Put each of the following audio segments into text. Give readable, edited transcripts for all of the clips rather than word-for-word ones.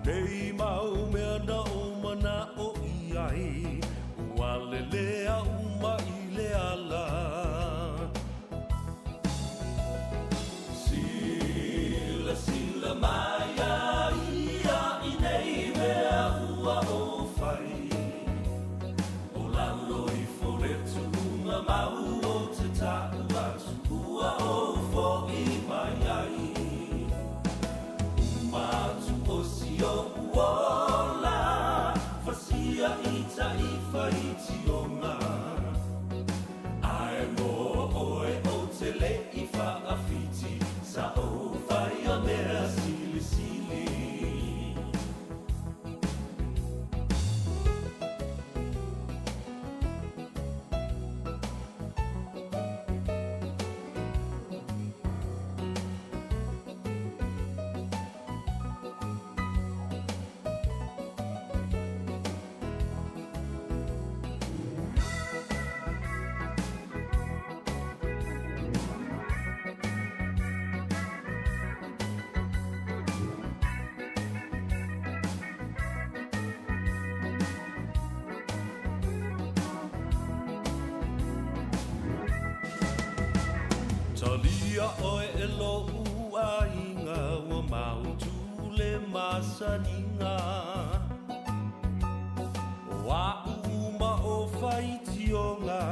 Nei mau mea na ou manaʻo i ai, Ua lele aʻu mai le ala. Silasila mai iā ia i nei mea ua ou fai, O lalo ifo le tuʻunga mau o te taʻu atu ua ou foʻi mai ai. Uma atu o si oʻu ola, Fasia i taʻifa i tionga. Ae mo oe o te lei whaawhiti, Sa ou whai a mea silisili. Talia ʻoe e loʻu ʻaiga ua mau le masaniga O aʻu uma o faitioga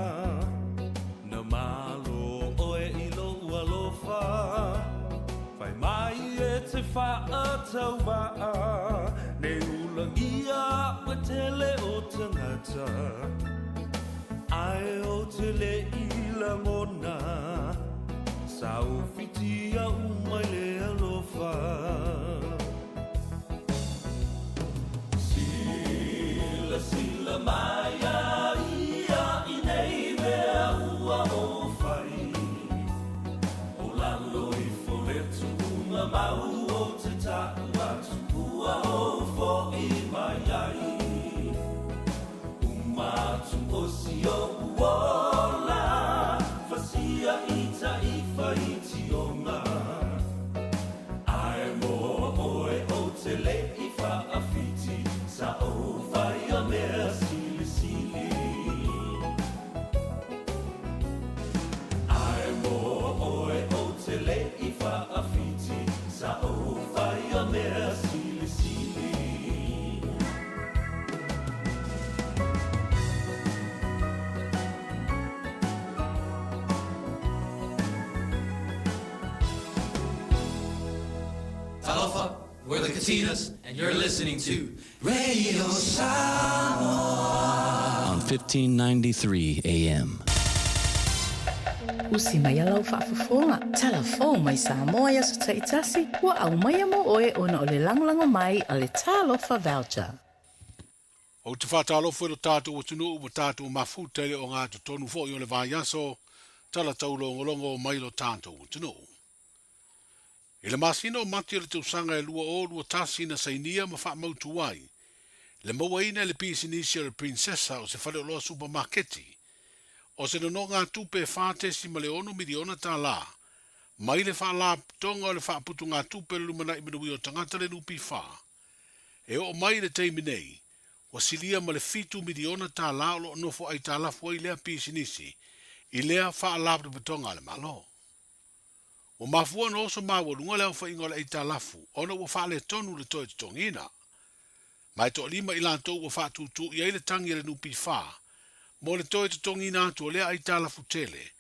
Na malo ʻoe i loʻu alofa Fai mai e te whaataumaa Ne ulagia aʻu e tele o tangata Ae o te le i langona Sa ou whiti aʻu mai le alofa. Silasila mai a ia i nei mea ua ou fai, O lalo ifo le tuʻunga mau o te taʻu atu ua ou foʻi mai ai. Uma atu o si oʻu ola, Fasia i taʻifa i tionga. Ae mo oe o te lei whaawhiti, Sa ou whai a mea silisili. Ae mo oe o te lei whaawhiti, Sa ou whai a mea silisili. Talofa, we're the Katinas, and you're listening to Radio Samoa on 1593 AM. Usi mai a lau faafofoga, tala fou mai Samoa i aso taitasi, ua aumaia mo oe ona o le lagolago mai a le Talofa Voucher. Ou te faatalofa i lo tatou atunuu ma tatou mafuta i le ogatotonu foi o le vaiaso tala taulogologo mai lo tatou atunuu. I le masina o Mati o le tausaga e 2021 na sainia ma faamautu ai le mauaina e le pisinisi o le Princessa o se faleoloa supamaketi o se nonogatupe e $4.6 miliona tālā mai le Faalapotopotoga o le Faaputugatupe o le Lumanai Manuia o Tagata le NPF. E oo mai i le taimi nei, ua silia ma le $7 miliona tālā o lo o nofo aitalafu ai lea pisinisi i lea Faalapotopotoga a le Malo. Ua mafua ona oso maualuga le aofaiga o le aitalafu ona ua faaletonu le toe totogiina. Ma e toalima i latou ua faatūtū i ai le tagi a le NPF mo le toe totogiina atu o lea aitalafu tele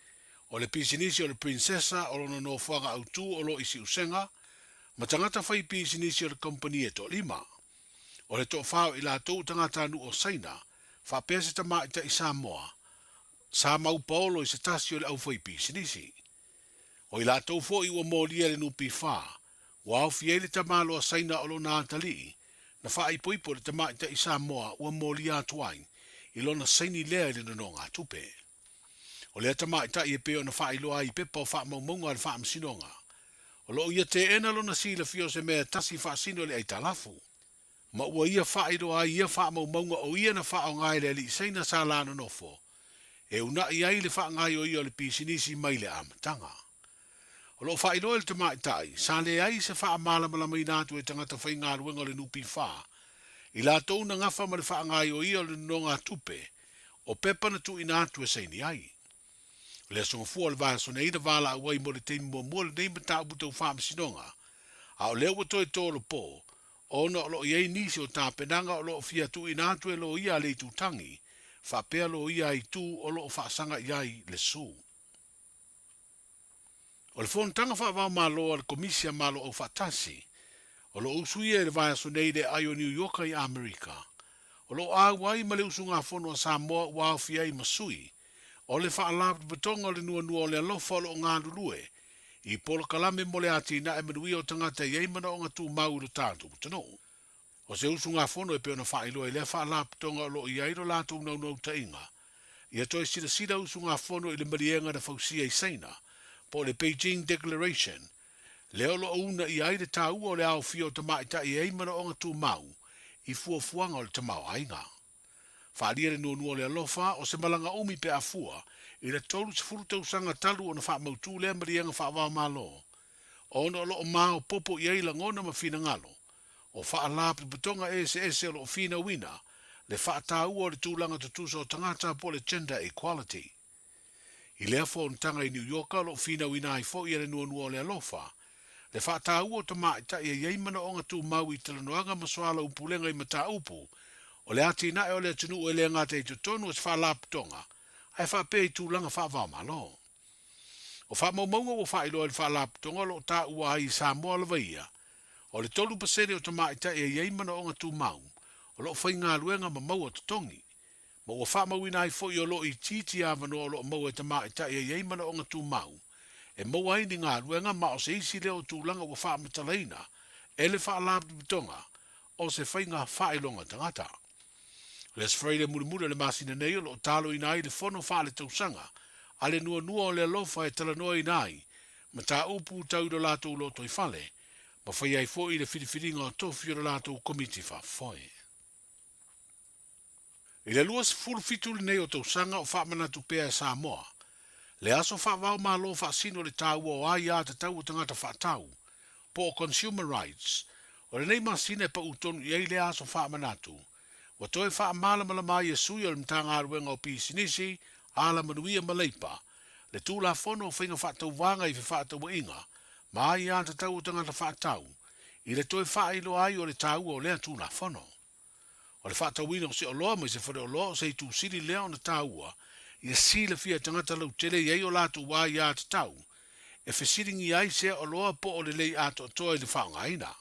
o le pisinisi o le Princessa o lona nofoaga autū o lo i Siusega ma tagata fai pisinisi o le kamupani e toalima. O le toafā o i latou o tagatanuu o Saina faapea se tamaitai Samoa sa mau paolo i se tasi o le aufaipisinisi. O i latou foi ua molia i le NPF, ua aofia ai le tamaloa Saina o lona atalii, na faaipoipo i le tamaitai Samoa ua molia atu ai i lona saini lea i le nonogatupe. O lea tamaitai e pei ona faailoa ai i pepa o faamaumauga a le Faamasinoga, o lo o ia teena lona silafia o se mea e tasi faasino i le aitalafu, ma ua ia faailoa ai ia faamaumauga o ia na faaaoga e le alii Saina sa la nonofo e unaʻi ai le faagaioia o le pisinisi mai le amataga. O lo o faailoa e le tamaitai, sa leai se faamalamalamaina atu e tagata faigaluega o le NPF, i latou na gafa ma le faagaioia o le nonogatupe o pepa na tuuina atu e saini ai. O le Aso Gafua o le vaiaso nei na valaau ai mo le taimi muamua lenei mataupu tau faamasinoga, a o lea ua toe tolopo ona o lo o i ai nisi o tapenaga o lo o fia tuuina atu e loia a le itutagi faapea loia a itu o lo o faasaga i ai le su. O le fonotaga faava-o-Malo a le Komisi a Malo Aufaatasi, o lo o usuia i le vaiaso nei i le aai o Niu Ioka i Amerika, o lo o auai ma le usugafono a Samoa ua aofia ai ma sui o le Faalapotopotoga o le Nuanua o le Alofa o lo o galulue i polokalame mo le atinae manuia o tagata e i ai manaoga tumau i lo tatou atunuu. O se usugafono e pei ona faailoa i lea faalapotopotoga o lo o i ai lo latou naunautaiga ia toe silasila usugafono i le maliega na fausia i Saina po o le Beijing Declaration lea o lo o uunaia ai le taua o le aofia o tamaitai e ai manaoga tumau i fuafuaga o le tamaoaiga. Faaalia le nuanua o le alofa o se malaga umi pe a fua i le 30 tausaga talu ona faamautu lea maliega faava-o-Malo ona o lo o maopoopo i ai lagona ma finagalo o faalapotopotoga eseese o lo o finauina le faataua o le tulaga tutusa o tagata po o le gender equality. I lea fonotaga i Niu Ioka o lo o finauina ai foi e le nuanua o le alofa le faataua o tamaitai e i ai manaoga tumau i talanoaga ma soalaupulega i mataupu o le atinae o le atunuu e le gata i totonu o se faalapotopotoga ae faapea i tulaga faava-o-Malo. O faamaumauga ua faailoa e le Faalapotopotoga o lo o taua ai i Samoa lava ia, o le 3% o tamaitai e i ai manaoga tumau o lo o faigaluega ma maua totogi, ma ua faamauina ai foi o lo o itiiti avanoa o lo o maua e tamaitai e i ai manaoga tumau e maua ai ni galuega ma o se isi lea o tulaga ua faamatalaina e le Faalapotopotoga o se faiga faailoga tagata. O le Aso Faraile mulimuli o le masina nei o lo o taloina ai le fono faaletausaga a le Nuanua o le Alofa e talanoaina ai mataupu tau i lo latou lotoifale ma faia ai foi le filifiliga o tofi o le latou komiti faafoe. I le 27 lenei o tausaga o faamanatu pea e Samoa le aso faava-o-Malo faasino le taua o aia tatau o tagata faatau, po o Consumer Rights, o lenei masina e pau tonu i ai lea aso faamanatu, ua toe faamalamalama ai e sui o le Matagaluega o Pisinisi, Alamanuia ma Leipa, le Tulafono o Faiga Faatauvaga i Fefaatauaiga ma Aia Tatau o Tagata Faatau, i le toe faailoa ai o le taua o lea Tulafono. O le faatauina o se oloa mai se faleoloa o se itu sili lea ona taua ia silafia e tagata lautele i ai o latou aia tatau e fesiligia ai sea oloa po o lelei atoatoa i le faaaogaina.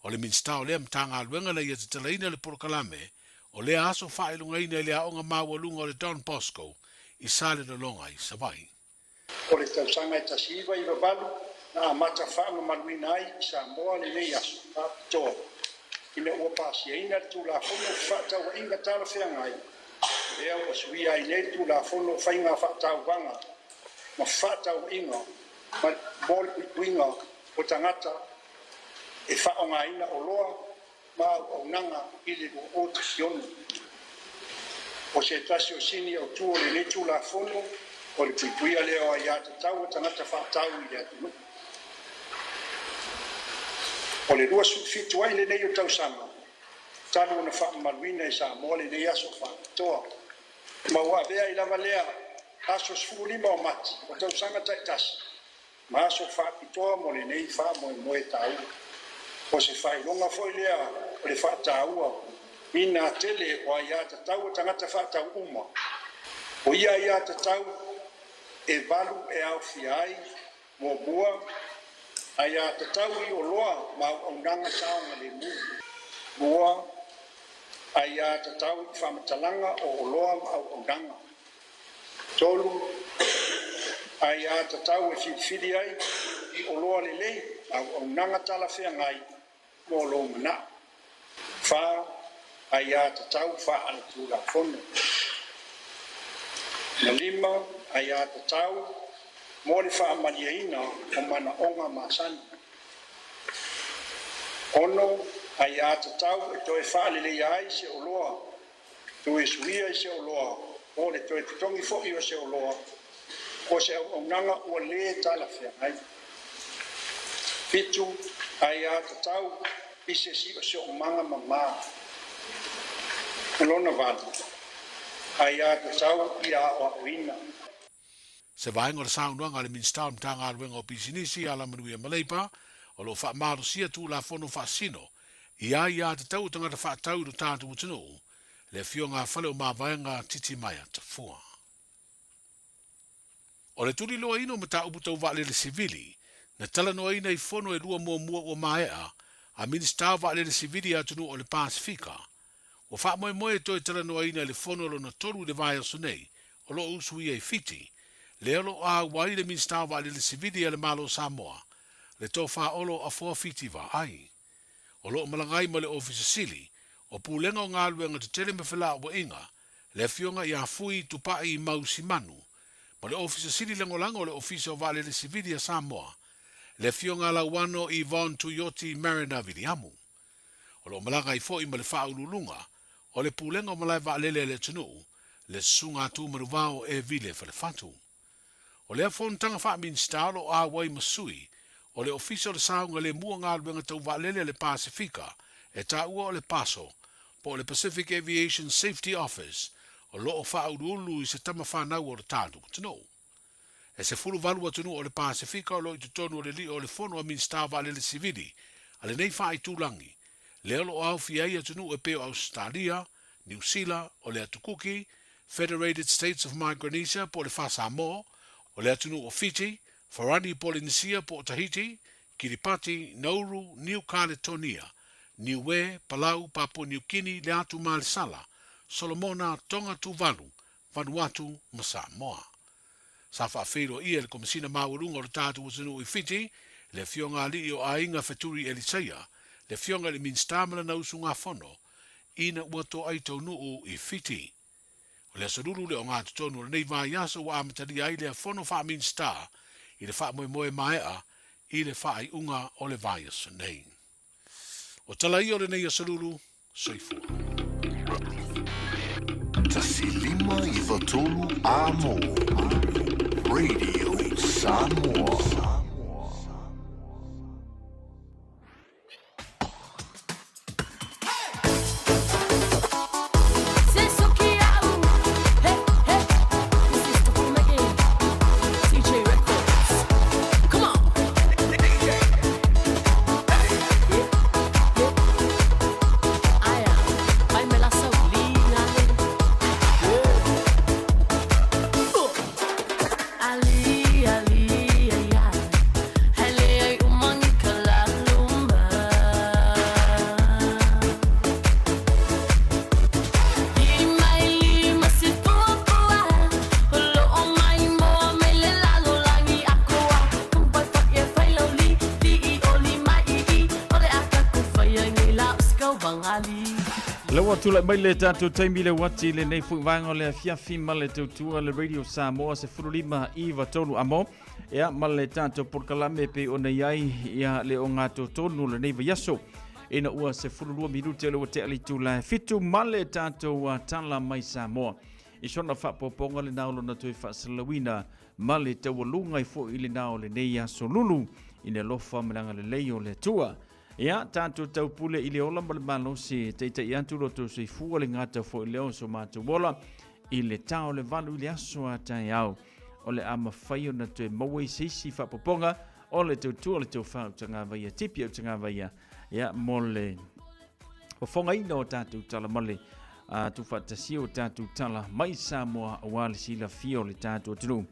O le Minisita o lea Matagaluega na ia tatalaina le polokalame o lea aso faailogaina i le aoga maualuga o le Don Bosco i Salelologa i Savaii. O le tausaga e 1998 na amata faamamaluina ai i Samoa lenei aso faapitoa ina ua pasiaina le Tulafono o Fefaatauaiga Talafeagai, lea ua suia ai nei le Tulafono o Faiga Faatauvaga ma Fefaatauaiga mo le Puipuiga o Tagata e Faaaogaina Oloa ma Auaunaga i le 2016. O se tasi o sini autu o lenei Tulafono o le puipuia lea o aiatatau a tagata faatau i le atunuu. O le 27 ai lenei o tausaga talu ona faamamaluina e Samoa lenei aso faapitoa, ma ua avea ai lava lea aso 15 o Mati o tausaga taitasi ma aso faapitoa mo lenei faamoemoe taua. O se faailoga foi lea o le faataua ina tele o aiatatau a tagata faatau uma. O ia aiatatau e valu e aofia ai, muamua, aiatatau i oloa ma auaunaga saogalemu, lua, aiatatau i faamatalaga o oloa ma auaunaga, tolu, aiatatau e filifili ai i oloa lelei ma auaunaga talafeagai mo lou manao, fa, aiatatau faaletulafono, ma lima, aiatatau mo le faamalieina o manaoga masani. 6, aiatatau e toe faaleleia ai se oloa, toe suia i se oloa po o le toe totogi foi o se oloa po o se auaunaga ua lē talafeagai. 7. Aiatatau i se siosiomaga mamā. O lona valu, aiatatau ia aoaoina. Se vaega o le saunoaga a le Minisita o le Matagaluega o Pisinisi, Alamanuia ma Leipa, o lo o faamalosia Tulafono faasino i aiatatau o tagata faatau i lo tatou atunuu, le Afioga a Faleomavaega Titimaea Tafua. O le tuliloaina o mataupu tau vaalele sivili, na talanoaina i fono e lua muamua ua maea a Minisita o Vaalele Sivili a atunuu o le Pasefika. Ua faamoemoe e toe talanoaina i le fono lona tolu i le vaiaso nei o lo o usuia i Fiti, lea o lo o auai le Minisita o Vaalele Sivili a le Malo o Samoa, le Tofa Olo Afoa Fiti Vaai. O lo o malaga ai ma le Ofisa Sili o Pulega o Galuega Tetele ma Felauaiga, le Afioga ia Fui Tupai Mau Simanu, ma le Ofisa Sili Lagolago o le Ofisa o Vaalele Sivili a Samoa, le Afioga Lauano Yvonne Tuioti Mariner Viliamu. O lo o malaga ai foi ma le Faauluuluga o le Pulega o Malae Vaalele a le atunuu, le Susuga a Tuumanuvao E. Vile Falefatu. O lea fonotaga faa-Minisita o lo o auai ma sui o le Ofisa o le Saogalemu o Galuega Tau Vaalele a le Pasefika e taua o le PASO po o le Pacific Aviation Safety Office o lo o faauluulu i se tama fanau o le tatou atunuu. E 18 atunuu o le Pasefika o lo o i totonu o le lio o le Fono a Minisita o Vaalele Sivili a lenei faaitulagi, lea o lo o aofia ai atunuu e pei o Ausetalia, Niu Sila, o le Atu Kuki, Federated States of Micronesia po o le Faa-Samoa, o le atunuu o Fiti, Farani Polenisia po o Tahiti, Kiripati, Nauru, Niu Kaletonia, Niue, Palau, Papua Niu Kini, le Atu Malesala, Solomona, Tonga, Tuvalu, Vanuatu ma Samoa. Sa faafeiloaia e le Komesina Maualuga o le tatou atunuu i Fiti, le Afioga Alii o Aiga Feturi Elisaia, le Afioga i le Minisita ma lana usugafono, ina ua toai taunuu i Fiti. O le aso lulu le ogatotonu o lenei vaiaso ua amatalia ai lea fono faa-Minisita i le faamoemoe maea i le faaiuga o le vaiaso nei. O tala ia o lenei aso lulu, soifua. 1 5 9 3 Amo Radio Samoa. La ua tulai mai le tatou taimi le uati i lenei foi vaega o le afiafi ma le tautua le Radio Samoa 15 i 3 amo. Ia, ma le tatou polokalame pei ona i ai ia le ogatotonu o lenei vaiaso. Ina ua 12 minute o le ua tea le itula e fitu ma le tatou tala mai Samoa. I sona faapopoga lena o lona toe faasalalauina ma le taualuga ai foi lena o lenei aso lulu i le alofa ma le agalelei o le Atua. Ia, tatou taupule i le ola ma le malosi e taitai atu lo tou soifua le gata foi lea o so matou ola i le ta o le valu i le aso a taeao. O le a mafai ona toe maua i se isi faapopoga o le tautua o le tofa o Tagavaia, Tipi o Tagavaia, ia, mo le fofogaina o tatou tala ma le tuufaatasia o tatou tala mai Samoa aua le silafia o le tatou atunuu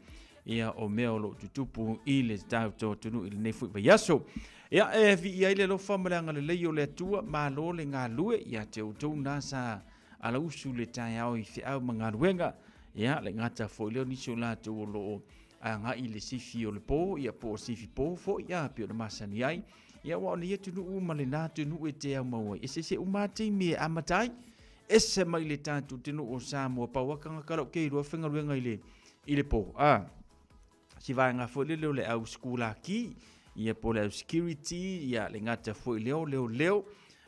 ia o mea o lo o tutupu i le tatou atunuu i lenei foi vaiaso. Ia, e viia ai le alofa ma le agalelei o le Atua, malo le galue ia te outou na sa alausu le taeao i feau ma galuega. Ia, le gata foi lea o nisi o latou o lo o agai i le sifi o le po, ia po o sifi po foi, ia, pei ona masani ai. Ia, aua o nei atunuu ma lena atunuu e te aumau ai, eseese uma lava taimi e amata ai. Ese mai le tatou atunuu o Samoa, pau lava tagata la ou te iloa faigaluega i le, i le po. A, si vaega foi lele o le au sikulaki, ia po o le au security, ia le gata foi lea o leoleo,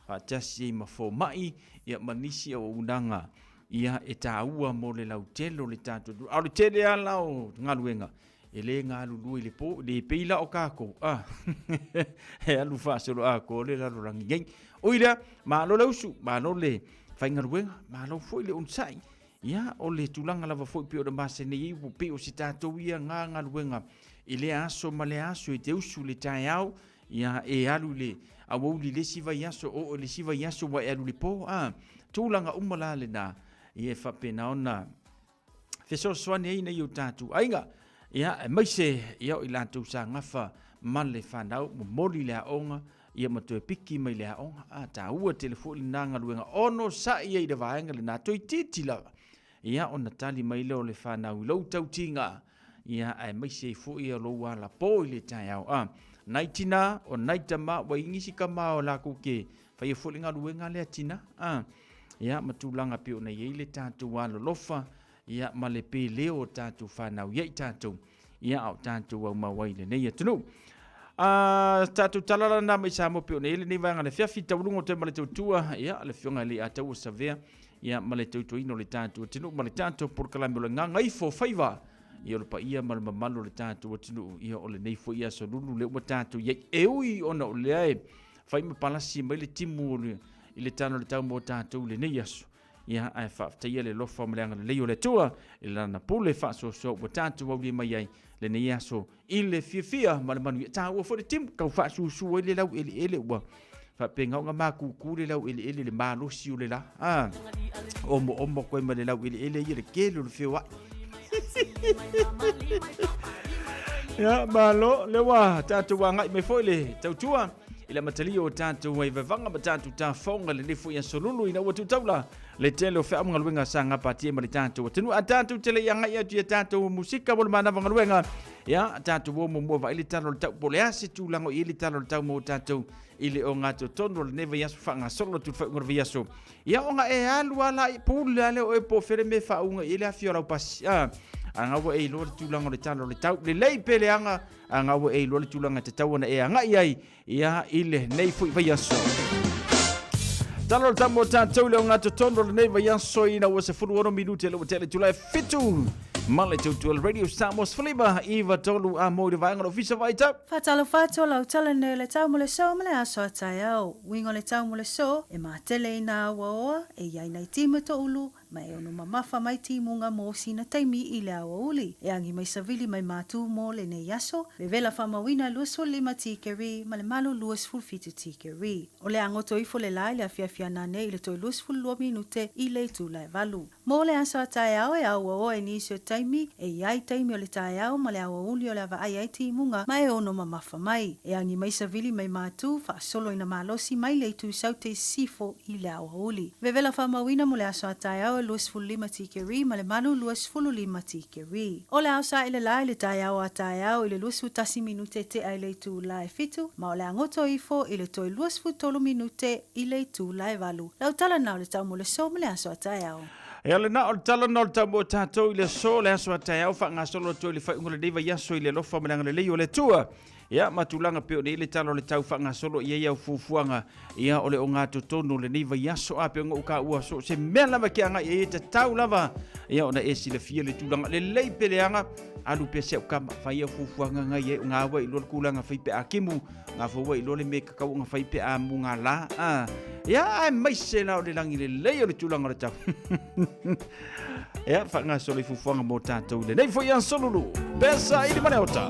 faatasi ai ma fomai, ia ma nisi auaunaga, ia e taua mo le lautele o le tatou atunuu. A o le tele lava la o galuega, E lē galulue i le pō, e le pei la o kākou, a e alu faasoloatoa le lalolagi nei. Ui lea, malo le usu, malo le faigaluega, malo foi le onosai. Ia, o le tulaga lava foi pei ona masani ai, ua pei o se tatou ia ga galuega i lea aso ma lea aso, e te usu i le taeao, ia, e alu i le aoauli i le isi vaiaso, oo i le isi vaiaso ua e alu i le po, a tulaga uma la lena, ia e faapena ona fesoasoani ai nei o tatou aiga, ia, aemaise ia o i latou sa gafa ma le fanau, momoli le aoga, ia ma toe piki mai le aoga. A taua tele foi lena galuega, onosai ai i le vaega lena, toeitiiti lava, ia ona tali mai lea o le fanau i lou tautiga, ia aemaise ai foi lou alapō i le taeao. A nai tina, o nai tama, ua i nisi tama o lakou ke faia foi le galuega lea tina, a ia ma tulaga pei ona i ai le tatou alolofa, ia ma le pele o tatou fanau ia i tatou, ia a o tatou aumau ai i lenei atunuu. A tatou tala lana mai Samoa pei ona i ai lenei vaega le afiafi tauluga o toe ma le tautua, ia le afioga i le Ataua Savea, ia ma le tautuaina o le tatou atunuu ma le tatou polokalame o le Gagaifo Faiva, ia o le paia ma le mamalu o le tatou atunuu, ia o lenei foi aso lulu lea ua tatou i ai, e ui ona o lea e fai ma palasi mai le timu o le, i le tala o le tau mo tatou i lenei aso. Ia, ae faafetaia le alofa ma le agalelei o le Atua i lana pule faasoasoa ua tatou aulia mai ai lenei aso i le fiafia ma le manuia. Taua foi le timu, tau faasusu ai le laueleele ua faapena ona matutu le laueleele i le malosi o le la. Ah, omoomo koe ma le laueleele ia le tele o le feoai. Ia, malo, lea ua tatou agai mai foi le tautua i le amatalia o tatou ai vavaga ma tatou tafoga lenei foi aso lulu ina ua tuutaula le tele o feau ma galuega sa gapatia ma le tatou atunuu. A tatou tele i agai atu i a tatou musika mo le manava galuega, ia tatou o muamua vaai le tala o le tau po o le a se tulaga o i ai le tala o le tau mo tatou i le ogatotonu o lenei vaiaso faagasolo atu le faaiuga o le vaiaso. Ia ona e alu a la i pule a lea o e po o fea le mea e faauuga i ai le afi o lau pasi. A, a ua e iloa le tulaga o le tala o le tau. Lelei pe leaga, a ua e iloa le tulaga e tatau ona e agai ai, ia, i lenei foi vaiaso. Tala o le tau mo tatou i le ogatotonu o lenei vaiaso ina ua 16 minute le ua tea le itula e 7 ma le tautua le Radio Samoa 15 9 3 a mo i le vaega o le Ofisa Vaitau. Faatalofa atu o lau tala nei o le tau mo le so ma le aso a taeao. Uiga o le tau mo le so, e matele i nā auaoa, e i ai nai timu toʻulu, ma e ono mamafa mai timuga mo sina taimi i le aoauli. E agi mai savili mai mātū mo lenei aso, vevela faamauina 25 tikeri ma le malo 27 tikeri. O le agoto ifo le la i le afiafi ana nei i le toe 22 minute i le itula e valu. Mo le aso a taeao e auaoa i nisi o taimi, e i ai taimi o le taeao ma le aoauli o le a vaai ai timuga ma e ono mamafa mai. E agi mai savili mai mātū, faasolo ina malosi mai le itu saute i sisifo i le aoauli. Vevela faamauina mo le aso a taeao e 25 tikeri ma le malu 25 tikeri. O le ao saele la i le taeao a taeao i le 21 minute tea i le itula e 7 ma o le a goto ifo i le toe 23 minute i le itula e 8. Lau tala na o le tau mo le so ma le aso a taeao. E ale na o le tala na o le tau mo tatou i le aso, le aso a taeao faagasolo atu ai le faaiuga o lenei vaiaso i le alofa ma le agalelei o le Atua. Ia, ma tulaga pei ona i ai le tala o le tau faagasolo i ai au fuafuaga, ia, o le ogatotonu o lenei vaiaso, a pei ona ou taua, so o se mea lava e te agai i ai, e tatau lava, ia, ona e silafia le tulaga lelei pe leaga, alu pea si au tama, fai au fuafuaga na i ai, o gā ua iloa le tulaga fai pe a timu, gā foi ua iloa le mea e tatau ona fai pe a muga la, a, ia, aemaise la o le lagi lelei o le tulaga o le tau. Ia, faagasolo i fuafuaga mo tatou i lenei foi aso lulu. Pesa i le maleota.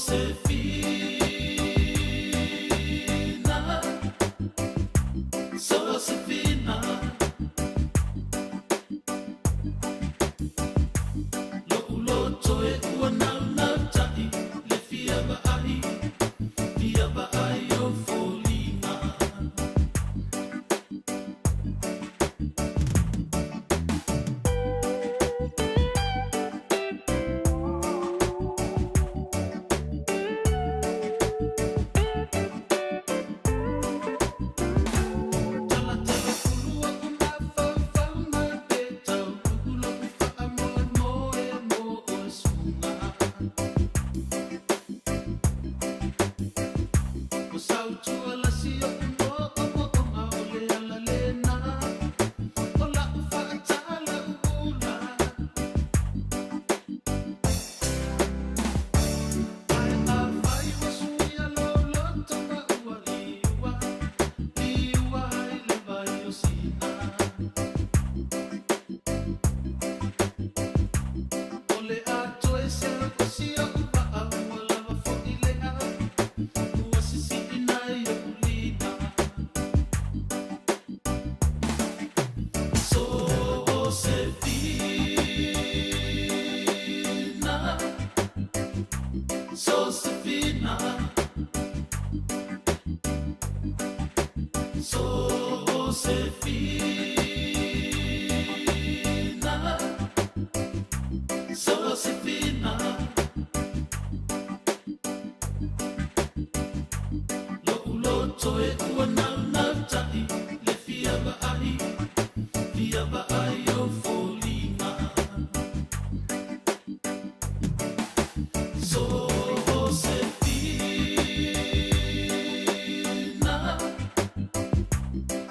Sosefina, Lo'u loto e ua naunautai le fia vaai, fia vaai ou foliga. Talatala ulu aku mafaufauga pe tauluku lo'u faamoemoe mo oe suaga. Ua sautualasi o'u mo'omo'oga o le ala lena o la'u faatalauula. Ae afai ua suia lou loto ma ua liua, liua ai le vai o Sina. O le a toe seu si o'u vaa ua lava fo'i lea, ua sisi'ina i o'u lima. Sosefina, Sosefina, Sosefina, Sosefina. Lo'u loto e ua naunautai le fia vaai, fia vaai ou foliga. Sosefina,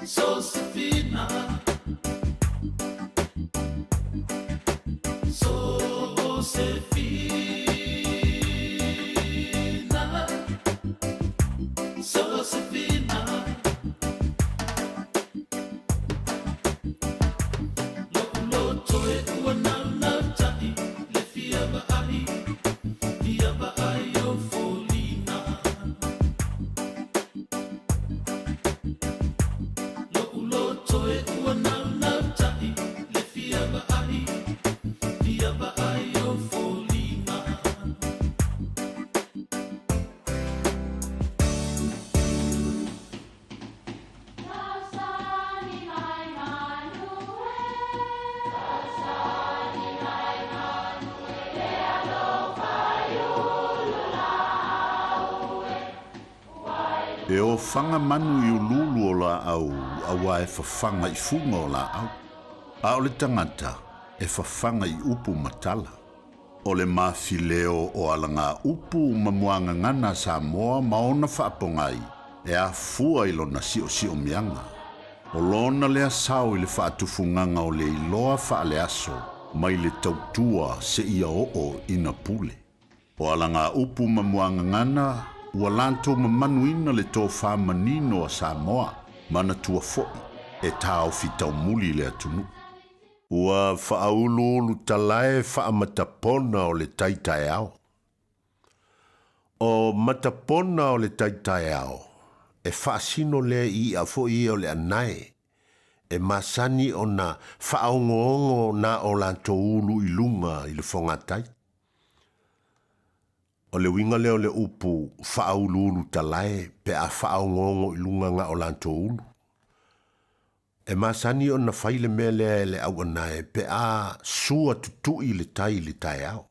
Sosefina, Sosefina, Sosefina. Lo'u loto e ua naunautai le fia vaai, fia vaai ou foliga. Lo'u loto e ua naunautai le fia vaai, fia vaai ou foliga. E ofaga manu i uluulu o laau auā e fafaga i fuga o laau, a o le tagata e fafaga i upu ma tala. O le mafileo o alagaupu ma muagagana a Samoa ma ona faapogai e afua i lona siosiomiaga. O lona lea sao i le faatufugaga o le iloa faaleaso mai le tautua seia oo ina pule. O alagaupu ma muagagana ua latou mamanuina le tofa manino a Samoa, manatua foi e taofi taumuli le atunuu. Ua faauluulu talae faamatapona o le tai taeao. O matapona o le tai taeao, e faasino lea i i'a foi ia o le anae, e masani ona faaogoogo na o latou ulu i luga i le fogatai. O le uiga lea o le upu faauluulu talae pe a faaogoogo i luga na o latou ulu. E masani ona fai le mea lea e le au anae pe a sua tutui le tai i le taeao.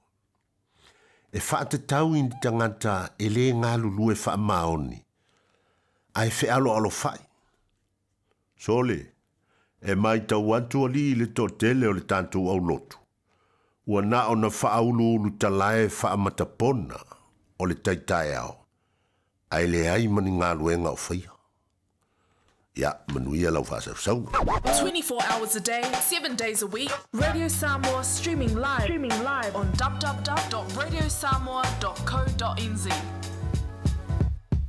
E faatatau i ni tagata e lē galulue faamaoni, ae fealoalofai. Sole, e matau atu alii i le toatele o le tatou aulotu, ua na ona faauluulu talae faamatapona o le tai taeao, ae leai ma ni galuega o faia. Ia, manuia lau faasausauga. 24 hours a day, 7 days a week, Radio Samoa streaming live, streaming live on www.radiosamoa.co.nz.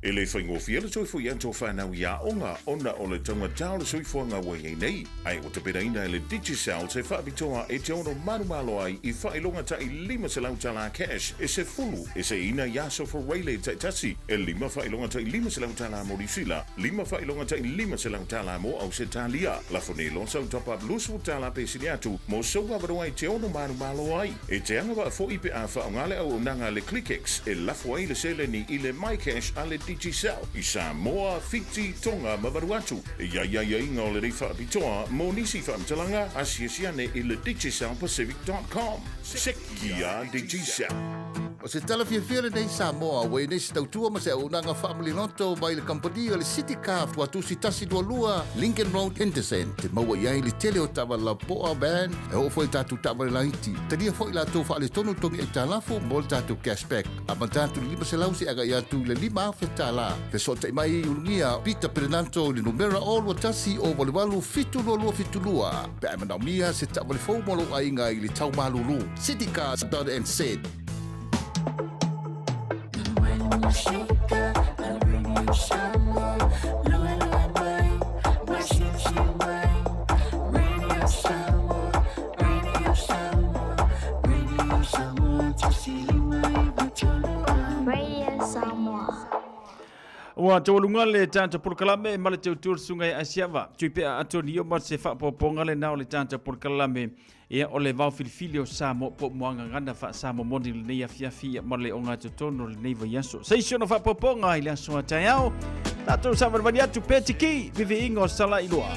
E le faigofie le toe foi atu o fanau i aoga ona o le taugata o le soifuaga ua i ai nei, ae ua tapenaina e le Digicel se faapitoa e te ono manumalo ai i faailoga ta'i $500 cash e sefulu e seiina i aso Fureile taitasi, e lima faailoga ta'i $500 mo Niu Sila, lima faailoga ta'i $500 mo Ausetalia. Lafo nei loa sau top up $20 pe sili atu mo sou avanoa e te ono manumalo ai. E te agavaa foi pe a faaaoga le auaunaga a le ClickX e lafo ai le seleni i le MyCash a le Digicel i Samoa, Fiti, Tonga ma Vanuatu. E i ai aiaiga o lenei faapitoa mo nisi faamatalaga, asiasi ane i le digicelpacific.com. Seki a Digicel! O se tala fiafia lenei Samoa ua i nei se tautua ma se auaunaga faamaliloto mai le kamupani o le City Car Tuatusi 122 Lincoln Road Henderson te maua i ai le tele o taavale lapoa, van, e oo foi i tatou taavale laiti. Talia foi latou faaletonu togi aitalafu mo le tatou cashback. Amata atu i le 500 seia agai atu i le $5,000. Fesootai mai i Ulugia Peter Perenato i le numera 021 088 722 72 pe a e manaomia se taavale fou mo lou aiga i le tau malulu. Citycars.nz. Radio Samoa. Ua taualuga le tatou polokalame ma le tautua le susuga ia Asiava. Tui pea Atonio ma se faapoapoaga lena o le tatou polokalame. Ia, o le vao filifili o Samoa po o Muagagana faa-Samoa moni i lenei afiafi ia ma le ogatotonu o lenei vaiaso. Se isi ona faapoapoaga i le aso a taeao, tatou savalivali atu pea tiki, viviiga o Salailoa.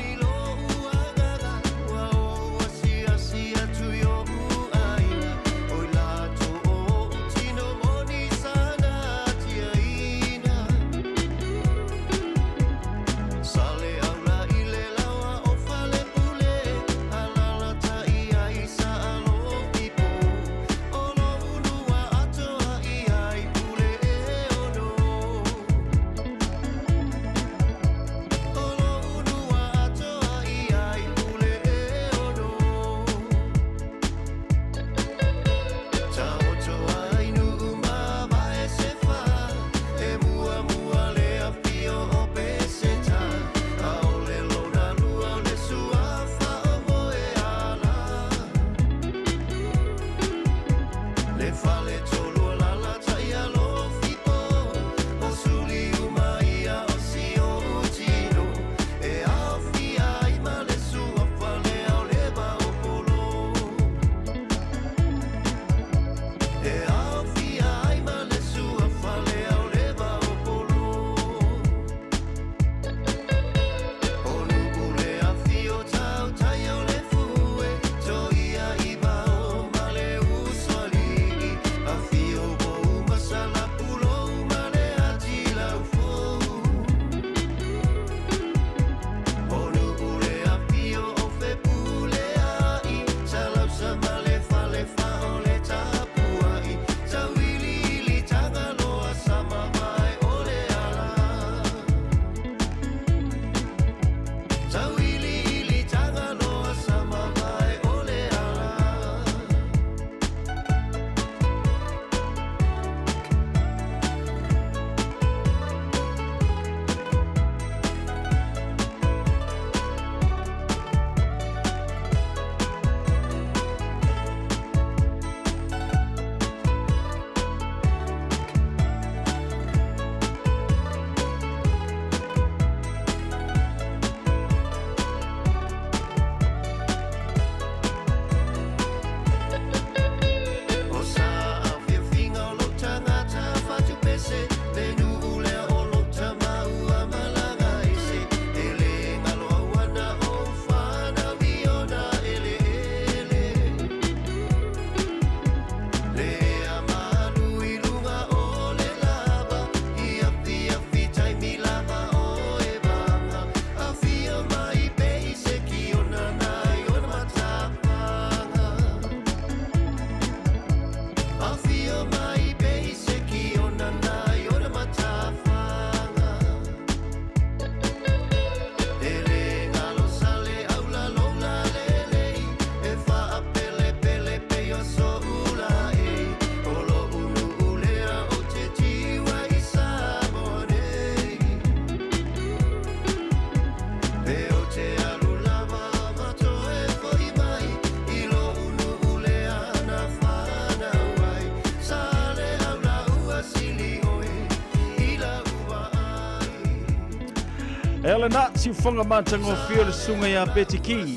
E ala na, siufoga matagofie o le susuga ia Betty Key.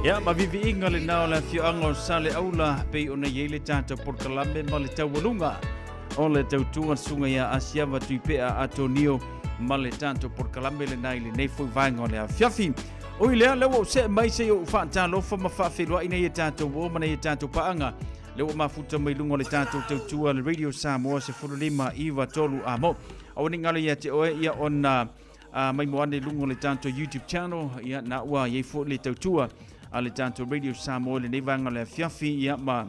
Ia, ma viviiga lena o le afioaga o Saleaula pei ona i ai le tatou polokalame ma le taualuga o le tautua le susuga ia Asiava Tuipea Atonio ma le tatou polokalame lena i lenei foi vaega o le afiafi. Ui lea, lea ua ou see mai se i ou faatalofa ma faafeiloai nei e tatou uo ma nei e tatou paaga. Lea ua mafuta mai luga o le tatou tautua le Radio Samoa 15 9 3 a mo. Aua ne i galo ia te oe ia ona mai mo ane i luga o le tatou YouTube channel ia na ua iai foi le tautua a le tatou Radio Samoa i lenei vaega o le afiafi ia ma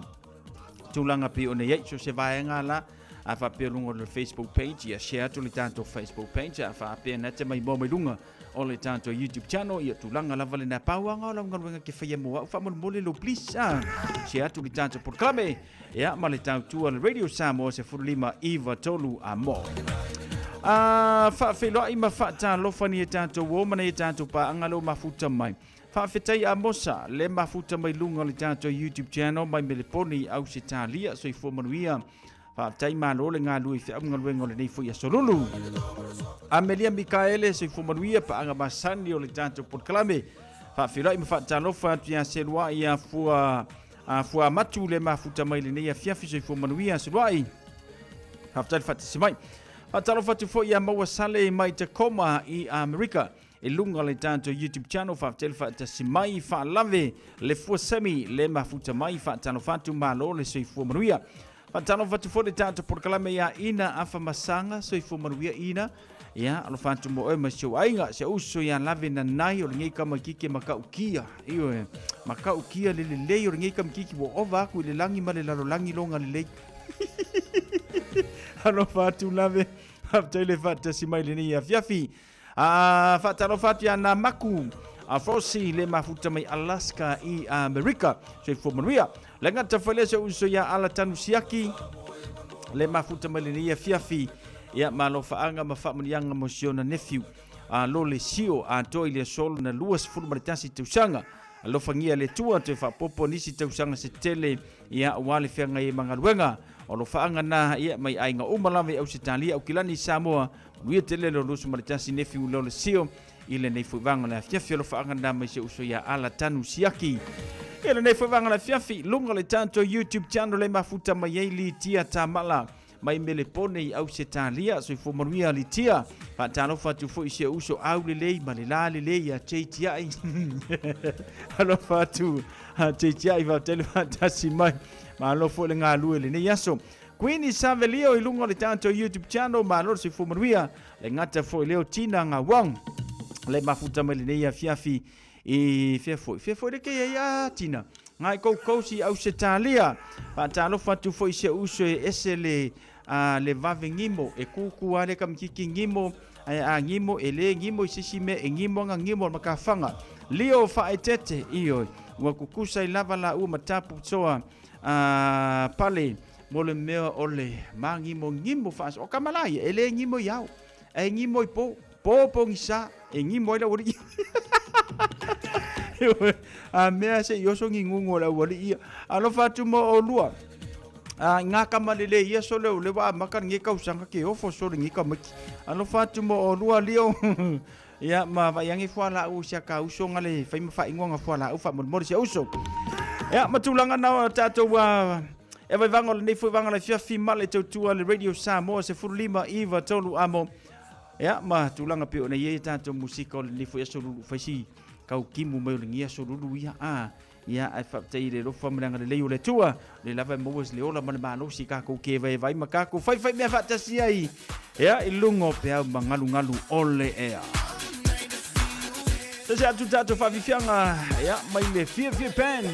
tulaga pei ona iai so se vaega la a faapea luga o le Facebook page ia share atu le tatou Facebook page a faapea na te mai mo mai luga o le tatou YouTube channel ia tulaga lava lena pau anga o lau galuega ke faia mo au faamolemole lo please a share atu le tatou polokalame ia ma le tautua le Radio Samoa 15 9 3 a mo. A faafeiloai ma faatalofa ni e tatou o ma nei e tatou paaga leo mafuta mai. Faafetai Amosa le mafuta mai luga o le tatou YouTube channel mai Meleponi i Ausetalia. Soifua manuia. Faafetai malo le galue i feau galuega o lenei foi aso lulu. Amelia Mikaele, soifua manuia, paaga masani o le tatou polokalame. Faafeiloai ma faatalofa atu ia Seluai ia Fua a Fuamatu le mafuta mai lenei afiafi soifua manuia Seluai. Faafetai le faatasi mai. Faatalofa atu foi ia Maua Sale mai Tacoma i Amerika. I luga o le tatou YouTube channel, faafetai le faatasi mai, faalave le fua semi le mafuta mai, faatalofa atu, malo le soifua manuia. Faatalofa atu foi le tatou polokalame ia Ina Afamasaga, soifua manuia Ina. Ia, alofa atu mo oe ma si ou aiga, si ou uso ia Lave Nanai o lenei kamaikiki makaukia. Ioe, makaukia le lelei o lenei kamaikiki ua ova aku i le lagi ma le lalolagi loga lelei. Alofa atu Lave, faafetai le faatasi mai lenei afiafi. A faatalofa atu ia Namaku a Frosi le mafuta mai Alaska i Amerika. Soifua manuia. Le gata foi lea se uso ia Ala Tanu Siaki le mafuta mai lenei afiafi. Ia malofaanga ma faamanuiaga mo si ona nephew a Lole Sio atoa i le aso na 21 tausaga. Alofagia le Atua toe faapopo nisi tausaga se tele ia aua le feagai ai ma galuega. O alofaaga na ia mai aiga uma lava i Ausetalia, Aukilani, Samoa, Manuia tele le 21 nephew Lole Sio i lenei foi vaega o le afiafi. Alofaaga na mai se uso ia Ala Tanu Siaki. I lenei foi vaega o le afiafi, luga o le tatou YouTube channel e mafuta mai ai Litia Tamala mai Melepone i Ausetalia. Soifua manuia Litia. Faatalofa atu foi i si ou uso au lelei ma le la lelei ia Jay Tiai. Alofa atu a Jay Tiai, faafetai le faatasi mai. Malo foi le galue i lenei aso. Queenie Savelio i luga o le tatou YouTube channel, malo le soifua manuia. Le gata foi leo Tina Ngawang le mafuta mai lenei afiafi i fea foi. Fea foi le kei ai a Tina. Ngai kou si Ausetalia. Faatalofa atu foi se uso e ese le a le vave ngimo e kūkū a le kamikiki ngimo ai a ngimo e le ngimo i sisi mea e ngimo anga ngimo o makafanga. Lio whaetete ioi ua kukusa i lava la ua matapu toa a pale mo le mea o le māgimogimo faas o kamala ia e le gimo i ao e gimo i po po pogisa e gimo ai le aualii a mea se i oso gigugu o le aualii ia alofa atu mo olua a ngā kama lele ia so le o le waa maka nge kausaga ke ofo so le nge kamaiki alofa atu mo olua lio Ia, ma vaiangi fualaau sia ka uso nga le fai ma faaigoa nga fualaau faamolemole sia uso. Ia, ma tulaga na o tatou e vaivaga o lenei foi vaga le fiafi ma le tautua le Radio Samoa 15 9 3 amo. Ia, ma tulaga pei ona i ai tatou musika o lenei foi aso lulu faisi kau kimu mai o lenei aso lulu ia. A, ia, ae faafetai i le alofa ma le agalelei o le Atua, le lava e maua le ola ma le malosi i kakou ke vaevae ma kakou faifai mea faatasi ai, ia, i luga o peau ma galugalu o le ea. Se se atu tatou faafiafiaga, ia, mai le Fiafia Band.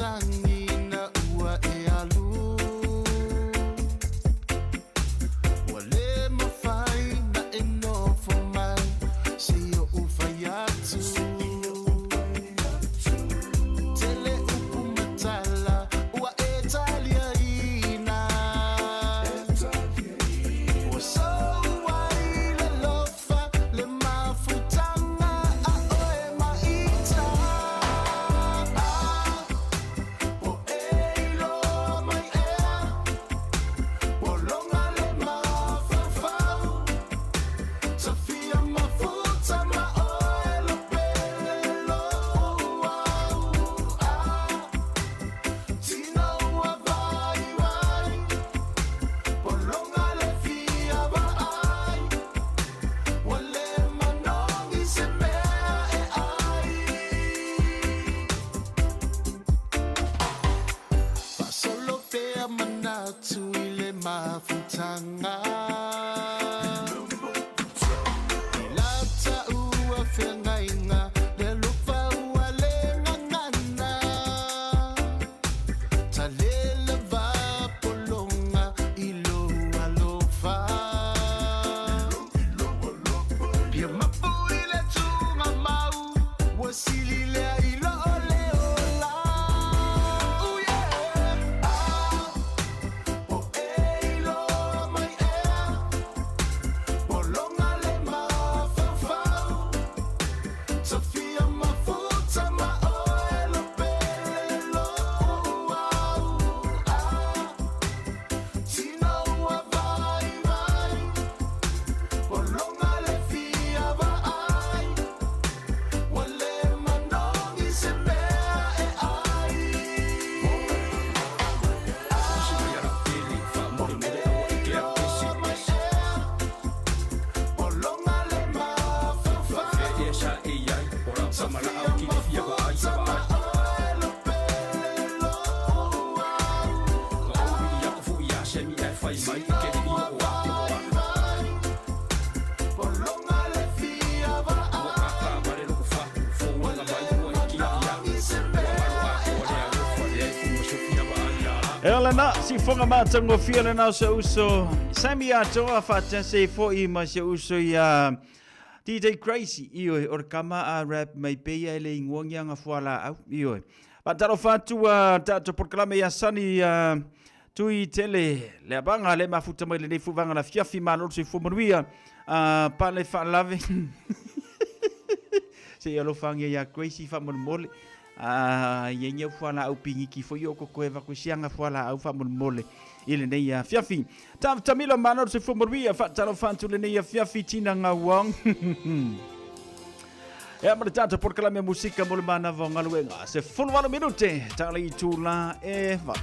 matagi ina ua e alu. Ua le mafai na e nofo mai se i oʻu fai atu. Tele upu ma tala ua e taliaina. Ua sou ai le alofa le mafutaga a oe ma ita. Po e iloa mai ea, pologa le mafaufau. Tafia mafuta ma oe lo pele lo'u au. Tino ua vaivai, pologa le fia vaai. Ua le manogi se mea e ai. Faasolo pea manatu i le mafutaga. I la taua feagaiga le alofa ua le gagana. Talela va pologa i lou alofa. Pia mapu i le tugamau, ua sili lea i loo le ola. Ooh, yeah. Ah, po e iloa mai ea, pologa le mafaufau. Tafia mafuta ma oe lo pele lo'u au. Tino ua vaivai, pologa le fia vaai. Ua le manogi se mea e ai. Pologa le mafaufau. Tafia mafuta ma oe lo pele lo'u au. Tino ua vaivai, pologa le fia vaai. Ua le manogi se mea e ai. E lena sifoga matagofie lena o se uso Sammy Atoa faatasi foʻi ma se uso ia DJ Crazy ioe o le kama a rap mai peia e le igoa aga fualaau ioe. Faatalofa atu a tatou polokalame ia Sani Tui Tele le apaga le mafuta mai lenei fuvaga la fiafi malo le soifua manuia pale faalave se i alofagia ia Gracie faamolemole ia ia fualaau pigiki foi o kokoe vaku sianga fualaau faamolemole i lenei afiafi. Tavtamilo malo le soifua manuia faatalofa atu lenei afiafi Tina Gauang. Ea ma le tatou polokalame musika mo le manava o galuega. Se 18 minute, tala i tula e valu.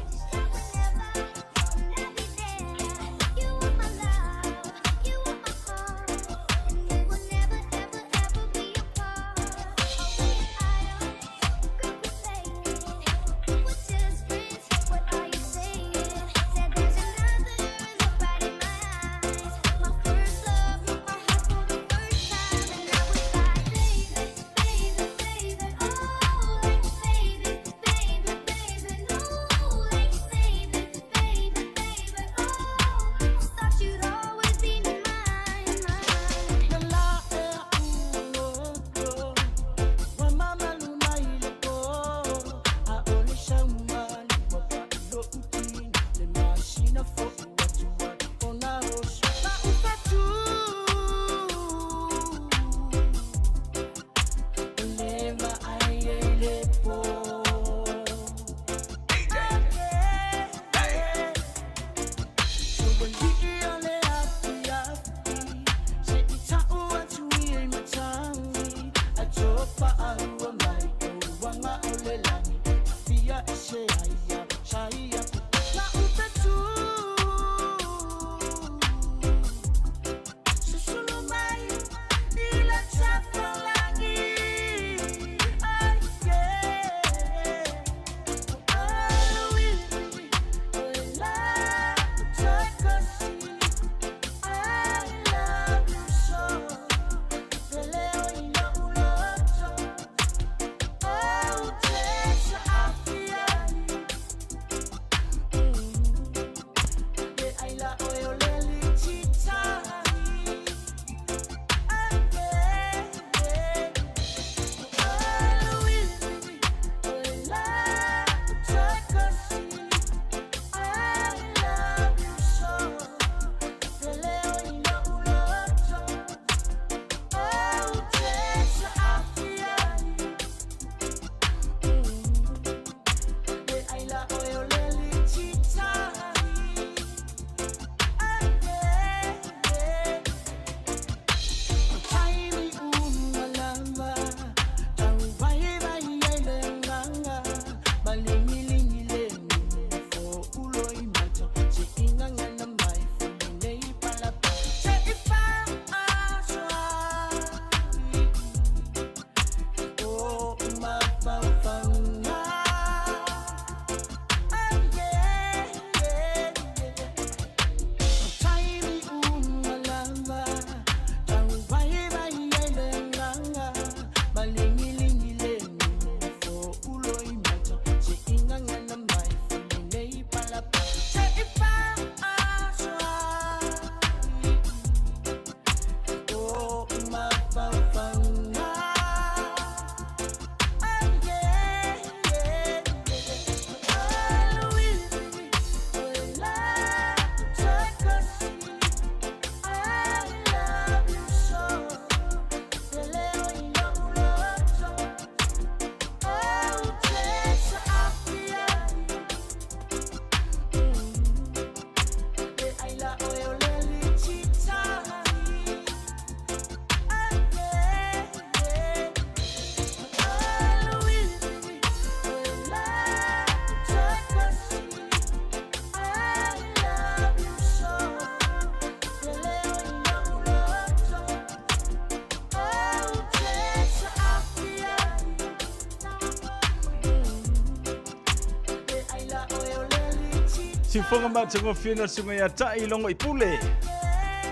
Siufoga matagofie na le susuga ia Ta'i Logoipule.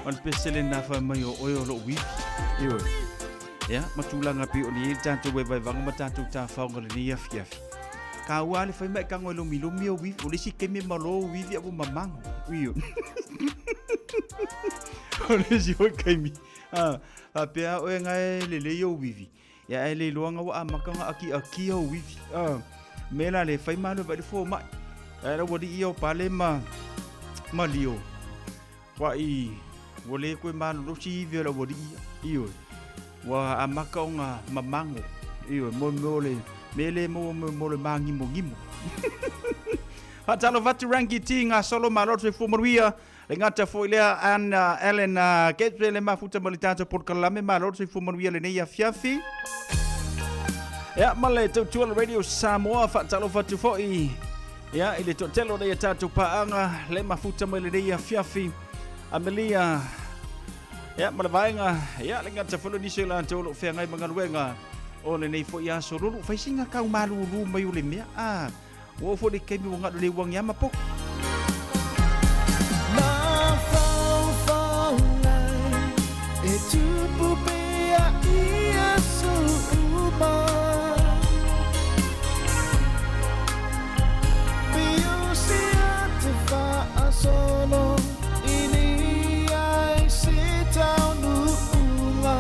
O le pese lena fai mai o oe o lou ivi. Ioe. Ia, ma tulaga pei ona i ai le tatou vaevaevaga ma tatou tafaoga i lenei afiafi. Taua lava le fai ma e tago e lomilomi ou ivi. O le isi taimi e malo ou ivi a ua mamago. Ioe. O le isi foi taimi, a, faapea oe na e lelei ou ivi. Ia ae le iloa na ua amata ona atiatia ou ivi. A, mea la le fai ma alu e vaai le fomai. Ae le aualii ia o Pale ma ma Lio. Wai, ua le toe malolosi ivi o le aualii ia. Ioe. Ua amata ona mamago. Ioe, mo le mea o le mea lea e maua mo le māgimogimo. Faatalofa atu Rangi T, gasolo malo le soifua manuia. Le gata foi lea Ann Ellen Gateway le mafuta ma le tatou polokalame malo le soifua manuia lenei afiafi. Ia ma le tautua le Radio Samoa faatalofa atu foi ia i le toatele o nei tatou paaga le mafuta mai lenei afiafi. Amelia ia ma le vaega ia le gata foi le nisi o latou o lo o feagai ma galuega o lenei foi aso lulu fai sina tau malulu mai o le mea a Ua oo foi le taimi ua galo le uagi ama po. E tupu pea i aso uma. Piusia te whaasolo i ni ai se taunuunga.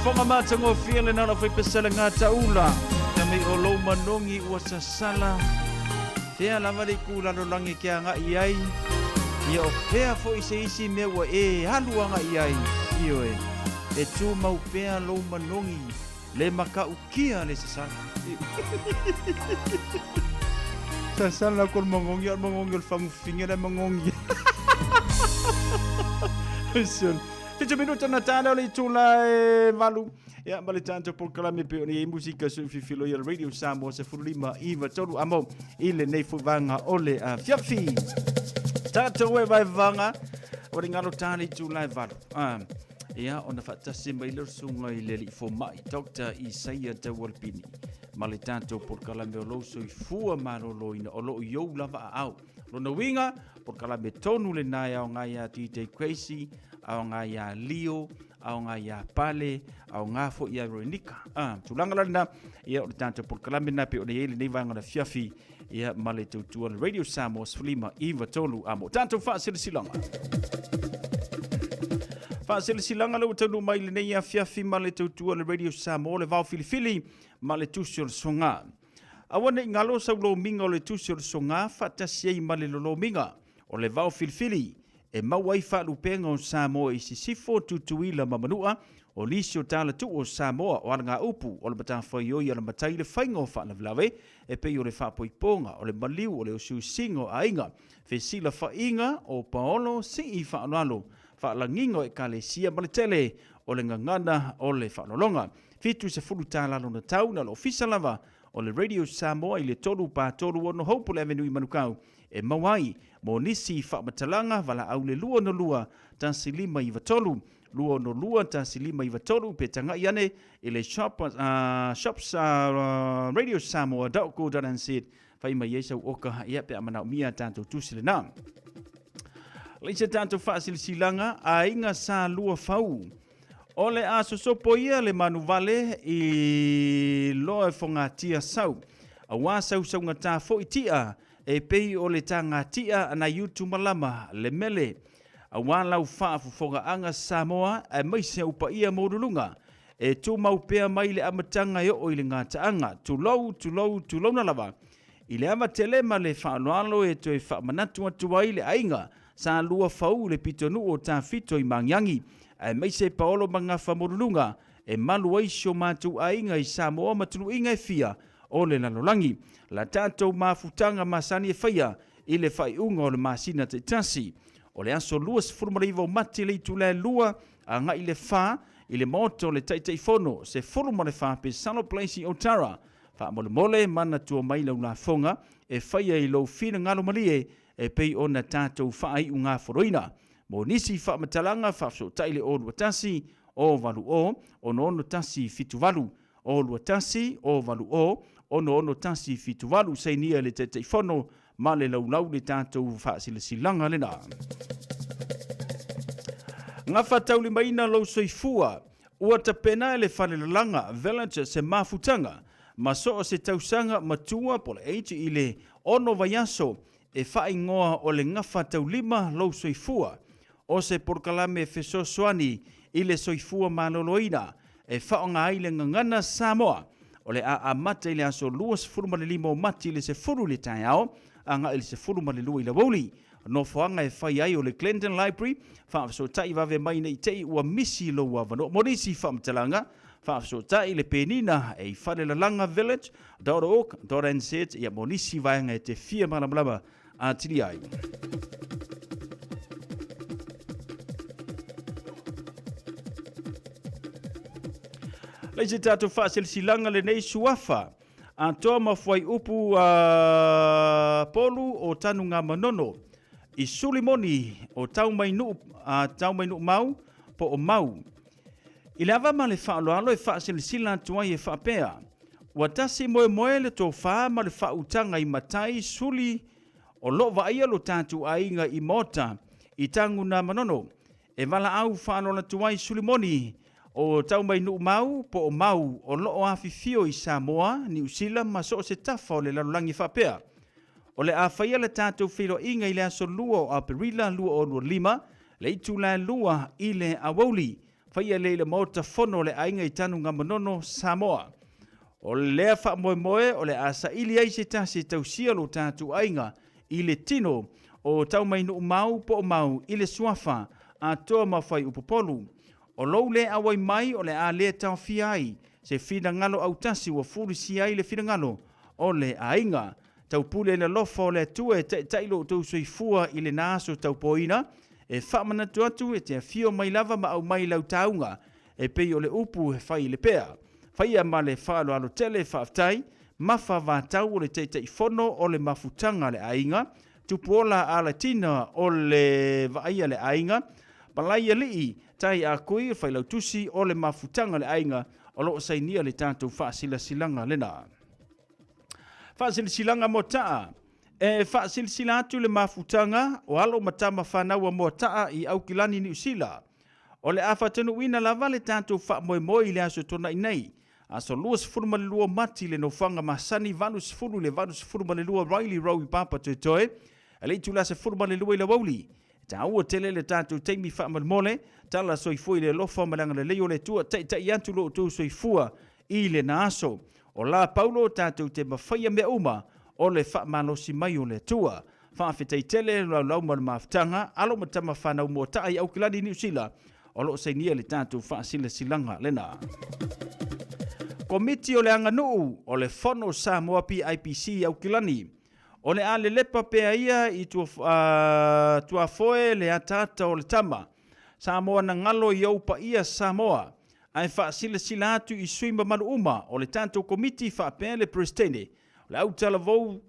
Faafofoga matagofie lena o lau faipesalaga taula. Tamai o lou manogi ua sasala. Fea lava le itu lalolagi e te agai ai. Ia o fea foi se isi mea ua e alu agai ai. Ioe, e tumau pea lou manogi le matautia le sasala. Sasala ko le magogi, a o le magogi o le fagufine la e magogi. 7 minuta na tala o le itula e valu. Ia, ma le tatou polokalame pe o nei musika su fifilo ia Radio Samoa 15 iva tolu amo i lenei foi vaega o le afiafi. Tatou e vaevaga o le galo tala itula e valu. Ah, ia, ona faatasi mai le susuga i le alii fomai, Dr. Isaia Taualpini, ma le tatou polokalame o lou soifua maloloina o loo i ou lava aao. Lona uiga, polokalame tonu lena e aoga iā DJ Crazy, aoga iā Leo, aoga iā Pale, aoga foi iā Roenika. Ah, tulaga la lena, ia o le tatou polokalame lena pe o le i ai lenei vaega o le afiafi, ia ma le tautua le Radio Samoa 15 9 3 a mo tatou faasilasilaga. Faasilasilaga le ua taunuu mai lenei afiafi ma le tautua le Radio Samoa le vao filifili ma le tusi o le soga. Aua ne i galo sau lomiga o le tusi o le soga faatasi ai ma le lolomiga o le vao filifili e maua ai faalupega o Samoa i Sisifo, Tutuila ma Manua, o nisi o talatuu o Samoa o alagaupu o le matafaioi a le matai le faiga o faalavelave e pei o le faapoipoga, o le maliu, o le usiusiga o aiga, fesilafaiga o paolo, sii faaaloalo, faalagiga o ekalesia ma le tele o le gagana o le faaaloaloga. $70 lona tau na o le ofisa lava o le Radio Samoa i le 3 4 3 6 Hopeful Avenue i Manukau e maua ai mo nisi faamatalaga valaau le 262 1593 262 1593 pe tagai ane i le shop, shops radiosamoa.co.nz fai mai ai sau oka ia pe a manaomia tatou tusi lena. Leisa tatou faasilasilaga aiga sa lua fau. O le a sosopo ia le manuvale i loa e fogatia sau. Auā sausaugatā foi tia e pei o le tagatia a nai utu malama le mele. Auā lau faafofogaaga Samoa aemaise ou paia maualuluga e tumau pea mai le amataga e oo i le gataaga. Tulou, tulou, tulouna lava. I le ava tele ma le faaaloalo e toe faamanatu atu ai le aiga sa lua fau i le pitonuu o Tafito i Magiagi, aemaise Paolo ma Gafa Moluluga e malu ai si o matou aiga i Samoa ma tuluiga e fia o le lalolagi. La tatou mafutaga masani e faia i le faaiuga o le masina taitasi. O le aso 29 o Mati le itula e 2 agai le 4 i le Maota o le Taitaifono, 14 Pesalo Place i Otara. Faamolemole manatua mai lau lafoga e faia i lou finagalo malie e pei ona tatou faaiugafoloina. Mo nisi faamatalaga, faafesootai le 021 080 6178, 021 080 6178, sainia e le Taitaifono ma le laulau le tatou faasilasilaga lena. Gafataulimaina lou soifua, ua tapena e le Falelalaga Village se mafutaga ma so o se tausaga matua po o le age i le ono vaiaso e faaigoa o le Gafataulima Lou Soifua. O se polokalame fesoasoani i le soifua maloloina e faaaoga ai le gagana Samoa. O le a amata i le aso 25 o Mati i le 10 i le taeao agai i le 12 i le aoauli. Nofoaga e fai ai o le Glendon Library, faafesootai vave mai nei te i ua misi lou avanoa. Mo nisi faamatalaga, faafesootai le penina e i falelalagavillage.org.nz ia mo nisi vaega e te fia malamalama atili ai. Le isi tatou faasilasilaga lenei suafa atoa ma fuaiupu a polu o Tanugamanono i Sulimoni o Taumainuu, Taumainuu-mau po o Mau. I le ava ma le faaaloalo e faasilasila atu ai e faapea, ua tasi moemoe le tofa ma le faautaga i matai suli o lo o vaaia lo tatou aiga i Maota i Tagunamanono e valaau faaaloalo atu ai Sulimoni o Taumainuu-mau po o Mau o lo o afifio i Samoa, Niu Sila ma so o se tafa o le lalolagi faapea, O le a faia le tatou feiloaiga i le aso 2 o Aperila 2025, le itula e 2 i le aoauli. Faia lea i le Maota Fono o le Aiga i Tanugamanono, Samoa. O lea faamoemoe o le a saili ai se tasi e tausia lo tatou aiga i le tino o Taumainuumau po o Mau i le suafa atoa ma Faiupopolu. O lou le auai mai o le a le taofia ai se finagalo autasi ua fulisia ai le finagalo o le aiga. Taupule i le alofa o le Atua e taitai lo outou soifua i lena aso taupoina, e faamanatu atu e te afio mai lava ma aumai lau tauga e pei o le upu e fai i le pea. Faia ma le faaaloalo tele, faafetai, Mafa Vatau o le Taitaifono o le Mafutaga a le Aiga, Tupuola Alatina o le Vaaia a le Aiga, Palaialii Tai A Kui, Failautusi o le Mafutaga a le Aiga, o lo o sainia le tatou faasilasilaga lena. Faasilasilaga mo taa. E faasilasila atu le mafutaga o alo ma tama fanau a Moataa i Aukilani, Niu Sila. O le a faataunuuina lava le tatou faamoemoe i le aso Toonai nei, aso 22 o Mati i le nofoaga masani 80 i le 82 Riley Road i Papatoetoe, i le itula 12 i le aoauli. E taua tele le tatou taimi faamolemole, tala soifua i le alofa ma le agalelei o le Atua, taitai atu lo outou soifua i lena aso. O la Paulo tatou te mafaia mea uma o le faamalosi mai o le Atua. Faafetai tele le laulau ma le mafutaga, alo ma tama fanau Moataa i Aukilani, Niu Sila, o lo o sainia le tatou faasilasilaga lena. Komiti o le Aganuu o le Fono Samoa PIPC i Aukilani. O le a lelepa pea ia i tua, tuafoe le ataata o le tama. Samoa na galo i ou paia Samoa. Ae faasilasila atu i sui mamalu uma o le tatou Komiti faapea le Peresetene o le autalavou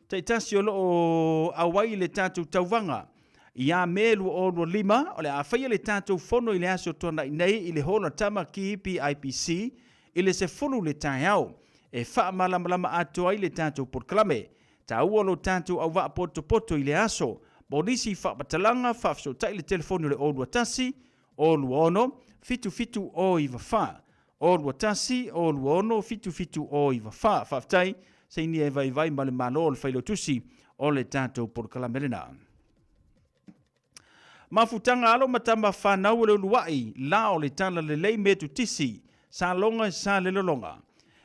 taitasi o lo o auai i le tatou tauvaga. Ia Me 2025, o le a faia le tatou fono i le aso Toonai nei i le Holo Tama ki PIPC i le 10 le taeao e faamalamalama atoa ai le tatou polokalame. Taua lo tatou auvaa potopoto i le aso. Mo nisi faamatalaga, faafesootai le telefoni o le 021 026 77 094. 021 026 77 094. Faafetai, sainia e vaivai ma le Malo o le Failautusi o le tatou polokalame lena. Mafutaga alo ma tama fanau o le uluai la o le tala lelei Metutisi, Saloga Salelologa.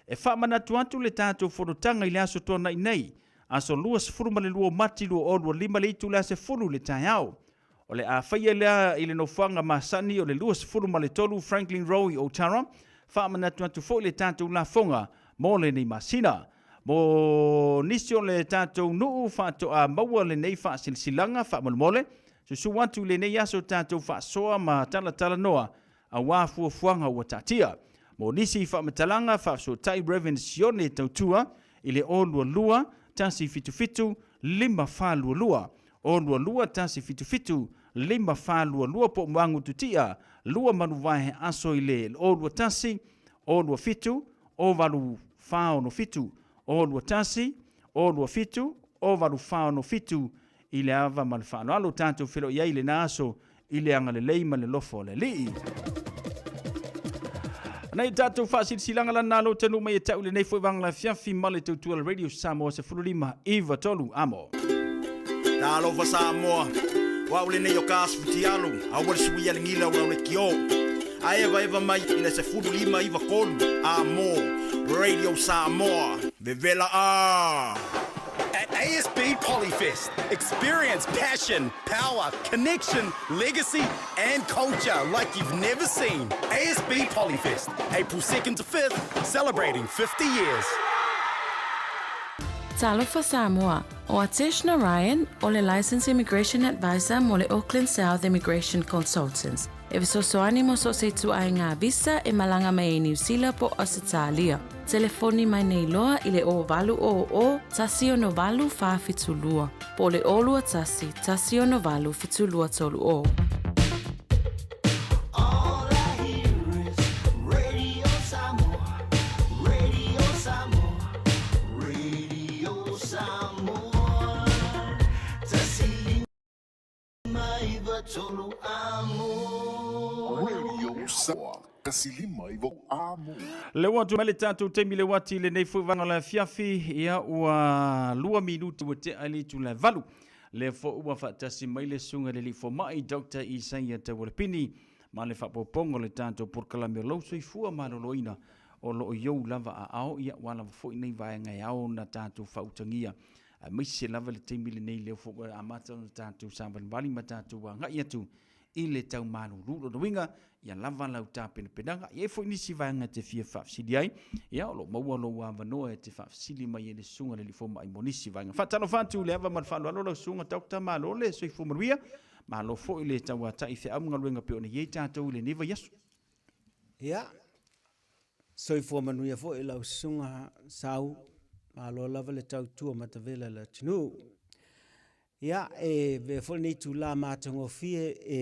E faamanatu atu le tatou fonotaga i le aso Toonai nei, aso 22 o Mati 2025 le itula 10 i le taeao. O le a faia lea i le nofoaga masani o le 23 Franklin Road i Otara. Faamanatu atu foi le tatou lafoga mo lenei masina. Mo nisi o le tatou nuu faatoa maua lenei faasilasilaga faamolemole, susu atu i lenei aso tatou faasoa ma talatalanoa aua fuafuaga ua taatia. Mo nisi faamatalaga, faafesootai Rev. Sione Tautua i le 022 177 5422, 022 177 5422 po o Moagu Tutia, 2 Manuvae Aso i le 021 027 08467, 021 027 08467 i le ava ma le faaaloalo tatou feiloai ai i lena aso i le agalelei ma le alofa o le Alii. Nei tatou faasilasilaga lana alo tanu mai e tau lenei foi vanga la fiafi ma le tautua le Radio Samoa 15 93 amo. Talofa Samoa, o au lenei o ka asu futialu, aua le suia le gila o au le kio. A evaeva mai i le 15 93 amo, Radio Samoa, vevela a! At ASB Polyfest, experience passion, power, connection, legacy, and culture like you've never seen. ASB Polyfest, April 2nd to 5th, celebrating 50 years. Talofa Samoa, ʻO Atesh Narayan, ʻo le Licensed Immigration Advisor mo le Auckland South Immigration Consultants, e fesoasoani mo so o se ituaiga visa e malaga mai ai Niu Sila po o Ausetalia. Telefoni mai nei loa i le 0800 168 472 po o le 021 168 7230. Leo atu mai le tatou taimi le uati i lenei foi vaega o le afiafi, ia ua 2 minute ua tea i le itula e 8. Lea foi ua faatasi mai le susuga i le alii fomai Doctor Isaia Taualepini. ma le faaopoopoga o le tatou polokalame o lou soifua maloloina o lo o i ou lava aao, ia ua lava foi nei vaega e ao ona tatou faautagia, aemaise lava le taimi lenei lea foi ua amata ona tatou savalivali ma tatou agai atu i le tau malulu. Lona uiga, ia lava lau tapenapenaga. E i ai foi nisi vaega e te fia faafesili ai, ia o lo o maua lou avanoa e te faafesili mai ai le susuga i le alii fomai mo nisi vaega. Faatalofa atu i le ava ma le faaaloalo lau susuga Doctor, malo le soifua manuia, malo foi le tauatai feau ma galuega pei ona i ai tatou i lenei vaiaso. Ia, soifua manuia foi lau susuga Sau, malo lava le tautua matavela i le atunuu. Ia, e avea foi lenei itula matagofie e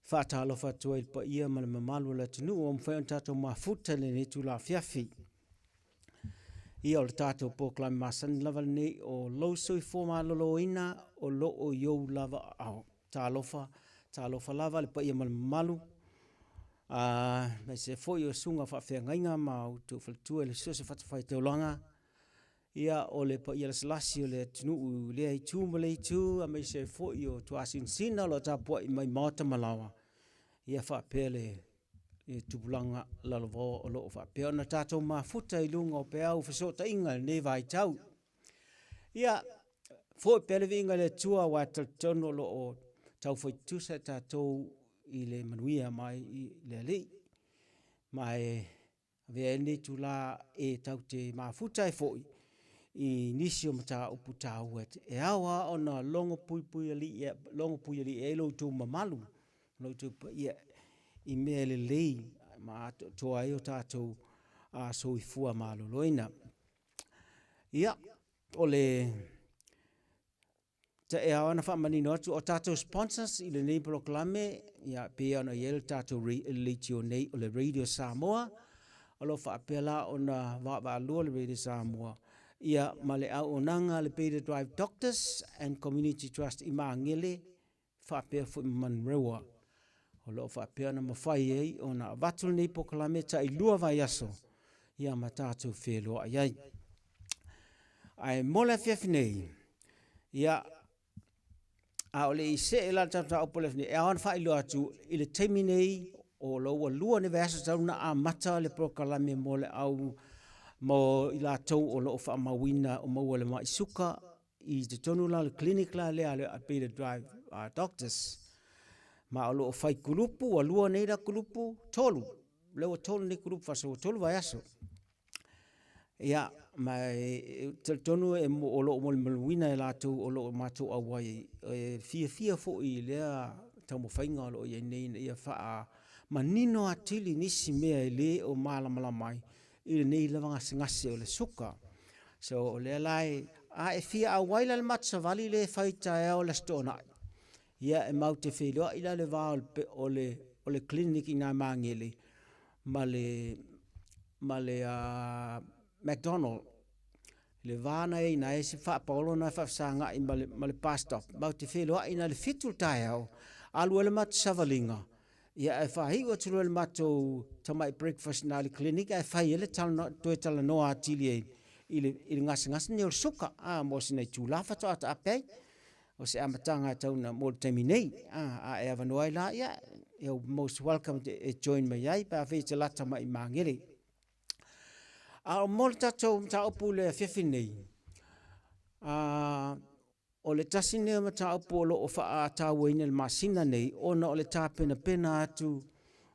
faatalofa atu ai i le paia ma le mamalu o le atunuu ua mafai ona tatou mafuta i lenei itula afiafi. Ia, o le tatou polokalame masani lava lenei o lou soifua maloloina o lo o i ou lava aao. Talofa, talofa lava le paia ma le mamalu, aemaise foi o susuga faafeagaiga ma outou faletua i le so o se fatafaitaulaga. Ia, o le paia lasilasi o le atunuu i lea itu ma lea itu, aemaise ai foi o tuasinasina o lo o tapuai mai maota ma laoa, ia faapea le tupulaga lalovaoa o lo o faapea ona tatou mafuta i luga o peau fesootaiga i lenei vaitau. Ia, foi pea le viiga i le Atua aua e talitonu o lo o taufai tutusa i tatou i le manuia mai i le Alii. Ma e Avea ai lenei itula e tatou te mafuta ai foi i nisi o mataupu taua e ao lava ona logo puipuialii ai lo outou mamalu, lo outou paia i mea lelei ma atoatoa ai o tatou soifua maloloina. Ia, o le E ao ona faamanino atu o tatou sponsors i lenei polokalame, ia pei ona i ai le tatou leitio nei o le Radio Samoa, o lo o faapea la ona vaavaalua le Radio Samoa ia ma le auaunaga a le Beta Drive Doctors and Community Trust i Magele faapea foi ma Manurewa. O lo o faapea ona mafai ai ona avatu lenei polokalame tailua vaiaso ia ma tatou feloai ai. Ae mo le afiafi nei, ia, a o le i see la le tatou mataupu i le afiafi nei, e ao ona faailoa atu i le taimi nei, o lo ua lua ni vaiaso talu ona amata le polokalame mo le au mo i latou o lo o faamauina o maua i le mai suka i totonu la o le clinic la lea a le Beta Drive Doctors. Ma o lo o fai kulupu, ua lua nei la kulupu, tolu. Lea ua tolu nei kulupu faasolo, ua tolu vaiaso. Ia, ma e talitonu e, o lo o molimauina e latou o lo o matou auai e fiafia foi i lea taumafaiga o lo o i ai nei ina ia faamanino atili nisi mea e le o malamalama ai i lenei lava gasegase o le suka. So, o lea la e, a e fia auai la i le matou savali lea e fai i taeao o le Aso Toonai, ia e matou te feiloai la i le va o le, o le clinic i ina i Magele ma le, ma le McDonald, le va na e ina e si faapaolo na e faafesagai ma le, ma le bus stop. Matou te feiloai ina i le 7 i le taeao, alu ai le matou savaliga, ia ae faaiu atu loa i le matou tamai breakfast ina i le clinic ae fai ai le talanoa, toe talanoa atili ai i le, i le gasegase lenei o le suka, a, mo sina itula faatoa taape ai. O se amataga e tau na mo le taimi nei, a, a e avanoa ai la, ia, you're most welcome e join mai ai pe afai e te lata mai i Magele. A o mo le tatou mataupu i le afiafi nei, a, o le tasi lenei o mataupu o lo o faatauaina i le masina nei ona o le tapenapena atu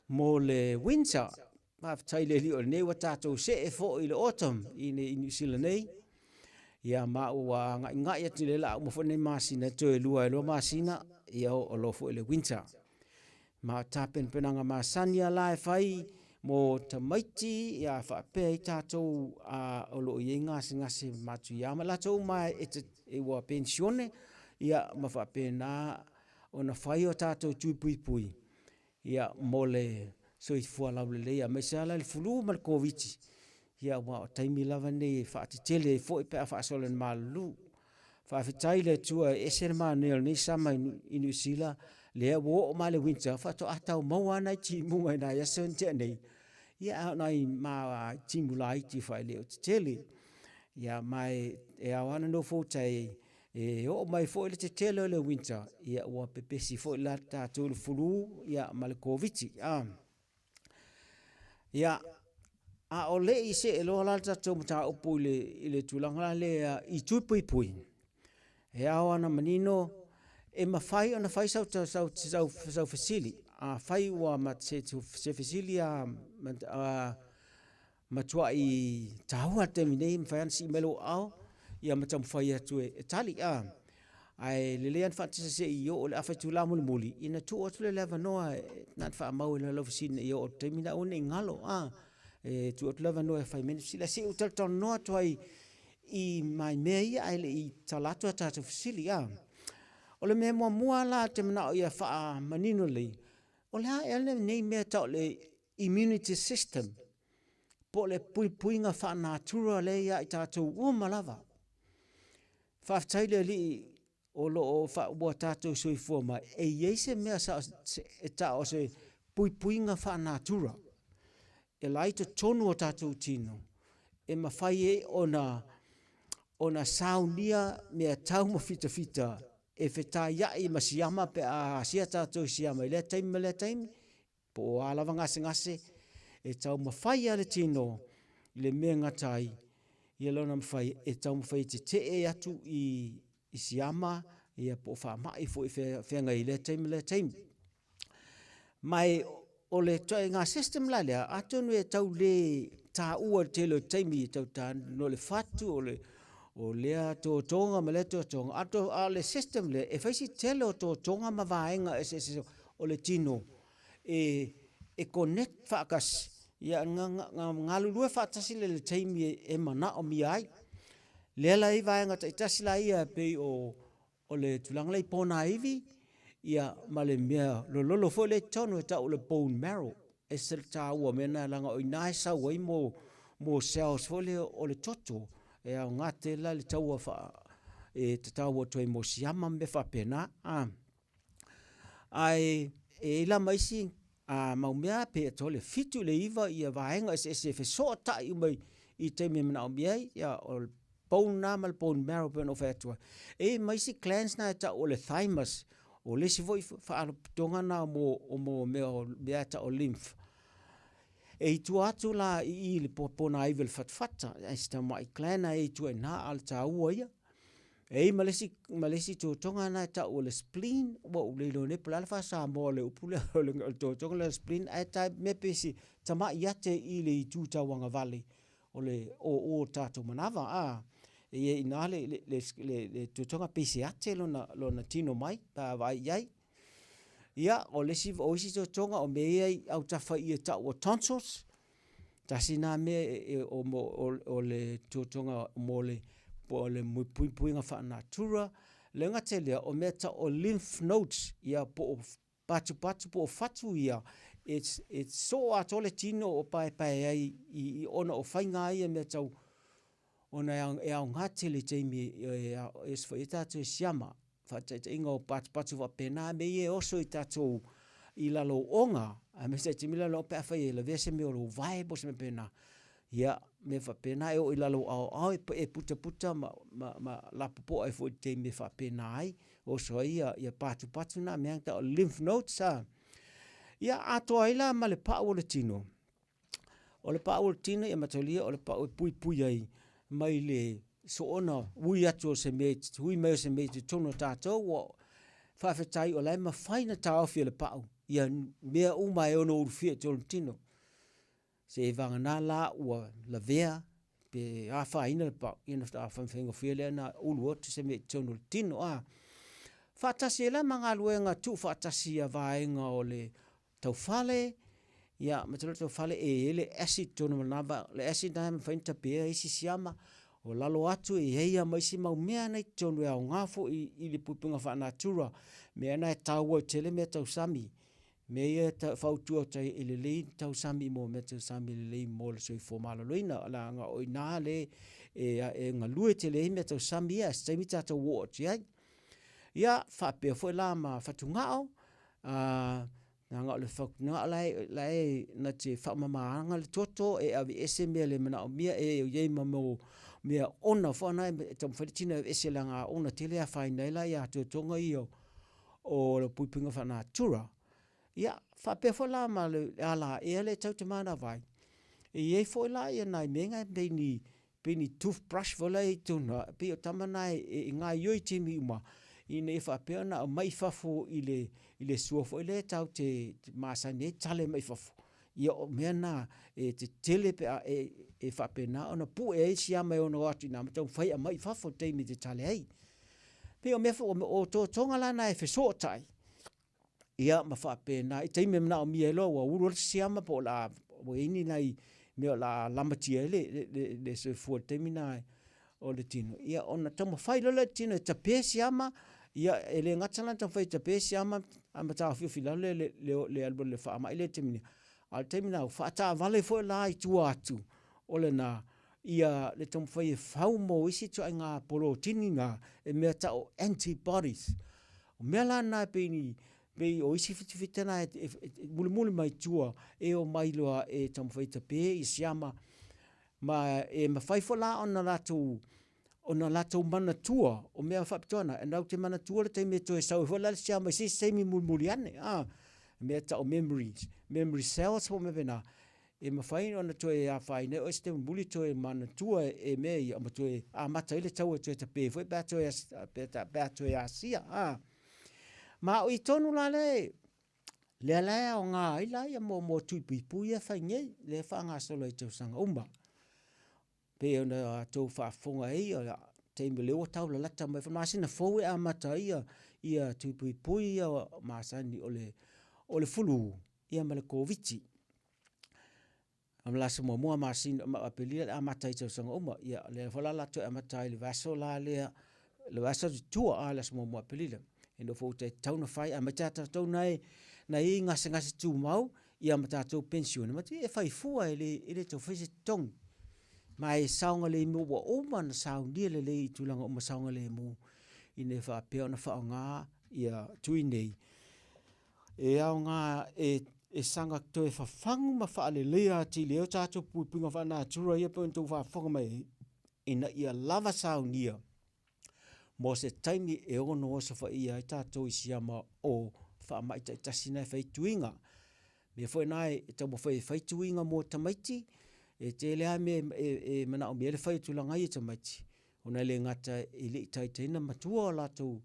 mo le winter. Faafetai i le Alii o lenei ua tatou see foi i le autumn i Niu Sila nei. Ia ma ua agaigai atu i le la uma foi nei masina, toe lua e lua masina, ia o loa foi le winter. Ma o tapenapenaga masani a la e fai mo tamaiti, ia faapea ai tatou o lo o i ai gasegase matuia ma latou uma e, e ua penisione, ia ma faapena ona fai o tatou tui puipui ia mo le soifua laulelei aemaise lava la le flu ma le Koviti, ia aua o taimi lava nei e faatetele ai foi pe a faasolo i le malulu. Faafetai i le Atua e ese le manaia o lenei sama i Niu Sila, lea ua oo mai le winter faatoa tau maua lava nai timuga i nai aso na tea nei, ia a o nai ma timu laiti foi e le o tetele. Ia ma e ao lava ona nofoutai. E oo mai foi le tetele o le winter, ia ua pepesi foi la tatou i le flu ia ma le Koviti. A. Ia, a o le i see loa la le tatou mataupu i le, i le tulaga la lea i tui puipui, e ao ana manino e mafai ona fai sau, sau, sau, sau fesili. Afai ua ma, se, se fesili a, a matuai taua le taimi nei, mafai ona sii mai lou aao ia ma taumafai atu e tali. A. Ae lelei lava ona faatasi se i oo i le afa itula mulimuli, ina tuu atu lea o le avanoa e na ona faamau ai loa lau fesili ina ia oo i le taimi lena aua ne i galo. A. E tuu atu le avanoa e fai mai ni fesili. Ae se i ou talatalanoa atu ai i nai mea ia ae le i tala atu a tatou fesili. A. O le mea muamua la ou te manao ia faamanino lelei, o le a ea lenei mea e tau o le immunity system, po o le puipuiga faanatura lea ia i tatou uma lava. Faafetai le Alii o lo o ua tatou soifua mai, e i ai se mea sa, e tau o se puipuiga faanatura e la i totonu o tatou tino e mafai ai ona ona saunia mea tau ma fitafita e fetaiai ma siama pe a asia tatou i siama i lea taimi ma lea taimi Po o a lava gasegase, e taumafai lava le tino i le mea e gata ai ia lona mafai e taumafai e tetee atu i, i siama ia po o faamai foi e feagai i lea taimi ma lea taimi. Ma e, o le ituaiga system la lea, atonu e tau le taua i le tele o taimi e tau ta no le fatu o le o lea totoga ma lea totoga, a o le system lea e fai si tele o totoga ma vaega eseese o le tino e, e connect faatasi, ia galulue faatasi le le taimi e, e manaomia ai. Lea la i vaega taitasi la ia e pei o, o le tulaga lea i ponaivi, ia ma le mea lololo foi lea i totonu e tau o le bone marrow. E ese le taua o mea na leaga o i ina e sau ai mo, mo cells foi lea o le toto. E aoga tele la le taua faa, e tatau atu ai mo siama ma mea faapena. Ah. Ae e i ai la ma isi a mau mea pe atau le 7 i le 9 ia vaega eseese e fesootai uma i taimi e manaomia ai, ia o le bone na ma le bone marrow pei ona ou fai atu ai. E i ai ma isi glands na e tau o le thymus, o le isi foi faalapotopotoga na mo, mo mea o mea e tau o lymph. E i tua atu la i i le ponaivi o le fatafata, ai si tamai gland na e i tua i ina, a o le taua ia. E i ai ma le isi, ma le isi totoga na e tau o le spleen, ua ou le iloa nei po o le a le faa-Samoa o le upu lea o le, o le totoga lea o le spleen, ae ta mea pei se tamai ate i le itu tauagavale o le oo o tatou manava, a. E i ai i ina le, le, le, le, le totoga pei se ate lona, lona tino mai pe a vaai i ai. Ia, o le isi, o isi totoga o mea ia i autafa i e tau o tonsils, Tasi nā mea e, e, o, mo, o, o le totoga mo le, po o le puipuiga faanatura, le gata i lea, o mea tau o lymph nodes, ia po o patupatu po o fatu ia, e, e soo atoa le tino o paepae ai i, i ona o faiga ia mea tau ona e aoga tele i taimi e, e, e, e tatou e siama. Faataitaiga o patupatu faapena mea ia e oso i tatou i lalo o oga, aemaise ai taimi lalo pe afai e lavea se mea o lou vae po o se mea faapena. Ia, mea faapena e oo i lalo o aoao e, e putaputa ma, ma, ma lapopoa ai foi i le taimi e faapena ai, oso ai ia, ia patupatu na mea tau o lymph nodes a. Ia atoa ai la ma le pau o le tino. O le pau o le tino ia mataulia o le pau e puipui ai mai le soona ui atu o se mea, ui mai o se mea i totonu o tatou, ua faafetai o la e mafai na taofi e le pau ia mea uma e ono ulufia i totonu o le tino. Se i vagana la ua lavea pe afaina le pau, ia ona faigofie lea na ulu atu se mea i totonu o le tino. A faatasi ai la ma galuega tuufaatasi ia vaega o le taufale, ia ma te taufale e i ai le acid tonu o lena va, le acid na e mafai ona tapeina isi siama, o lalo atu e i ai lava ma isi mau mea na i totonu e aoga foi i le puipuiga faanatura, mea na e taua tele mea tau sami. Mea ia e fautua atu ai e lelei le tausami mo mea tausami lelei mo le soifua maloloina, leaga o i ina le e galue tele ai mea tausami ia, se taimi tatou oo atu i ai. Ia, faapea foi la ma fatugao, a leaga o le fatugao la e, la e na te faamamaina le toto e aveese mea le manaomia e i ai ma mo, mea ona foi na e taumafai le tino e aveese leaga ona tele e afaina ai la ia atoatoga ia o le puipuiga faanatura. Ia, faapea foi la ma le alaea lea tau te manava ai, e i ai foi la ia nai mea na pei ni, pei ni toothbrush foi la e i totonu, e pei o tama na e gaoioi i taimi uma, ina ia faapea ona aumai i fafo i le, i le sua foi lea tatou te masani ai tale mai fafo. Ia o mea na e tetele pe a e faapena ona pue ai siama e ono o atu i ina ma taumafai e aumai i fafo i le taimi e tatale ai. Pei o mea foi, o otootoga la na e fesootai ia ma faapena i taimi e manaomia ai loa ua ulu atu se siama po o le a ua i ai ni nai mea o le a lamatia ai le soifua i le taimi lena o le tino, ia ona taumafai loa lea o le tino e tape siama, ia e le gata la ona taumafai e tape siama ae mataofiofi i lalo le alu alu o le faamai lea i le taimi nei, a o le taimi lena ua faataavale foi la i tua atu o lena ia le taumafai e fau mo isi ituaiga polotini na e mea tau o antibodies. O mea la na e pei ni pei o isi fitafita na e mulimuli mai tua e omai loa e taumafai e tape i siama ma e mafai foi la ona latou ona latou manatua o mea faapitoa na, e te manatua le taimi e toe sau ai foi la le siama i se isi taimi mulimuli ane, a, mea tau memories, memory cells po o mea faapena, e mafai ona toe afaina ai oe se taimi mulimuli toe manatua e mea ia ma toe amata ai le taua e toe tape foi pe a toe, pe a toe asia, a. Ma o i tonu la lea, lea la e aoga ai la ia mo, mo tui puipui ia e fai nei, lea e faagasolo ai i tausaga uma. Pei ona tou faafofoga ai, o le taimi o lea ua tau lalata mai foi le masina fou e amata ai ia, ia tui puipui ia masani o le, o le fulu ia ma le Koviti. A ma le aso muamua masina o Aperila e amata ai i tausaga uma. Ia, lea foi la o le a toe amata ai i le vaiaso la lea, le vaiaso atu i tua a le aso muamua o Aperila. E nofo uta e tatau ona fai, aemaise lava tatou na e i ai gasegase tumau, ia ma tatou penisione, matua e fai fua e le, e le tau fai se totogi. Ma e saogalemu ua uma ona saunia lelei i tulaga uma saogalemu ina ia faapea ona faaaoga ia tui nei e aoga e, e saga toe fafagu ma faaleleia atili ai o tatou puipuiga faanatura ia pei ona outou faafofoga mai ai, ina ia lava saunia mo se taimi e ono osofaia ai tatou i siama o faamai taitasi na e fai tuiga. Mea foi na e taumafai e fai tuiga mo tamaiti, e tele lava mea e manaomia ai le fai o tulaga ia i tamaiti, ona e le gata e le i taitaina matua o latou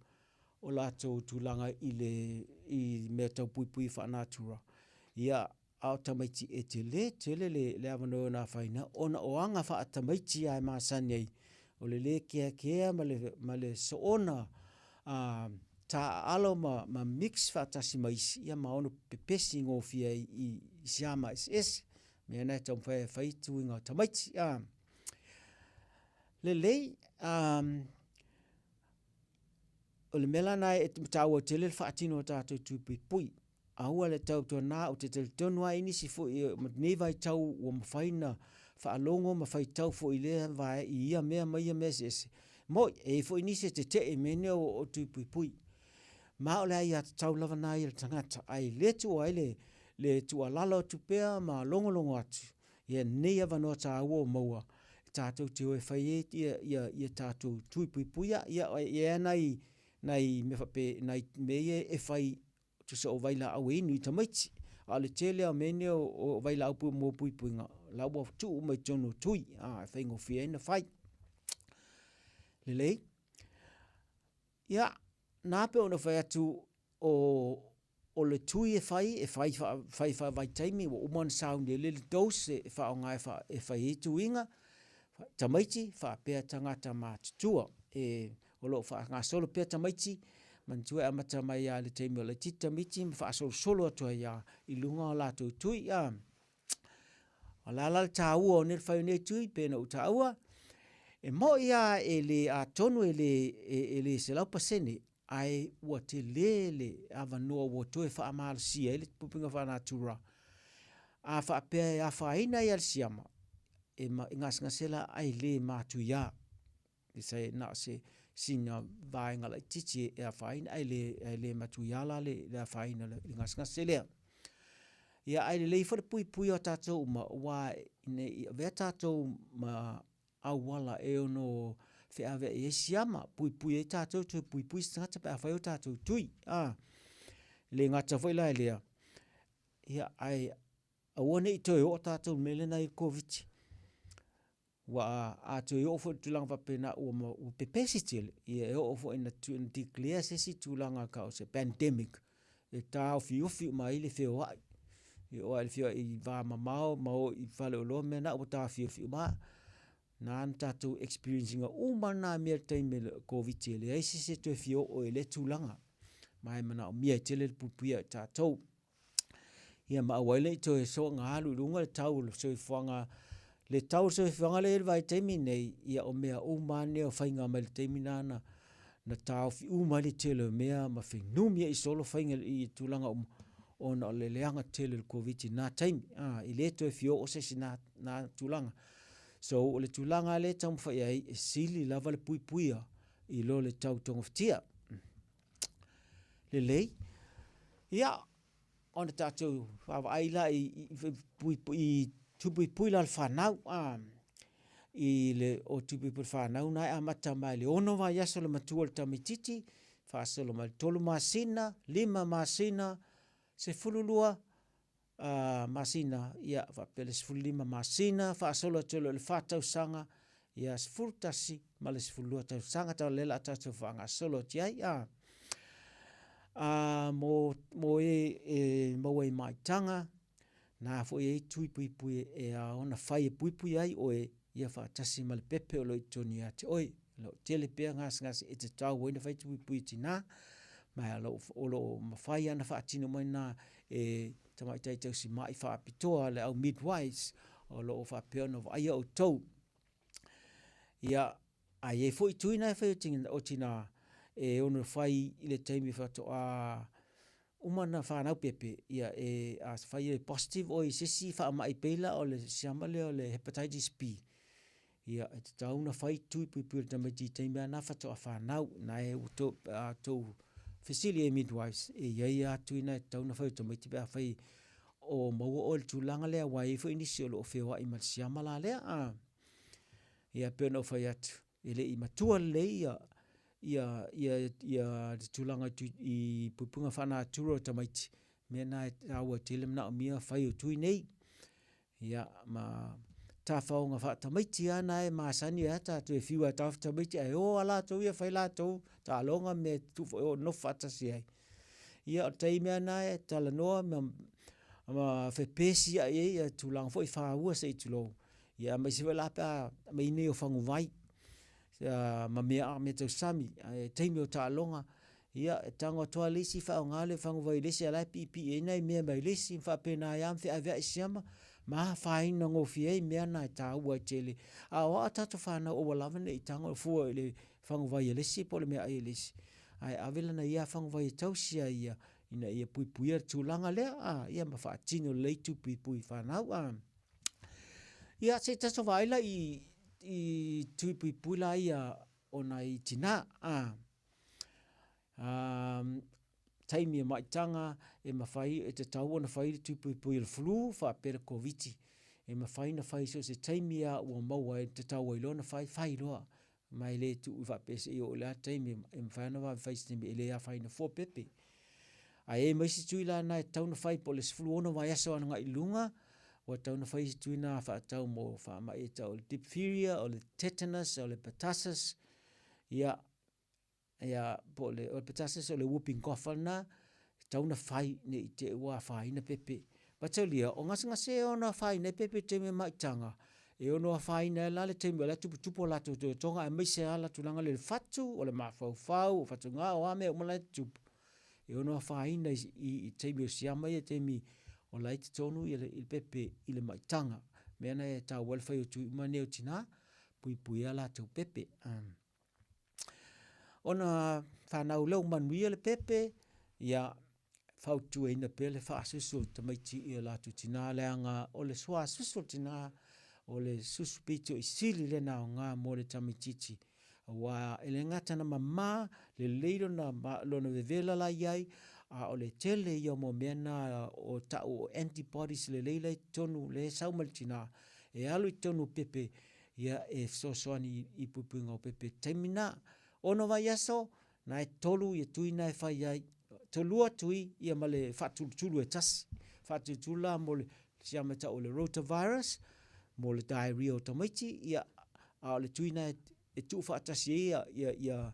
o latou tulaga i le i mea tau puipui faanatura, ia, a o tamaiti e tele tele le, le avanoa e ono afaina ona o aga faatamaiti lava e masani ai, o le lē keakea ma le, ma le soona a, taaalo ma, ma mix faatasi ma isi, ia ma ono pepesi gofie ai i, i siama eseese. Mea na e taumafai e fai tuiga o tamaiti. A, lelei, a, O le mea la lena e taua tele le faatino o tatou tui puipui. Aua le tautuana ou te talitonu lava i nisi foi o lenei vaitau ua mafai ona faalogo ma faitau foi i lea vae i ia mea ma ia mea eseese. Moi, e i ai foi nisi e tetee i mea nei o tui puipui. Ma o le aiatatau lava lena ia a le tagata, ae le tuua ai le, le tuualalo atu pea ma logologo atu ia nei avanoa taua ua maua e tatou te o e fai ai ia, ia, ia tatou tui puipuia, ia, e i ai nai, nai mea faapea, nai mea ia e fai tusa o vailaau e inu i tamaiti. A o le tele lava o mea nei o, o vailaau mo puipuiga, la ua tuu uma i totonu o tui, a, e faigofie ai ona fai. Lelei. Ia, na pei ona fai atu, o, o le tui e fai, e fai, fai faavaitaimi, ua uma ona sauni e le dose e faaaoga e, fa, e fai ai tuiga, tamaiti faapea tagata matutua. E, o lo o faagasolo pea tamaiti, manatua e amata mai lava i le taimi o laitiiti tamaiti ma faasolosolo atu ai lava i luga o latou tui. A, o le a la le taua o nei fai o nei tui, pei ona ou taua, e moni lava e le atonu e le, e, e le 100%, ae ua tele le avanoa ua toe faamalosia ai le puipuiga faanatura. A faapea e afaina ai le siama, e, ma, e gasegase la ae le matuia. E na o se sina vaega laitiiti e afaina ae le, ae le matuia la le, le afaina o le gasegase lea. Ia, ae lelei foi le puipuia o tatou uma, aua ina i avea tatou ma auala e ono feaveai ai siama, puipui ai tatou, toe puipui se tagata pe afai o tatou tui. A, le gata foi la i lea, ia, ae aua ne i toe oo tatou i le mea lena i le Koviti. Ua a toe oo foi i le tulaga faapena ua, ua pepesi tele, ia e oo foi ina declare se isi tulaga tau o se pandemic e taofiofi uma ai le feoai. E oo lava i le feoai i va mamao ma o i faleoloa mea na ua taofiofi uma lava. Na na tatou experience ina uma na mea i le taimi o le Koviti e leai se isi e toe fia oo i lea tulaga. Ma e manaomia ai tele le puipuia o tatou. Ia ma aua ai ne i toe soona alu i luga le tau o le soifuaga. Le tau o le soifuaga lea e i ai i le vaitaimi lenei, ia o mea uma lava nei o faiga mai le taimi lena na taofi uma ai le tele o mea ma fenumiai solo faiga i tulaga uma ona o le leaga tele o le Koviti i lena taimi, e le toe fia oo se isi i lena tulaga. So, o le tulaga lava lea e taumafai i ai, e sili lava le puipuia i lo le tau togafitia. Lelei. Ia, ona tatou vaavaai la i, i, i, i tupuipui la le fanau, a, i le o tupuipui le fanau na e amata mai le ono vaiaso le matua o le tamaititi, faasolo mai le tolu masina, lima masina, 12 masina, ia, faapea le 15 masina, faasolo atu ai loa i le fa tausaga, ia, 11 ma le 12 tausaga, tau lea la tatou faagasolo atu ai, a. A, mo, mo e, e maua i maitaga, na foi e tui puipui e ao ona fai e puipui ai oe, ia faatasi ma le pepe o lo o i totonu ia te oe. O lo o tele pea gasegase e tatau ai ona fai puipui i tinā, ma o lo o mafai lava ona faatino mai na e tamaitai tausimai faapitoa le au midwives o lo o faapea ona vaaia outou. Ia, a i ai foi tui na e fai o tinā, e ono fai i le taimi faatoa uma ona fanau pepe, ia e, a fai e positive oe i se isi faamai pei la o le siama lea o le hepatitis B, Ia, e tatau ona fai tui puipui o le tamaiti i taimi lava na faatoa fanau. Na e ua tou, a tou fesili i midwives, e i ai lava tui na e tatau ona fai o tamaiti pe afai o maua oe i le tulaga lea, aua e i ai foi nisi o lo o feoai ma le siama la lea. A, ia pei ona ou fai atu, e le i matua lelei ia, ia, ia, ia le tulaga i, i puipuiga faa-natura o tamaiti, mea na e taua tele manaomia fai o tui nei. Ia, ma tafaoga faatamaiti lava na e masani ai tatou e fiu lava e taofi tamaiti ae o lava latou ia fai latou taaloga ma mea e nonofo faatasi ai. Ia o le taimi lava lena e talanoa ma, ma fepesiai ai ia tulaga foi faua se i tulou. Ia aemaise foi la pe a aumai nei o faguvai ma mea, mea tausami, ae taimi o taaloga, Ia, e tago atu lava le isi faaaoga le faguvai i le isi a o la e piipii ai nai mea mai le isi, ma faapena ai lava ona feaveai siama ma afaina gofie ai mea na e taua ai tele. A o a tatou fanau aua lava ne i tago fua i le faguvai a le isi po o le meaai a le isi, ae ave lana ia faguvai e tausi ai ia ina ia puipuia le tulaga lea, a, ia ma faatino lelei tupuipui fanau. A. Ia, se i tatou vaai la i, i tui puipui la ia o nai tinā, a. Um, taimi e maitaga e mawhai, e te tau ona whai le tūpuipui o le flu, whaapea le Koviti. E mawhai na whai so se taimi a ua maua e te tau ai loa na whai, whai loa. Ma e le tuu i whaapea se i o le a taimi, e mawhai ana wawe whai se taimi e le a whai na fua pepe. A e mai se tui la na e tau na whai po le 16 vaiaso ana ngai lunga, ua tau na whai se tui na whaatau mo whaamai e tau o le diphtheria, o le tetanus, o le pertussis, ia, ia, po o le, o le pertussis o le whooping cough lena, e tatau ona fai ne i te i ua afaina pepe. Mataulia, o gasegase e ono afaina ai pepe i taimi o maitaga, e ono afaina ai la le taimi o la e tuputupu o latou totoga aemaise lava la tulaga lea o le fatu, o le mafaufau, o fatugao, o a mea uma la e tutupu, e ono afaina i, i, i taimi o siama ia, taimi o la e i totonu ia le, i le pepe i le maitaga. Mea na e taua ai le fai o tui uma nei o tinā, puipuia a latou pepe. Um. Ona fanau lea ua manuia le pepe, ia fautuaina pea le faasusu o tamaiti i o latou tinā, leaga o le suasusu o le tinā, o le susu pito i sili lena aoga mo le tamaitiiti. Aua e le gata na mamā, lelei lona, lona vevela la i ai, a o le tele ia o mea na o ta'u o antibodies lelei la i totonu, le sau mai le tinā, e alu i totonu o pepe. ia e fesoasoani i puipuiga o pepe i le taimi lena. Ono vaiaso, na e tolu ia tui na e fai ai, tolua tui ia ma le faatulutulu e tasi. Faatulutulu la mo le siama e tau o le rotavirus, mo le diarrhea o tamaiti, ia, a o le tui na e tuufaatasi ai ia, ia, ia,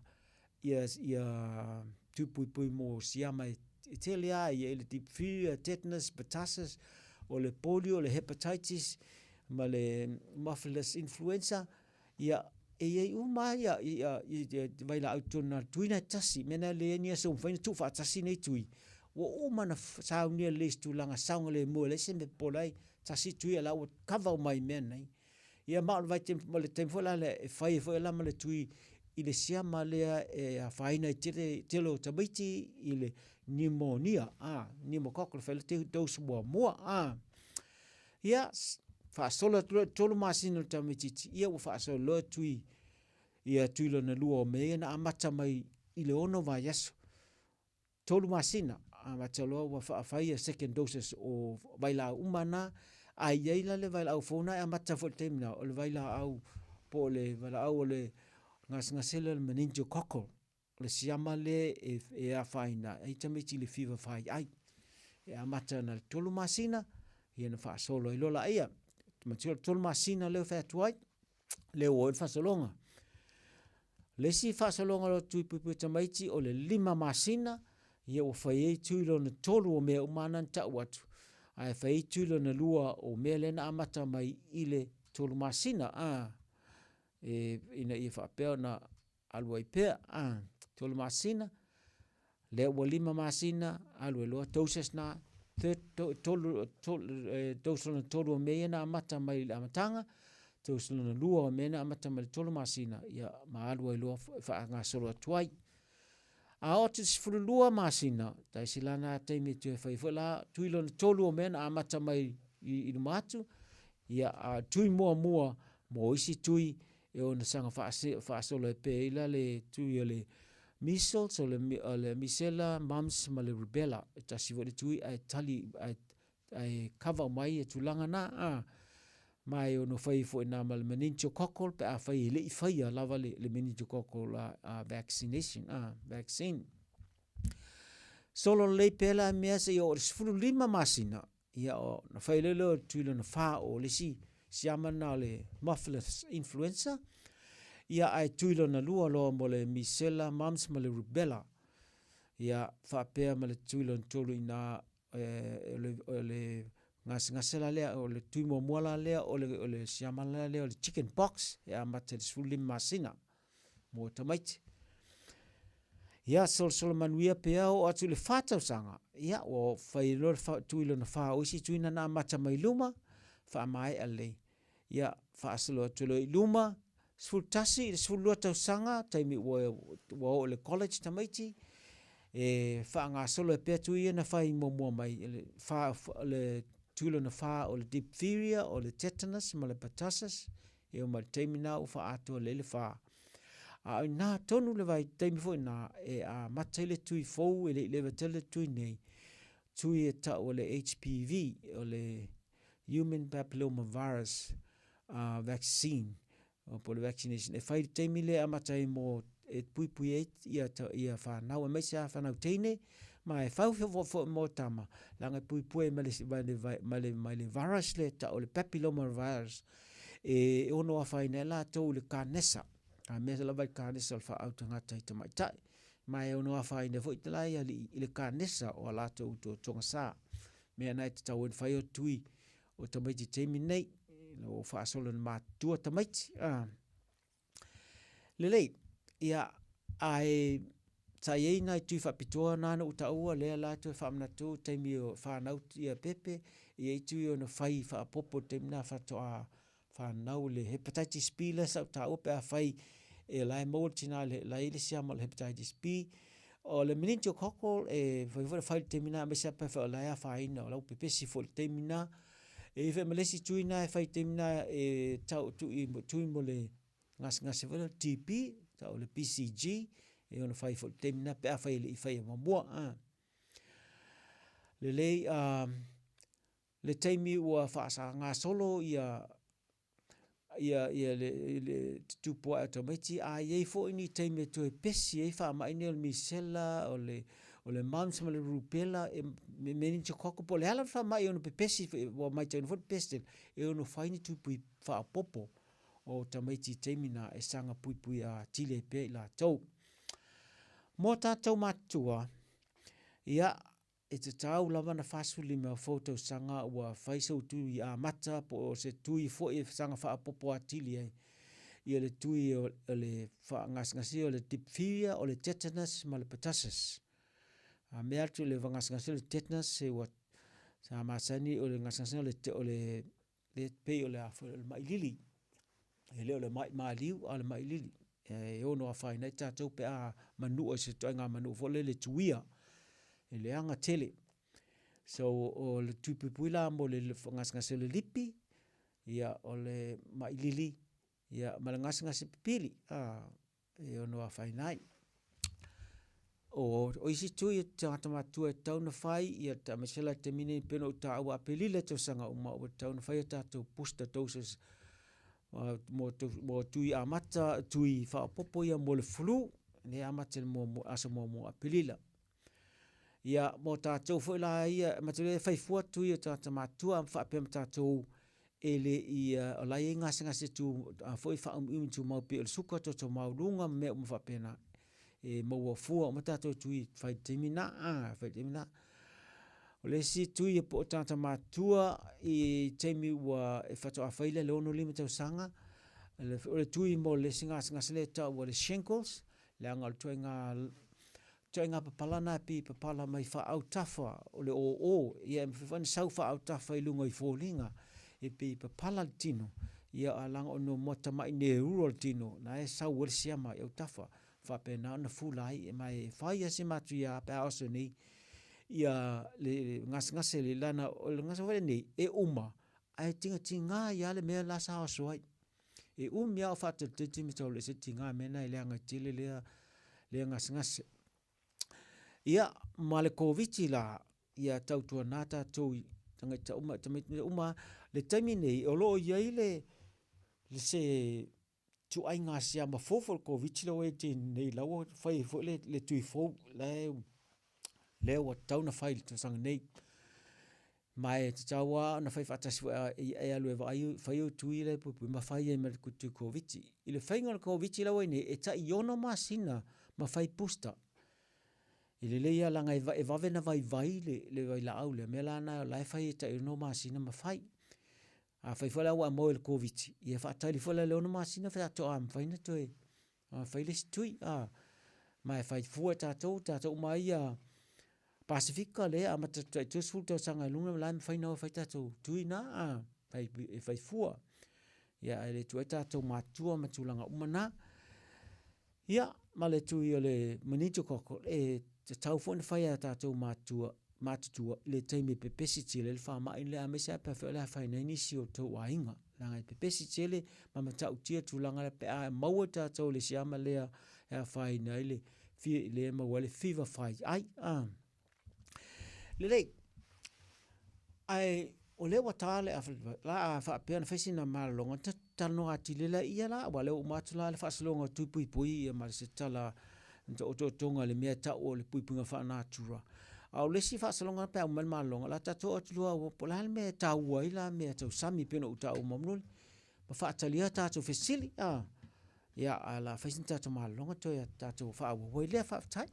ia, ia tui puipui mo siama e, e tele lava, ia i le diphtheria, tetanus, pertussis, o le polio, o le hepatitis, ma le Haemophilus influenza, Ia, e i ai uma lava ia, ia, ia vailaau i totonu na, tui na e tasi, mea na e leai ni aso ua mafai ona tuufaatasi nei tui, ua uma ona saunia lelei i se tulaga saogalemu e leai se mea e popola ai, tasi tui a o la ua cover uma ai i mea nei. Ia ma o le vaitaimi, ma le taimi foi la lea e fai ai foi la ma le tui i le siama lea e afaina ai tele, tele o tamaiti i le pneumonia, a, pneumococcal, fai le dose muamua, a. Ia, faasolo atu loa i le 3 masina o le tamaitiiti, ia ua faasolo loa tui, ia tui lona lua o mea ia na amata mai i le 6 vaiaso. 3 masina, amata loa ua faafai ia second doses o vailaau uma na, ae i ai la le vailaau fou na e amata foi i le taimi na, o le vailaau po o le valaau o le gasegase lea o le meningococcal. O le siama lea e, e afaina ai tamaiti i le fever faiai. E amata ana le tolu masina, ia na faasolo ai loa laia. Matua le tolu masina lea fai atu ai, lea ua oo i le faasologa. Le isi faasologa o le tui puipui tamaiti o le 5 masina, ia ua fai ai tui lona tolu o mea uma na tau atu. Ae fai ai tui lona lua o mea lea na amata mai i le tolu masina. A, e, ina ia faapea ona alu ai pea, a, tolu masina, lea ua 5 masina, alu ai loa doses na, third, to, tolu, tolu, e, dose lona tolu o mea ia na amata mai i le amataga, dose lona lua o mea na amata mai i le tolu masina, ia ma alu ai loa faagasolo atu ai. A oo atu i le 12 masina, taisi la na taimi e toe fai foi la tui lona tolu o mea na amata mai i, i luma atu, ia a tui muamua mo isi tui e ona saga faasolo ai pea i la le tui o le measles, o le, o le misela, mumps ma le rubella. E tasi foi le tui ae tali, ae, ae cover uma ai ia tulaga na. A, ma e ono fai foi na ma le meningococcal pe afai e le i faia lava le, le meningococcal vaccination, vaccine. Solo lelei pea la mea seia oo i le 15 masina, Ia, o, na fai lea lea o le tui lona whā o le isi siama na o le Haemophilus influenza. Ia, ae tui lona lua loa mo le misela, mumps ma le rubella. Ia, faapea ma le tui lona tolu ina e, o le, o le gasegase la lea, o le tui muamua la lea, o le, o le siama la lea o le chicken pox, e amata i le 15 masina. mo tamaiti. Ia, solosolo manuia pea oo atu i le whā tausaga. Ia, ua whai loa le tui lona whā o isi tui na amata mai luma, whaamaea lelei. Ia, whaasolo atu loa i luma, 11 i le 12 tausaga, taimi ua, ua oo i le college tamaiti, e whaangasolo e pea tui ia na whai muamua mai, le, wha, le tui lona whā o le diphtheria, o le tetanus ma le pertussis, E oo mai le taimi na ua whaatoa lelei le whā. A o inā tonu le vai taimi foi nā e amata ai le tui fou e le i leva tele le tui nei, tui e tau o le HPV, o le Human Papilloma Virus Vaccine, po o le vaccination. E whai le taimi le amata ai mo e puipui ai ia, ia whanau, aemaise a whanau teine, ma e whau fo mo tama, leaga e puipui ai mai le, mai le, mai le, mai le virus le tau o le papilloma virus, e ono afaina ai latou i le kanesa, a mea lava i kanesa o le faaau tagata i tamaitai, ma e ono afaina foi te lai alii i le kanesa o a latou totoga sa. Mea na e tatau ai ona fai o tui o tamaiti i taimi nei, ina ua faasolo ina matutua tamaiti. A. Lelei, ia, ae sa i ai nai tui faapitoa na na ou taua lea la toe faamanatu i taimi o whanau ia pepe, i ai tui ona whai whaapopo i taimi na whatoa whanau le hepatitis B lea sa ou taua pe a whai e la e maua le tina le la i le siama o le hepatitis B. O le meningococcal e whai foi le whai le taimi na aemaise a pe whai o la e awhaina o lau pepesi foi le taimi na. E i whai ma le isi tui na e whai taimi na e tau tui, tui mo le gasegase foi lea o le TB, tau o le BCG, e ono fai foi i le taimi lena pe afai e le i faia muamua. A. Lelei, a, le taimi ua faasagasolo ia, ia, ia le, le tutupu ae o tamaiti, a i ai foi ni taimi e toe pesi ai faamai nei o le misela, o le, o le mumps ma le rubella, e meningococcal, po o le a lava le faamai e ono pepesi, ua matauina foi le pepesi tele, e ono fai ni tupui faaopoopo o tamaiti i taimi na e saga puipui atili ai pea i latou. Mo tatou matutua, ia, E tatau lava ona 45 fou tausaga ua fai sou tui amata po o se tui foi e saga faaopoopo atili ai ia le tui o le faagasegasia o le diphtheria, o le tetanus ma le pertussis. A mea atu le gasegase o le tetanus e ua sa masani o le gasegase o le o le le pei o le a foi o le mai lili. E le o le mai maliu a o le mai lili. E ono afaina ai tatou pe a manua i se ituaiga manua foi lele tuia e leaga tele. So o le tui puipui la mo le gasegase o le lipi, ia o le mai lili, ia ma le gasegase pipili. A e ono afaina ai. O, o isi tui e tagata matua e tatau ona fai, ia aemaise la i le taimi nei pei ona ou taua Aperila i tausaga uma ua tatau ona fai a tatou booster doses mo, mo tui amata, tui faaopoopo ia mo le flu, lea e amata i le muamua, aso muamua o Aperila. Ia, mo tatou foi la ia, matou e fai fua tui o tagata matua faapea ma tatou e le i, o la e i ai gasegase tu, a foi faaumiumi tumau pei o le suka, toto maualuga ma mea uma faapena. E maua fua uma tatou tui fai le taimi na, a, fai le taimi na. O le isi tui po o tagata matutua i taimi ua e faatoa fai lea le 65 tausaga, o le tui mo le isi gasegase lea e tau o le shingles, leaga o le ituaiga ituaiga papala na e pei e papala mai faaautafa o le ōō, ia e mafai foi ona sau faaautafa i luga i foliga, e pei e papala le tino, ia a leaga o mo tamai nerura o le tino, na e sau ai le siama i autafa, faapena ona fula ai, ma e fai lava si matuia pe a oso nei ia le gasegase le lana o le gasegase foi lenei e uma ae tigatigā ai lava le mea la sa oso ai. E umi lava o faatalitali ma tau ese tiga mea na e leaga tele lea lea gasegase. Ia ma le Koviti la, ia tautuana tatou i tagata uma, tamaiti uma le taimi nei o lo o i ai le le se ituaiga siama fou foi o le Koviti lea ua i ai nei la ua fai ai foi le le tui fou la e lea ua tatau ona fai i le tausaga nei. Ma e tatau lava ona fai faatasi foi a e alu e vaai fai ou tui la e puipui ma fai ai ma le tui Koviti. I le faiga o le Koviti la ua i ai nei, e tai 6 masina ma fai booster. E lelei lava leaga e vave ona vaivai le, le vailaau lea, mea la na la e fai e tai 6 masina ma fai. A fai foi la ua e maua i le Koviti, ia faatali foi la i le 6 masina faatoa mafai ona toe fai le isi tui. A, ma e fai fua e tatou, tatou uma ai ia Pasifika lea e amata atu tai 30 tausaga i luga la e mafai ona o e fai tatou tui na, a, fai, e fai fua. Ia, ae le tuu ai tatou matua ma tulaga uma na. Ia, ma le tui o le meningococcal, e tatau foi ona fai e a tatou matua, matutua i le taimi e pepesi tele ai le faamai lea, aemaise lava pe afai o le afaina ai nisi o outou aiga. Leaga e pepesi tele ma matautia tulaga lea pe a maua i tatou i le siama lea e afaina ai le lea e maua ai le fever fai ai. Ah. Lelei. Ae o lea ua ta le la a faapea ona fai sina malologa, ona talanoa atili ai lea la, aua o lea ua uma atu la le faasologa o tui puipui ia ma se tala otootoga i le mea e tau o le puipuiga faa-natura. A o le isi faasologa pe a uma mai le malologa, o le a tatou oo atu loa po o le a le mea e taua ai la mea tau sami pei ona ou taua muamua ma faatalia tatou fesili. A, ia, ae o le a fai sina tatou malologa toe tatou faaauau ai lea. Faafetai.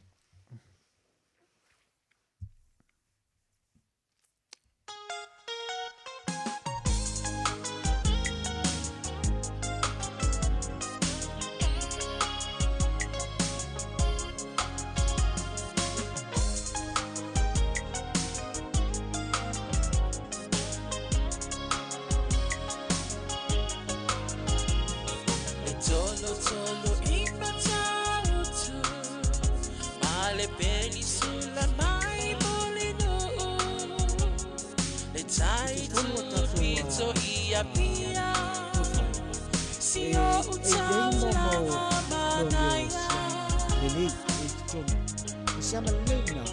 E tolo tolo i Matautu Ma le penisula mai Mulinuu Le tai pito i Apia Si o utaulaga manaia Lelei, e totonu. E siama lelei na,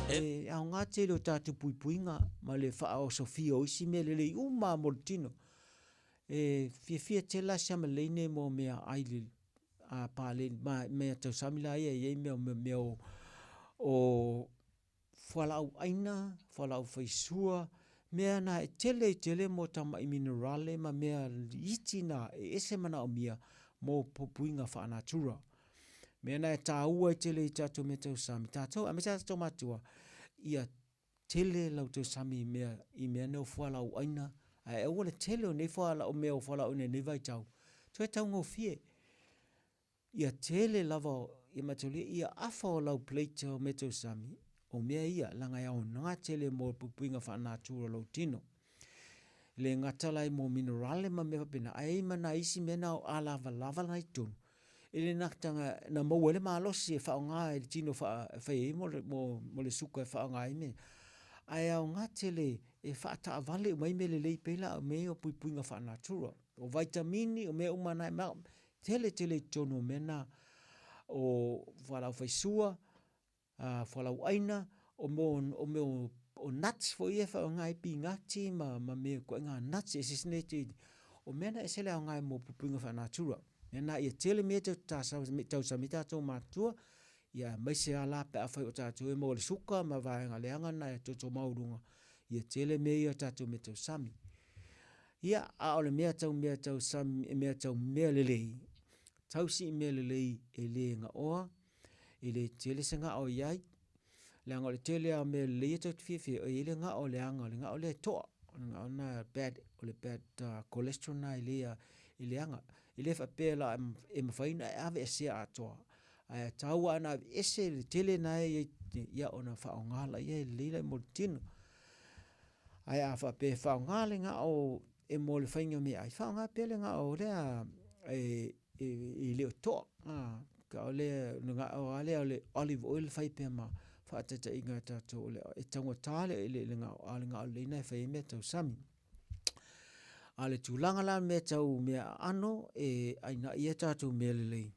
e aoga tele o tatou puipuiga ma le faaosofia o isi mea lelei uma mo le tino. E fiafia tele la si amalelei nei mo mea ai le a pale ma mea tausami la ia i ai mea mea, mea o, o fualaau aina, fualaau faisua, mea na e tele i tele mo tamai minerale ma mea iti na e ese manaomia mo puipuiga faanatura. Mea na e tāua i tele i tātou mea tausami, tātou, aemaise a tātou matua, ia tele lau tausami i mea, i mea nei o fualaau aina, ae aua le tele o nei fualaau, mea o fualaau aina i nei vaitau, toe taugofie. Ia tele lava, ia mataulia, ia afa o lau plate o mea tausami, o mea ia, leaga e aoga tele mo puipuiga faanatura o lou tino. E le gata la i mo minerale ma mea faapena, ae i ai ma nai isi mea na o alavalava na i totonu, e le gata na maua ai le malosi e faaaoga i le tino e fai ai mo le, mo, mo le suka e faaaoga ai mea. Ae aoga tele e faataavale uma ai mea lelei pei la o mea ia o puipuiga faanatura. O vaitamini, o mea uma na e tele tele i totonu o mea na o fualaau faisua, a fualaau aina, o mea o mea o nuts foi ia e faaaoga ai pinati ma ma mea ituaiga nuts eseese nei te o mea na e ese le aoga mo puipuiga faanatura. Mea na ia tele mea te tausami tatou matua, ia aemaise lava la pe afai o tatou e maua le suka ma vaega leaga na e toto maualuga, ia tele mea ia o tatou mea tausami. Ia, a o le mea tau mea tausami, mea tau mea lelei, tausi i mea lelei e le gaoa, e le tele se gao i ai, leaga o le tele lava o mea lelei ia tatou te fiafia ai, e i ai le gao leaga, o le gao lea e toa, o le gao lena bad, o le bad cholesterol lena e le e leaga. E le faapea la e mafai ona e aveesea atoa, ae tatau lava ona aveese le tele lena e i ai, ia ona faaaoga laia e lelei la mo le tino. Ae a faapea e faaaoga le gao e mo le faiga meaai, faaaoga pea le gao lea e e le o toa. Ka o le gao lava lea o le olive oil e fai pea ma faataitaiga e tatou o le e taugata le le gao, a o le gao lelei lena e fai ai mea tausami. A o le tulaga la mea tau mea aano e ainaia e tatou mea lelei,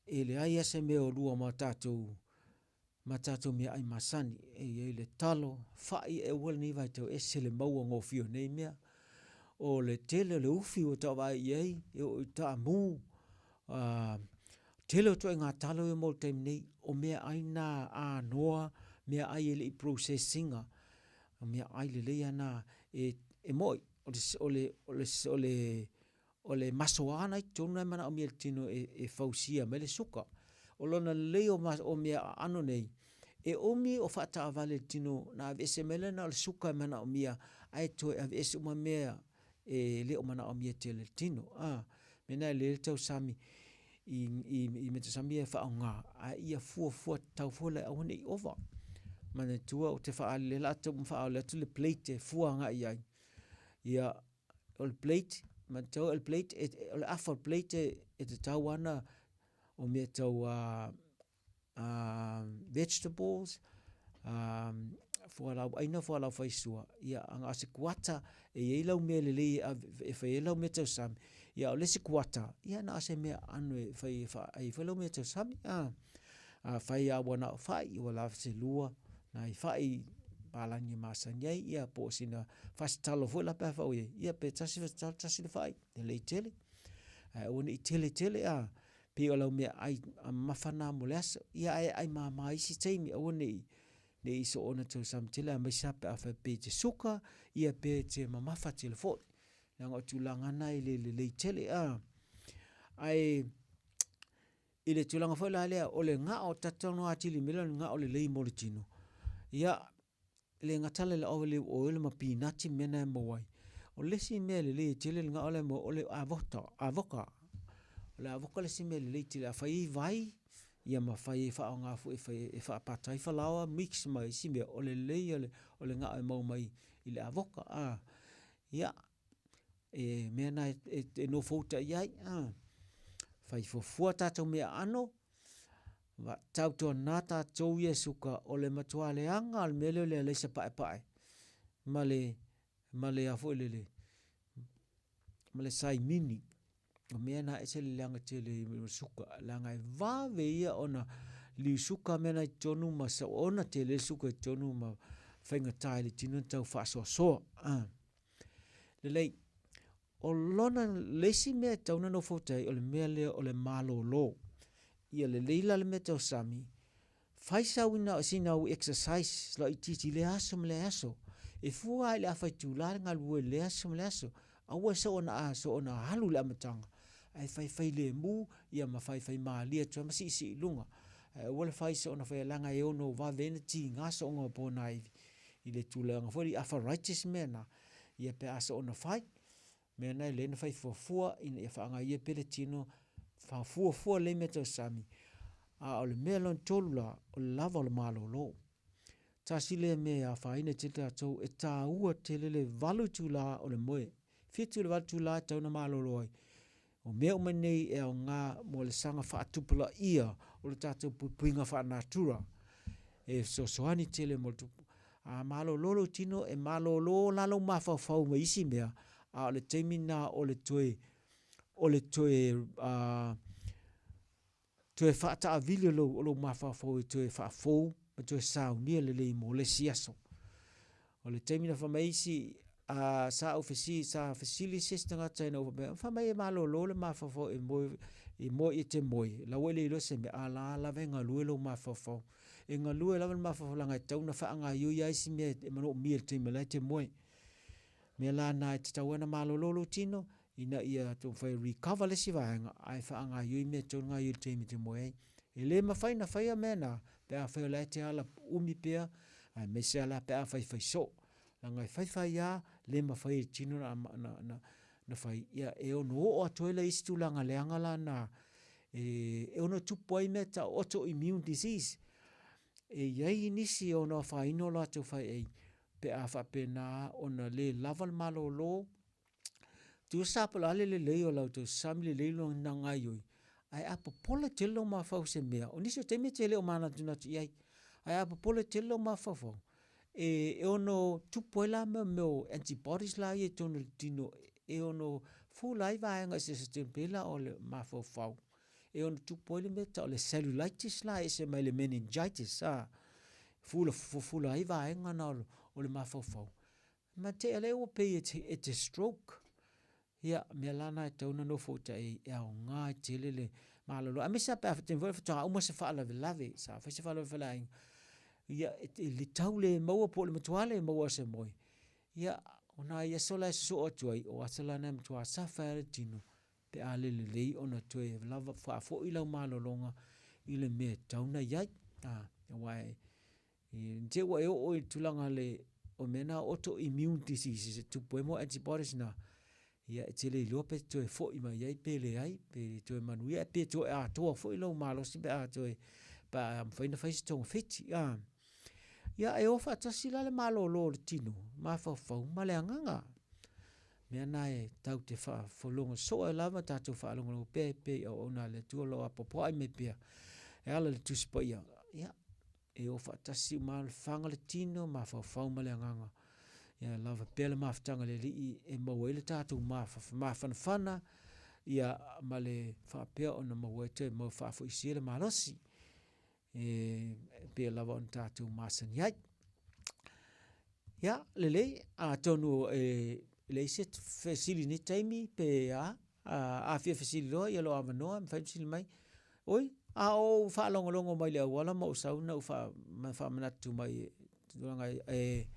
e leai lava se mea o lua ma tatou ma tatou meaai masani. E i ai le talo, fai e aua lenei vaitau e ese le maua gofie o nei mea. O le tele o le ufi ua tau vaai i ai, e oo i taamu, tele o ituaiga talo ia mo le taimi nei, o meaai na anoa, meaai e le i process ina, o meaai lelei lava na e moi, o le, o le, o le, O le masoa na i totonu na e manaomia e le tino e fausia mai le suka. O lona lelei o mea aano nei, e umi o faataavale i le tino na aveese mai lea na o le suka e manaomia ae toe aveese uma mea e le o manaomia tele e le tino. A, mea na e lelei le tausami i mea tausami ia e faaaoga, ae ia fuafua tatau foi la e aua ne i ova. Manatua ou te faaali, lea o le a tau faaali atu le plate e fua agai i ai. Ia, o le plate, manatua o le plate, o le afa o le plate e tatau lava ona o mea tau vegetables, fualaau aina, fualaau faisua, ia a na o se kuata e i ai lau mea lelei e fai ai lau mea tausami, ia o le isi kuata, ia na o se mea aano e fai e faaai ai foi lau mea tausami. Afai lava ua na o fai, ua lava se lua nai fai palagi e masani ai, ia po o sina fasitalo foi la pe afai o i ai, ia pe tasi fasitalo tasi le fai, lelei tele. Ae aua ne i tele tele a, pei o lau meaai mamafa na mo le aso. Ia ae ai mama isi taimi, aua ne i ne i soona tausami tele, aemaise lava pe afai pe te suka, ia pe te mamafa tele foi. Leaga o tulaga na e le lelei tele a. Ae I le tulaga foi la lea, o le gao, ta te talanoa atili mai lea o le gao lelei mo le tino. Ia, e le gata la i le olive oil ma pinati ma mea na e maua ai. O le isi mea lelei e tele le gao lea e maua ai, o le avota, avoka. O le avoka le isi mea lelei tele, a fai ai vai, ia ma fai ai faaaoga foi e fai ai, e faapata ai falaoa, mix ma isi mea, o le lelei ia o le gao e maua mai i le avoka. Ia, e mea na e nofouta i ai. Fai fuafua tatou mea aano, tautuana tatou ia suka o le matua leaga o le mea lea o le alaisa paepae ma le, ma le a foi lele, ma le saimini. O mea na e ese le leaga tele i le suka, leaga e vave ia ona liu suka mea na i totonu ma ona tele le suka i totonu ma faigata i le tino ona tau faasoasoa. Lelei. O lona, le isi mea e tatau ona nofouta ai, o le mea lea o le malōlō. Ia lelei la le mea tausami, fai sau ina, sina au exercise laitiiti i lea aso ma lea aso. E fua lava i le afa itula le galulue i lea aso ma lea aso. Aua e soona, a soona alu i le amataga, ae faifai lemu ia ma faifai malie atu ai ma siisii i luga. Ae aua le fai soona faia leaga e ono vave ai ona tiga sooga o ponaivi i le tulaga foi lea i arthritis mea na, ia pe a soona fai. Mea na e lelei ona fai fuafua ina ia faagaioia pea le tino, fuafua lelei mea tausami, a o le mea lona tolu la, o le lava o le malōlō. Tasi lea mea e afaina ai tele tatou, e taua tele le 8 itula o le moe. 7 i le 8 itula e tatau ona malōlō ai. O mea uma nei e aoga mo le saga faatupulaia o le tatou puipuiga faanatura. E fesoasoani tele mo le tupu. A malōlō lou tino, e malōlō la lou mafaufau ma isi mea, a o le taimi lena o le toe, o le toe, uh, toe faataavili o lou, o lou mafaufau e toe faafou ma toe saunia lelei mo le isi aso. O le taimi na fai mai isi, a sa ou fesili, sa fesili se isi tagata ina ua faapea, fai mai e malōlō le mafaufau e moe, e moe e te moe, la ua e le iloa se mea, a la lava e galue lou mafaufau. E galue lava le mafaufau leaga e tatau ona faagaioi lava isi mea e manaomia i le taimi o la e te moe. Mea la na e tatau ai ona malōlō lou tino, ina ia taumafai e recover le isi vaega, ae faagaioi mea e tatau ona gaioi i le taimi e te moe ai. E le mafai ona faia mea na, pe afai o la e te ala umi pea, aemaise lava la pe a faifai soo. Leaga e faifai lava, le mafai e le tino na, na, na, na fai, ia e ono oo atu ai la i isi tulaga leaga la na, e, e ono tupu ai mea tau autoimmune disease. E i ai nisi e ono afaina o latou faiei pe a faapena ona le lava le malōlō, Tusa po o le a le lelei o la outou sami lelei lona gaioi, ae a popole tele lou mafaufau i se mea, o nisi o taimi e te le o manatunatu i ai, ae a popole tele lou mafaufau, e, e ono tupu ai la mea, mea o antibodies la ia i totonu o le tino, e ono fula ai vaega eseese tele pei la o le mafaufau. E ono tupu ai le mea tau o le cellulitis la e ese mai le meningitis, a, fula, fufula ai vaega na o le mafaufau. Ma tea lea ua pei e te, e te stroke. Ia, mea la na e tatau ona nofo uta e, e aoga e tele le malolo. Aemaise lava pe a taimi foi faatoa uma se faalavelave, sa fai se faalavelave faleaiga. Ia, e, e le tau le maua po o le matua le maua o se moe. Ia, o nai aso la e sosoo atu ai, o aso la na e matua safa ai le tino, pe a le lelei ona toe lava faafoi lau malologa i le mea e tatau ona i ai. A, aua e, I te ua e oo i tulaga le o mea na autoimmune diseases e tupu ai mo antibodies na, ia e te le iloa pe toe foi mai ai pe leai, pe toe manuia pe toe atoa foi lou malosi pe a toe pe a mafai ona fai se togafiti. A. Ia e o faatasi la le malōlō o le tino, mafaufau ma le agaga. Mea na e tau te whaafologo soo e lava tātou whaalongolongo pea e pea i auauna a le Atua o lo o apoapoai mai pea e ala i le Tusi Paia. Ia, e o faatasi uma le faga le tino, mafaufau ma le agaga. Ia lava pea le mafutaga le Alii e maua ai le tatou mafanafana, ia ma le faapea ona maua ai toe mau faafoisia le malosi e pei lava ona tatou masani ai. Ia, lelei, atonu e leai se fesili i lenei taimi pe a, a fia fesili loa, ia lou avanoa e mafai ona fesili mai. Oi, a ou faalogologo mai i le auala ma ou sau na ou faamanatu mai e tulaga e,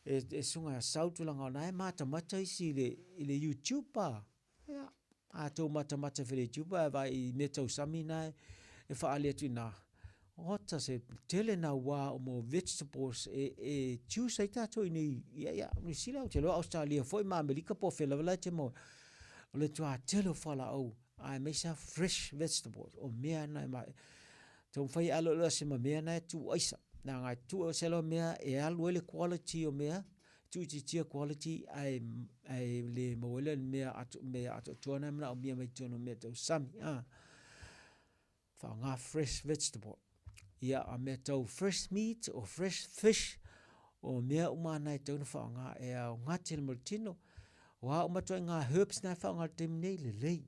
e, e suga sau tulaga o na e matamata isi i le, i le YouTube a. Ia, a tou matamata foi i le YouTube ae vaai i mea tausami na e faaali atu i ina, ota se tele naua o mo vegetables e, e juice ai tatou i nei, ia, ia, Niu Sila, ou te iloa Ausetalia foi ma Amerika po o fea lava la e te maua. O le matua tele o fualaau, aemaise lava fresh vegetables, o mea na e ma, taumafai e aloaloa ese ma mea na e tuu aisa. Leaga e tuu ese loa mea e alu ai le quality o mea, tuuitiitia quality ae, ae le maua ai lea o le mea ato, mea atoatoa na e manaomia mai totonu o mea tausami. Ah. Faaaoga fresh vegetable. Ia, a mea tau fresh meat o fresh fish, o mea uma na e tatau ona faaaoga e aoga tele mo le tino. O a uma ituaiga herbs na e faaaoga i le taimi nei, lelei,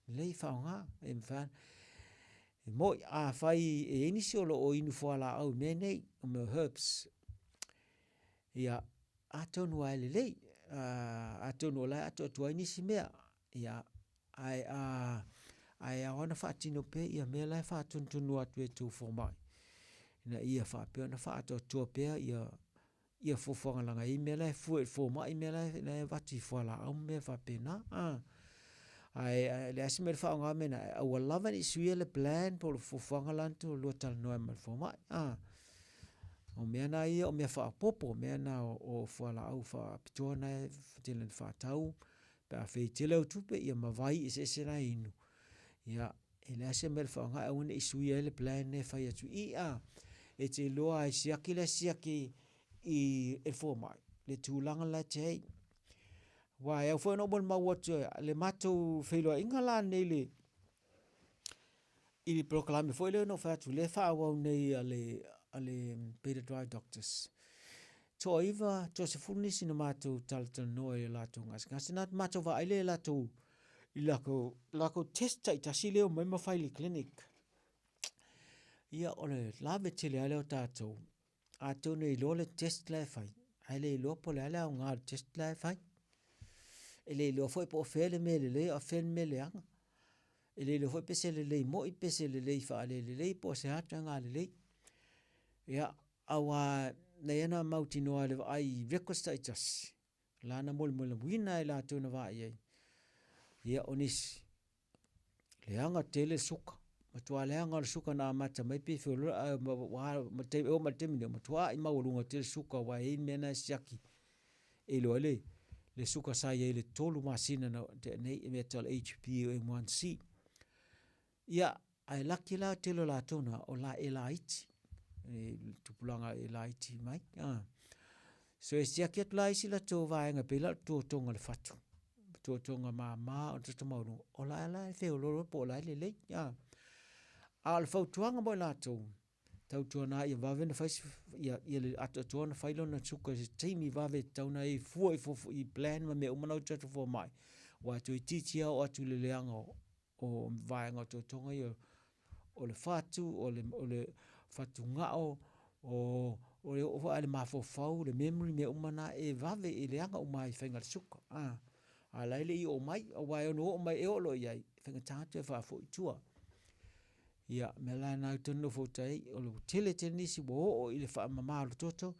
lelei faaaoga. E mafai e moi, afai e i ai nisi o lo o inu fualaau i mea nei, o mea herbs, ia, atonu lava e lelei. Atonu o la e atoatoa ai nisi mea, ia, ae a, ae ao ona faatino pea ia mea la e faatonutonu atu e tou fomai, ina ia faapea ona faaatoatoa pea ia, ia fuafuaga leaga e i ai mea la e fua i le fomai mea la e, la e avatu i fualaau ma mea faapena. A. Ae, ae leai se mea o le faaaoga mea na, ae aua lava ne i suia le plan po o le fuafuaga la na lua talanoa ai ma le fomai. A. O mea na ia o mea faaopoopo, o mea na o, o fualaau faapitoa na e tele ina faatau, pe afai e tele au tupe, ia ma vai eseese la e inu. Ia, e leai se mea o le faaaoga ae aua ne i suia ai le plan lea e fai atu i i a. E te iloa e siaki la e siaki i e le fomai le tulaga la e te ai. Aua e ao foi ona ou molimau atu le matou feiloaiga la nei le i le polokalame foi lea na ou fai atu lea e faaauau nei a le a le Beta Dry Doctors. Toaiva, toasefulu nisi na matou talatalanoa i le latou gasegase. Na matou vaai lea i latou i lakou, lakou test taitasi lea e omai ma fai i le clinic. Ia, o le lave tele lava lea o tatou. Atonu e iloa le test la e fai, ae le iloa po o le a le aoga o le test la e fai. E le iloa foi po o fea le mea lelei a o fea le mea leaga. E le iloa foi pe se lelei moi pe se lelei faalelelei po o se a ituaiga lelei. Ia, aua na ia na mautinoa e le vaai i records taitasi, la na molimolimuina e latou na vaai ai. Ia, o nisi, leaga tele le suka, matua leaga o le suka na amata mai pei feoloolo ae ua e oo mai le taimi lenei ua matuai maualuga tele suka aua e i ai le mea lena e siaki e iloa ai le le suka sa i ai i le 3 masina na tea nei, e mea tau o le HbA1c. Ia, ae laki la tele o latou na o la e laiti, e tupulaga e laiti mai. Ah. So e siaki atu la isi latou vaega pei la o le tuotoga o le fatu, tuotoga mama o le toto maualuga, o la e la e feoloolo po o la e lelei. Ah. A o le fautuaga mo i latou, tautuana ia vave ona fai ia, ia le atoatoa ona fai lona suka i se taimi vave e tatau ona e fua i, fuafua, i plan ma mea uma na o tatou fomai, aua e toeitiiti lava oo atu i le leaga o, o vaega o totoga ia o le fatu, o le, o le fatugao, o, o le oo foi le mafaufau, le memory, mea uma na e vave e leaga uma ai faiga le suka. A, a la e le i oo mai, aua e ono oo mai e oo loa i ai, e faigata atu e faafoi i tua. Ia, mea la na au tonu nofo uta ai, o le tele tele nisi ua oo i le faamama o le toto,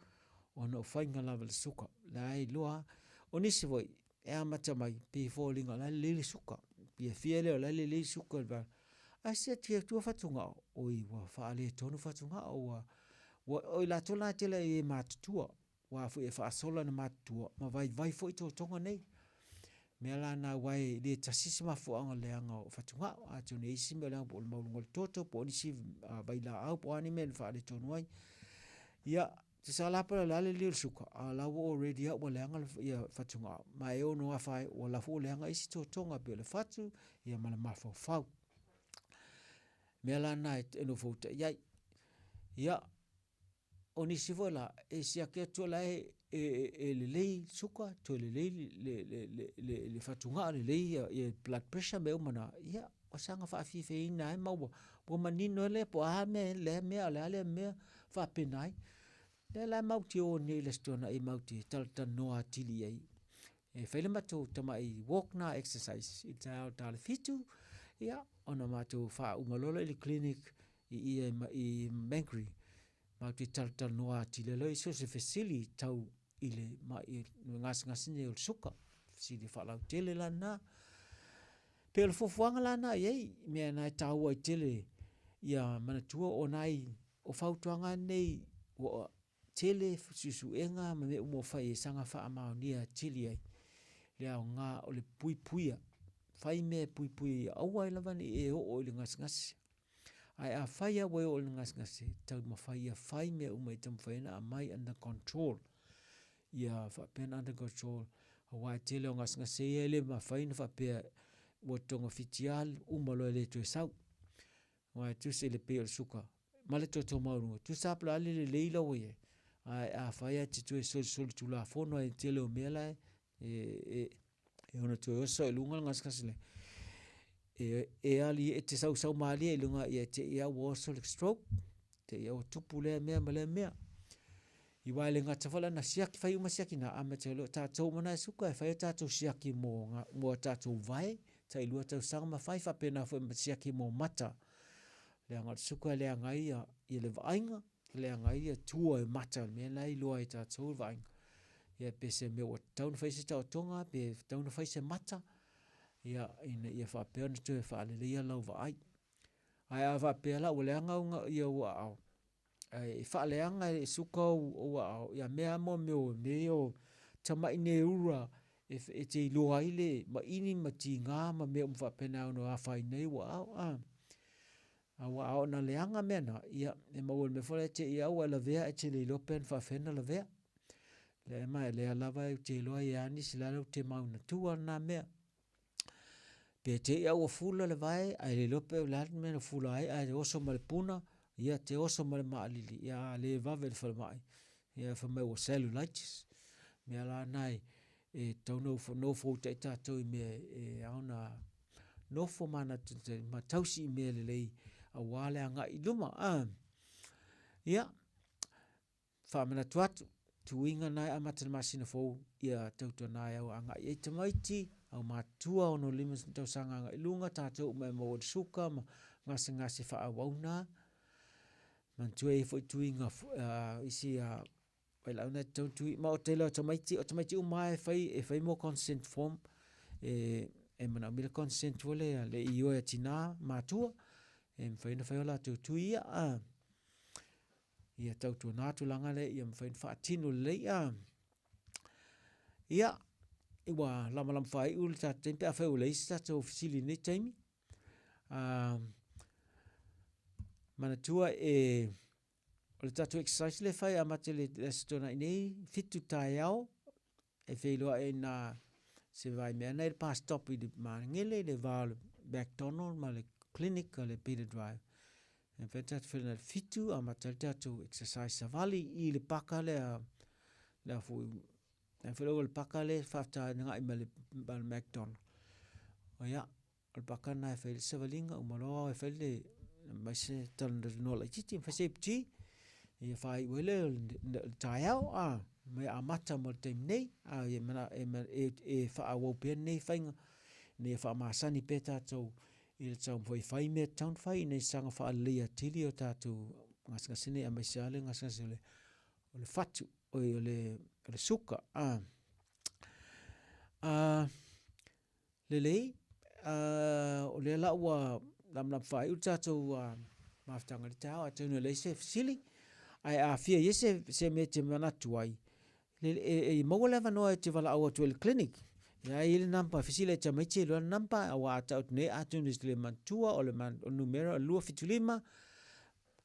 ona o faiga lava le suka. La e iloa, o nisi foi, e amata mai, pei e foliga o la e lelei le suka. Fiafia lea o la e lelei le suka i le vaega. Ae siaki atu fatugao, oi ua faaletonu fatugao, ua, ua, o i latou la e tele ai e matutua, ua foi e faasola ina matutua, ma vaivai foi totoga nei. Mea la na aua e le tasi se mafuaaga leaga o fatugao, atonu e i ai isi mea leaga po o le maualuga o le toto, po o nisi vailaau, po o a ni mea na faaletonu ai. Ia, Tusa la pala la le lio suka, a la ua already a ua leaga ia fatugao, ma e ono afa ai, ua la fu leaga isi totoga pe o le fatu, ia ma le mafaufau. Mea la na e nofo uta i ai. Ia, o nisi foi la, e siaki atu la e, e, e lelei suka, toe lelei le, le, le, le, le fatugao, lelei ia, ia blood pressure mea uma na, ia, o saga faafiafiaina ai ma ua, ua manino ai lea po o a mea lea mea o le a lea mea faapena ai. Lea la matou te o nei i le Aso Toonai matou te talatalanoa atili i ai. E fai le matou tamai walk na exercise i le taeao i le ta o le 7, ia, ona matou faauma loa lea i le clinic i i i Mangere. Matou te talatalanoa atili ai loa i so o se fesili tau i le mai gasegase nei o le suka, fesili faalautele la lena. Pei o le fuafuaga la lena i ai, mea na e taua ai tele ia manatua o nai o fautuaga nei ua tele suesuega ma mea uma ua fai e saga faamaonia atili ai le aoga o le puipuia. Fai mea e puipuia ia aua ai lava ne i e oo i le gasegase. Ae afai lava ua e oo i le gasegase, taumafai ia fai mea uma e taumafai ai ona aumai under control. Ia faapea ona under control, aua e tele o gasegase ia e le mafai ona faapea ua togafiti lava uma loa e le toe sau. Aua e tusa i le pei o le suka ma le toto maualuga, tusa lava po o le a le lelei la ua i ai, ae afai lava e te toe solisolitulafono ai i le tele o mea la e, e ono toe oso i luga le gasegase lea, e, e ali, e te sausau malie i luga, ia te i lava ua oso le stroke, te i lava ua tupu lea mea ma lea mea. I wae le gata foi la na siaki, fai uma siaki na amata ai loa tatou uma na e suka e fai a tatou siaki mo nga, mo a tatou vae, tailua tausaga ma fai faapena foi ma siaki mo mata. Leaga o le suka e leaga ai ia, ia le vaaiga, e leaga ai ia tua e mata, le mea la e iloa ai e tatou le vaaiga. Ia pe se mea ua tatau ona fai se taotoga, pe tatau ona fai se mata, ia ina ia faapea ona toe faaleleia lau vaai. Ae a faapea la ua leaga au, ia ou aao, ae e faaleaga e suka ou, ou aao, ia mea lava mo mea o mea ia o tamai neura e, e te iloa ai le maini ma tiga ma mea uma faapena e ono afaina ai ou aao. A, aua a oo ina leaga mea na, ia e maua i le mea foi lea e te i lava ua e lavea ae te le iloa pe na faapefea ona lavea. Lea ma lea lava ou te iloa e i ai lava nisi la e te maunatua lena mea. Pe te i a ua fula le vae ae le iloa pe o le a le mea na fula ai ae oso ma le puna, ia te oso ma le maalili, ia a le vave i le falemai, ia fai mai ua cellulitis. O mea la na e tatau ona nofoutai tatou i mea e ao ona nofo manatunatu ma tausi i mea lelei aua le agai i luma. Ia, Faamanatu atu, tuiga na e amata i le masina fou, ia tautuana ai au agai ai tamaiti, au matutua 65 tausaga agai i luga, tatou uma e maua i le suka ma gasegase faaauau na. Manatua e i ai foi tuiga uh, isi uh, vailaau na e tatau tui, ma o tele o tamaiti, o tamaiti uma lava e fai, e fai mo consent form, e, e manaomia le consent foi lea, le ioe a tina matua, e mafai ona fai o latou tui ia. Uh, Ia tautuana tulaga lea ia mafai ona faatino lelei a. Ia, ua lamalama faaiu le tatou taimi pe afai ua leai se tatou fesili i lenei taimi. Uh, manatua e o le tatou exercise lea e fai amata i le Aso Toonai nei, 7 taeao, e feiloai ai na se vaimea na i le bus stop i le Magele i le va o le McDonald ma le clinic o le Peter Drive. E mafai ona tatou feiloai i le 7 amata ai le tatou exercise savali i le paka lea, lea foi, lea foi le paka lea e faafetai ma le, ma le McDonald. Ia, O le paka lena e fai ai le savaliga, uma loa e fai le aumai se talanoa laitiiti ma fai se ipu ti, ia faaiu ai lea o le taeao a, ma ia amata mo le taimi nei, a ia e, e faaauau pea lenei faiga ina ia faamasani pea tatou i le taumafai e fai mea e tatau ona fai ina ia saga faaleleia atili o tatou gasegase nei aemaise lava le gasegase o le, o le fatu, oi o le, o le suka. A, a, Lelei, o lea la ua lamalama faaiu le tatou mafutaga i le taeao, atonu e leai se fesili, ae a fia i ai se, se mea e te manatu ai, e, e, e maua le avanoa e te valaau atu ai i le clinic. Ia e i ai le number, fesili ai tamaiti e iloa le number, aua a tau atu nei, atonu e te le manatua, o le, man, o le numera o le 275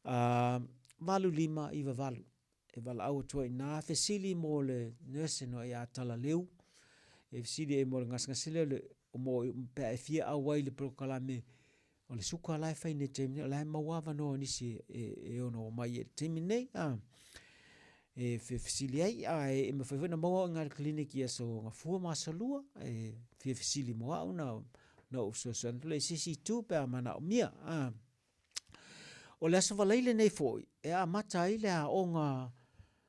8598. E valaau atu ai inā fesili mo le nurse no ia Talaleu, e fesili ai mo le gasegase lea o le mo pe a e fia auai i le polokalame o le suka la e fai nei i le taimi nei, o la e maua avanoa o nisi e, e ono omai ai i le taimi nei, a e fesili ai, a e mafai foi ona maua au i ina i le clinic i aso Gafua ma aso Lua, e fia fesili mo au na, na ou fesoasoani atu lea i se isi itu pe a manaomia, a. O le Aso Faraile nei foi e amata ai le aoga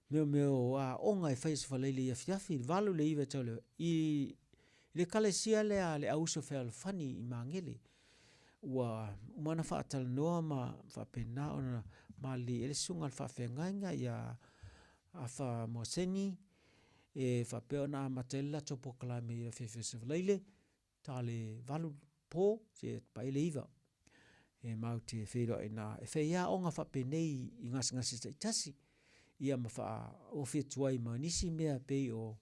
meomeo aoga e fai Aso Faraile i afiafi i le 8 i le 9 e tau le i le ekalesia lea a le Auuso Fealofani i Magele. Ua uma ona faatalanoa ma faapena ona malilie ai le susuga i le faafeagaiga ia Afa Moaseni e faapea ona amata ai le latou polokalame i le afiafi o Aso Faraile Ta le valu po seia paia le iva. E mau te feiloai na e fai aoga faapenei i gasegase taitasi ia ma faaofi atu ai ma nisi mea pei o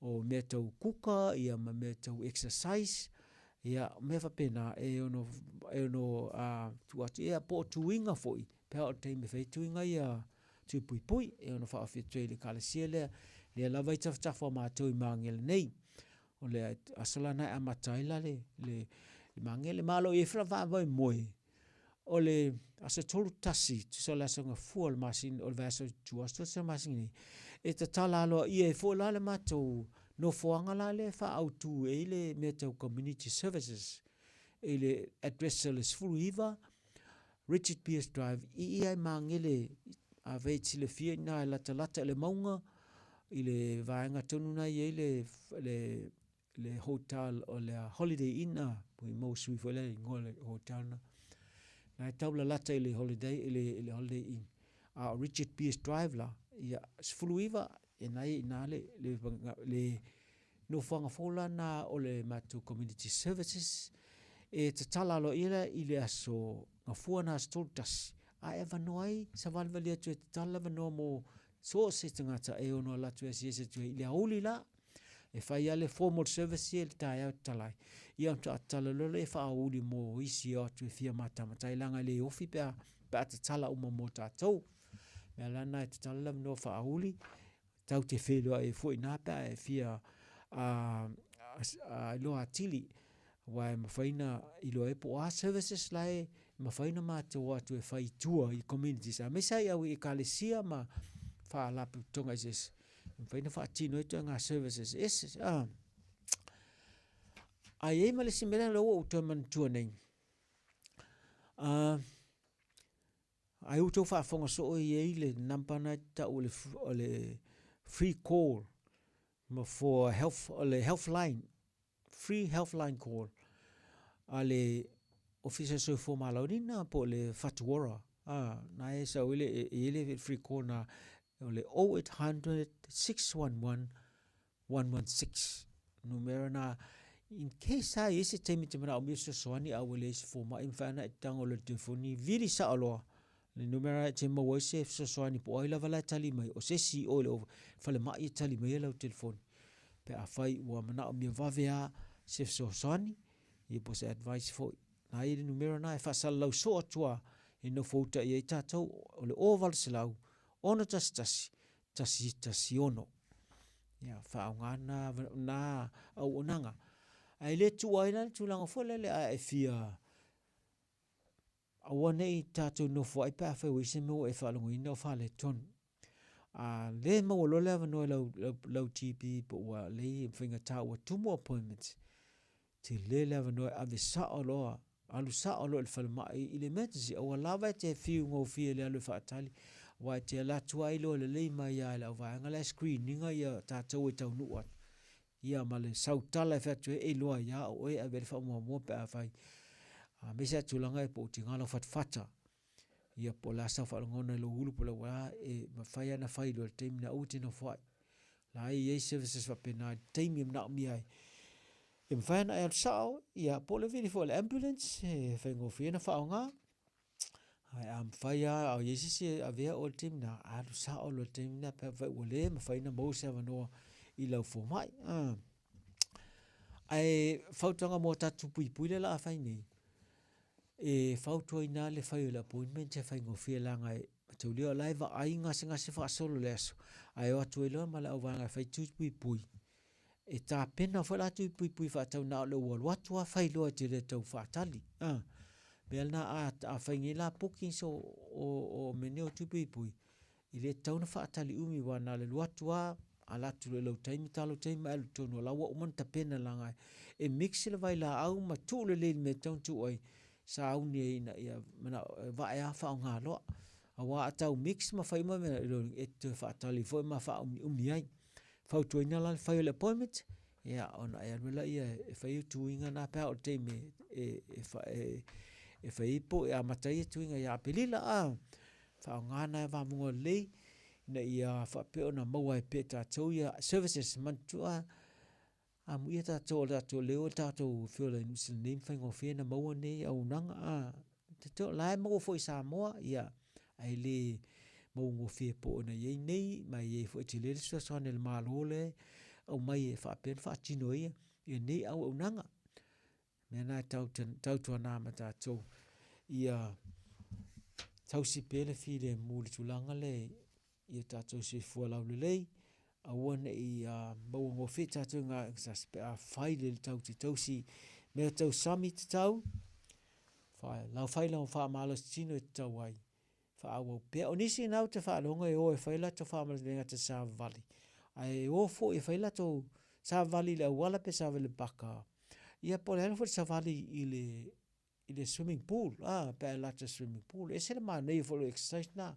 o mea tau kuka ia ma mea tau exercise ia mea faapena e ono e ono a tuu atu ia po o tuiga foi pe a oo i le taimi e fai ai tuiga ia tui puipui e ono faaofi atu ai i le ekalesia lea lea lava i tafatafa o matou i Magele nei. O le aso la na e amata ai la le, le, le magele. Ma o lo o i ai foi la faamoemoe, o le aso 31, tusa o le aso gafua o le masina, o le vaiaso i tua atu o le masina nei, e tatala aloaia ai foi la le matou nofoaga la lea e faaautu ai le mea tau community services i le address o le 19 Richard Pearce Drive i i ai Magele. Afai e te silafia ina e latalata i le mauga, i le vaega tonu na i ai le, le, le hotel o le Holiday Inn, a, pui mau sui foi le ingoa le hotel na. Na e tau lalata i le Holiday, i le, i le Holiday Inn. A o Richard Pearce Drive la, ia, 19, e nai i nā le, le, le, le nofoaga fou la na o le matou community services e tatala aloaia la i le aso Gafua na aso 31, a e avanoa ai savalivali atu e tatala le avanoa mo so o se tagata e ono ala atu e asiasi atu ai i le aoauli la. E fai lava le formal service ia i le taeao e tatala ai. Ia ona faatoa tatala loa lea e faaoauli mo isi e o atu e fia matamata ai leaga e le ofi pe a pe a tatala uma mo tatou. O le mea la lena e tatala le avanoa faaoauli Tatou te feiloai ai foi ina pe a e fia iloa atili, aua e mafai ona iloa ai po o a services la e mafai ona matou o atu e fai i tua i communities, aemaise lava i au ekalesia ma faalapotopotoga eseese, e mafai ona faatino ai ituaiga services ese. Ae i ai ma le isi mea lea ua ou toe manatua nei, Ai ua tou faafofoga soo e i ai le number na e tau o le, o le free call ma for health, o le health line, free health line call a le Ofisa o le Soifua Maloloina po o le Whatu Ora. Ah, na e sau i le, e i ai le free call na o le 0800 611 116 numera na in case a i se taimi te manaomia fesoasoani a ua leai se fomai mafai ona e tago loa i le telefoni vili sao loa le numera e te maua ai se fesoasoani po o ai lava la e tali mai o se isi i o i le falemai e tali mai ai lau telefoni pe afai ua manaomia vave lava se fesoasoani ia po o se advice foi. Na i le numera na e faasalalau soo atu lava e nofo uta i ai tatou o le 0800 611 116. Ia, faaaoga na, na auaunaga. Ae le tuua ai la le tulaga foi lele a e fia aua ne i tatou nofoai pe afai ua i ai se mea ua e faalogoina o faaletonu. A le maua loa le avanoa i lau, lau, lau GP po ua lei faigata ua tumu appointments, Tele le avanoa e ave sao loa, alu sao loa i le falemai i le emergency, aua lava e te fiu gofie i le alu e faatali, aua e te alu atu lava iloa lelei mai lava e le auvaega la e screen ina ia tatou e taunuu atu, ia ma le sau tala e fai atu ai e iloa ai lava o oe e ave i ai le faamuamua pe afai, aemaise lava tulaga ia po o tiga lau fatafata, ia po o le a sau faalogona i lou ulu po o le a, e mafai lava ona fai loa i le taimi lena aua e te nofoai. La e i ai services faapena i le taimi e manaomia ai. E mafai ona e alu sao, ia, po o le vili foi o le ambulance, e faigofie ona faaaoga. Ae a mafai lava, a i ai se isi e avea oe i le taimi lena, alu sao loa i le taimi lena pe afai ua le mafai ona maua se avanoa i lau fomai. Ae fautuaga mo tatou puipui lea o le a fai nei, e fautuaina lava le fai o le appointment e faigofie leaga e mataulia o la e vaai gasegase faasolo i le aso, ae o atu ai loa ma le auvaega e fai tui puipui. E tapena foi la tui puipui faatau na o le ua alu atu lava fai loa e te le tau faatali. A, mea lena a, a fai nei la bookings o, o, o mea nei o tui puipui, e le tatau ona faatali umi aua na o le alu atu lava ala atu loa i lou taimi, ta lou taimi ma e alu i totonu o la ua uma ona tapena leaga e mix le vailaau ma tuu lelei i le mea e tatau ona tuu ai, sauni ai ina ia manao e vae lava faaaoga loa. Aua a tau mix ma fai uma mea na, e toe faatali foi ma faaumiumi ai. Fautuaina la le fai o le appointment, ia ona e alu ai lea e fai au tuiga na pe a oo i le taimi e, e, e, e fai ai po e amata ai tuiga ia Aperila, a. Faaaoga na vamuga lelei ina ia faapea ona maua ai pea e tatou ia services. Manatua amuia tatou o le tatou leo o le tatou feola i Niu Sila nei ma faigofie ona maua nei auaunaga a. Te la e maua foi i Samoa ia ae le mauagofie po ona i ai nei ma e i ai foi tele le fesoasoani a le Malo lea e aumai e faapea ona faatino ai ia nei auaunaga. Mea na e tautuana ma tatou ia tausi pea le filemu i le tulaga lea ia tatou soifua laulelei, aua ne i maua gofie tatou i ngā exercise pe a fai le tau te tausi mea tau sami tatau, lau fai lau faamalosi tino e tatau ai, faaauau pea. O nisi na ou te faalogo e o e fai latou faamalosi le gata savavali, ae o foi e fai latou savavali i le auala pe savavali i le paka, ia po o le a foi le savali i le i le swimming pool, a, pe a e lata i le swimming pool. E ese le manaia foi o le exercise lena.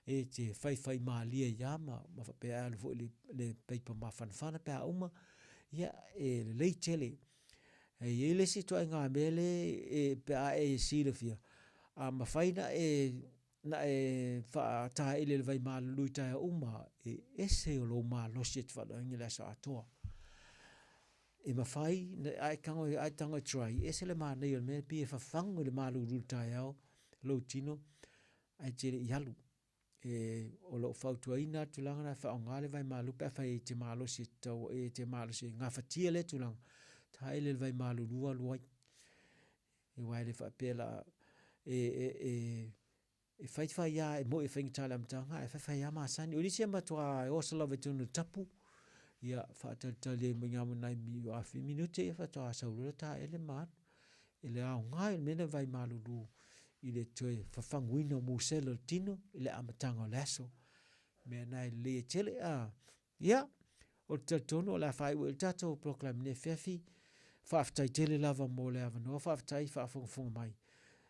e te whaiwhai mālie ia ma, ma whapea alu foi le, le peipa mafanafana pe a uma, ia, e lelei tele. E i ai le isi ituaiga mea le e pe a e silafia, a mafai na e na e faataele i le vai malulu i taeao uma, e ese o lou malosi e te faaloaina i le aso atoa. E mafai, a e tago a e tago e try, e ese le manaia o le mea pei e fafagu i le malulu i le taeao lou tino ae te le i alu. E, o lou fautuaina le tulaga lena e faaaoga le vaimalu pe afai e te malosi e tatau e te malosi e gafatia lea tulaga, taele i le vaimalulu alu ai. Aua e le faapea la e, e, e, e faifai lava, e moi e faigata i le amataga, ae faifai lava masani. O nisi e matua e oso lava i totonu o le tapu, ia faatalitali ai mai ma nai afi minute ia faatoa sau loa le taele ma alu. E le aoga i le mea lea vai malulu i le toe fafaguina o musele o le tino i le amataga o le aso. Mea na e lelei ai tele. A, ia, o te talitonu o le a faaiu ai le tatou polokalame nei afiafi. Faafetai tele lava mo le avanoa, faafetai faafogafoga mai.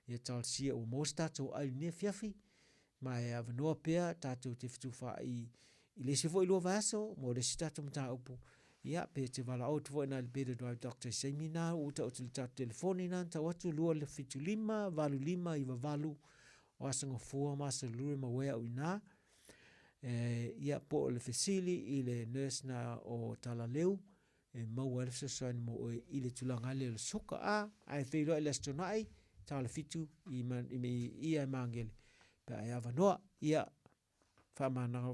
Ia talosia ua maua se tatou ai i lenei afiafi, ma e avanoa pea tatou te fetufaai i le isi foi lua vaiaso mo le isi tatou mataupu. Ia, pe te valaau atu foi i ina i le Beta Drive Doctor i se taimi lena, ua taoto i le tatou telefoni lena na tau atu 275 8598 o Aso Gafua ma Aso Lulu e maua ai au i ina. E, ia, po o le fesili i le nurse na o Talaleu, e maua ai le fesoasoani mo oe i le tulaga lea o le suka. A, ae feiloai i le Aso Toonai, tala fitu i, i, i ia e Magele, pe a e avanoa. Ia, faamagalo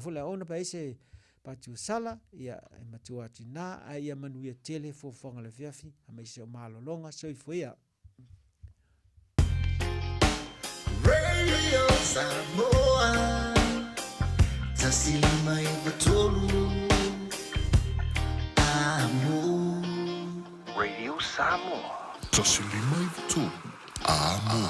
foi le aoga pe a i ai se pati ua sala, ia, e matua atu i ina, ae ia manuia tele fuafuaga o le afiafi, aemaise o malologa. Soifua ia. Radio Samoa 153 Amo. Radio Samoa. 153 Amo.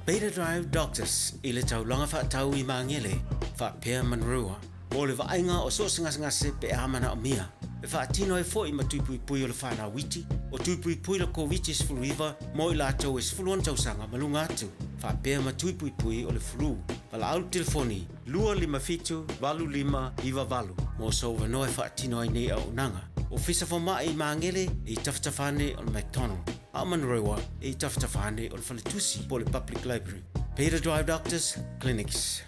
Beta Drive Doctors i le taulaga faatau i Magele, faapea Manurewa, mo le vaaiga o so o se gasegase pe a manaomia. E faatino ai foi ma tui puipui o le whanau iti, o tui puipui le Koviti-19 mo i latou e 16 tausaga ma luga atu, faapea ma tui puipui o le flu. Valaau le telefoni 257 8598 mo sou avanoa e faatino ai nei auaunaga. Ofisa Fomai i Magele e i tafatafa ane o le McDonald, a o Manurewa e i tafatafa ane o le Faletusi po o le Public Library. Beta Drive Doctors Clinics.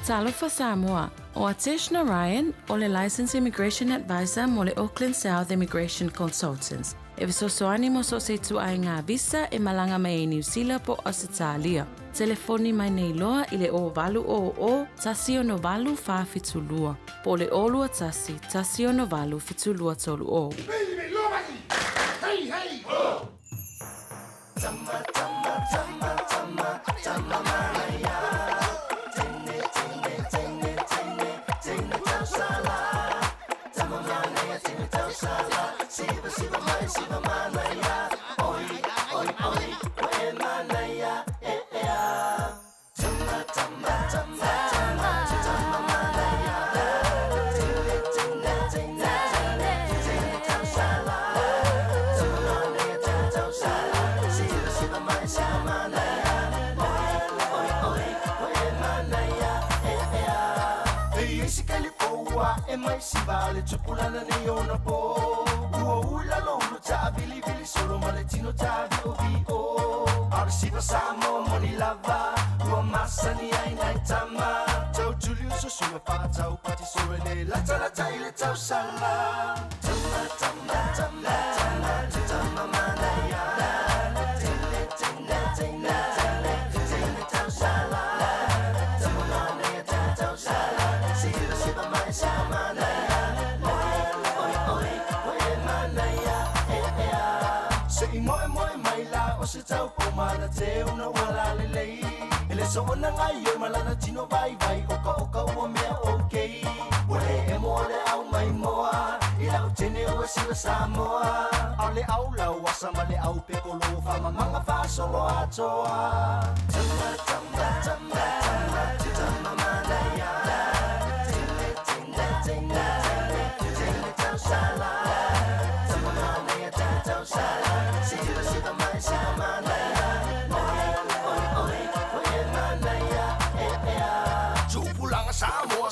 Talofa Samoa, ʻO Atesh Narayan, ʻo le Licensed Immigration Advisor mo le Auckland South Immigration Consultants, e fesoasoani mo so o se ituaiga visa e malaga mai ai Niu Sila po o Ausetalia. Telefoni mai nei loa i le 0800 168 472 po o le 021 168 7230.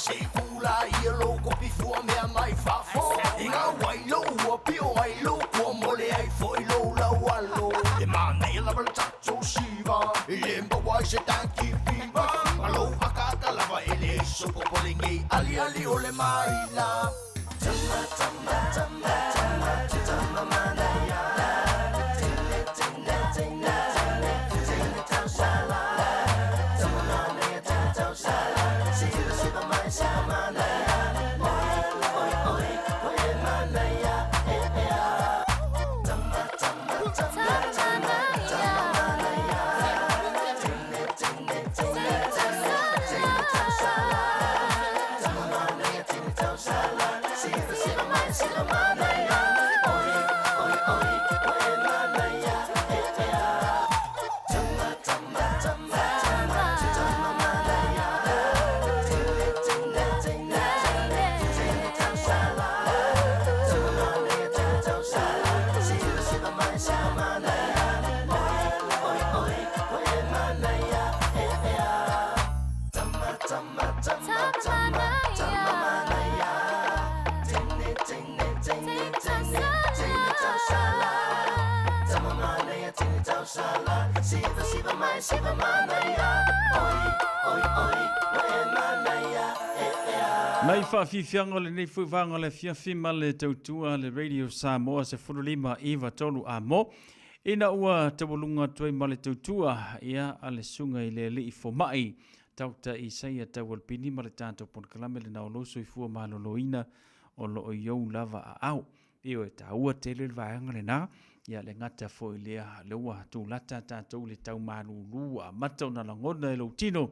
Se i kula ia lou kopi fua mea mai fafo. E gau ai lou ua pio ai lou kua mole ai foi lou lau alo. E manaia lava le tatou siva, e le maua ai se taki fiva. Ma lou akaaka lava e leai so popolenei aliali o le maila. Tama, tama, tama, tama, tama manaia. Tine, tine, tine, tine, tine tausala. Tama manaia, tine tausala. Siva, siva mai, siva manaia. Oi, oi, oi, oi e manaia, e, e, a. Tama, tama, tama, tama, tama manaia. Tine, tine, tine, tine, tine tausala. Tama manaia, tine tausala. Siva, siva mai, siva manaia. Oi, oi, oi, oi e manaia, e, e, a. Tama, tama, tama, tama, tama manaia. Tine, tine, tine, tine, tine tausala. Tama manaia, tine tausala. Siva, siva mai, siva manaia. Oi, oi, oi, oi e manaia, e, e, a. Tama, tama, tama, tama, tama manaia. Tine, tine, tine, tine, tine tausala. Tama manaia, tine tausala. Siva, siva mai, siva manaia. Oi, oi, oi, oi e manaia, e, e, a. Nai faafiafiaga o lenei foi vaega o le afiafi ma le tautua le Radio Samoa 15 9 3 amo. Ina ua taualuga atu ai ma le tautua ia a le susuga i le alii fomai Tauta Isaia Taualpini ma le tatou polokalame lena o lou soifua maloloina o loo i ou lava aao. Ioe, taua tele le vaega lena, ia le gata foi lea le ua tulata tatou i le tau malulu ua amata ona lagona e lou tino.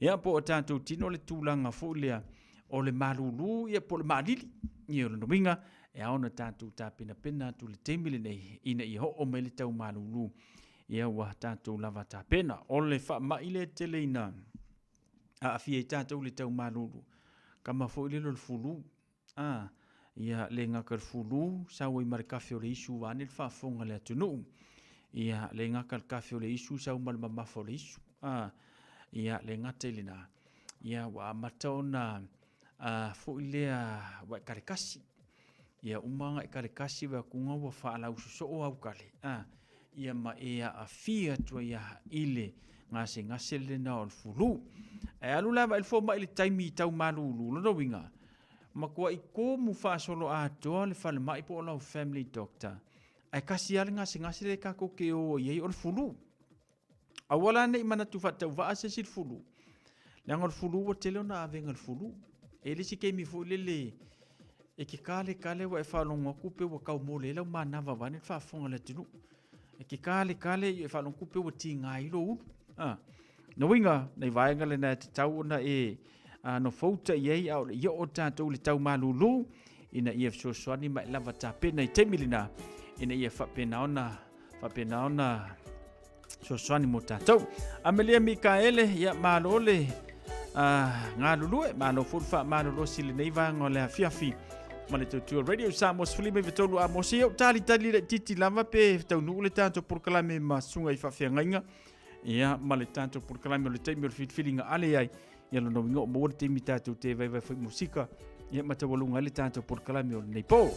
Ia po o tatou tino le tulaga foi lea o le malulu ia po o le maalili. Ia o lona uiga e ao ona tatou tapenapena atu i le taimi lenei ina ia oo mai le tau malulu ia ua tatou lava tapena. O le faamai lea e tele ina aafia ai tatou i le tau malulu, kama foi lele o le fulu. A, ia le gaka le fulu, sau ai ma le kafe o le isu vaeane le faafofoga a le atunuu. Ia le gaka le kafe o le isu, sau ma le mamafa o le isu. A, ia le gata i lena, ia ua amata ona a, foi lea ua e kalekasi. Ia uma ona e kalekasi vae atu ua faalausoso au kale. A, ia ma e aafia atu ai i le gasegase lena o le fulu. Ae alu la vaai le fomai i le taimi i tau malulu, lona uiga, matuai tumu faasoloatoa le falemai po o lau family doctor, ae kasi lava le gasegase lea tatou te o i ai o le fulu. Aua la ne i manatu faatauvaa se isi le fulu, leaga o le fulu ua tele ona avega i le fulu. E le isi taimi foi lele e te kalekale ua e faalogo atu pe ua tau mole ai lau manava vaeane le faafofoga a le atunuu. E te kalekale e faalogo atu pe ua tiga ai lou ulu. A, na uiga, nai vaega lena e tatau ona e nofouta i ai a o le i oo tatou i le tau malulu ina ia fesoasoani ma e lava tapena i taimi lena ina ia faapena ona faapena ona fesoasoani mo tatou. Amelia Mikaele, ia malo le galulue, malo foi le faamalolosi i lenei vaega o le afiafi ma le tautua Radio Samoa 13 a mo se ou talitali laitiiti lava pe taunuu le tatou polokalame ma susuga i faafeagaiga ia ma le tatou polokalame o le taimi o le filifiliga ale ai ia lona uiga o maua le taimi tatou te vaivai foi musika ia ma taualuga ai le tatou polokalame o lenei po.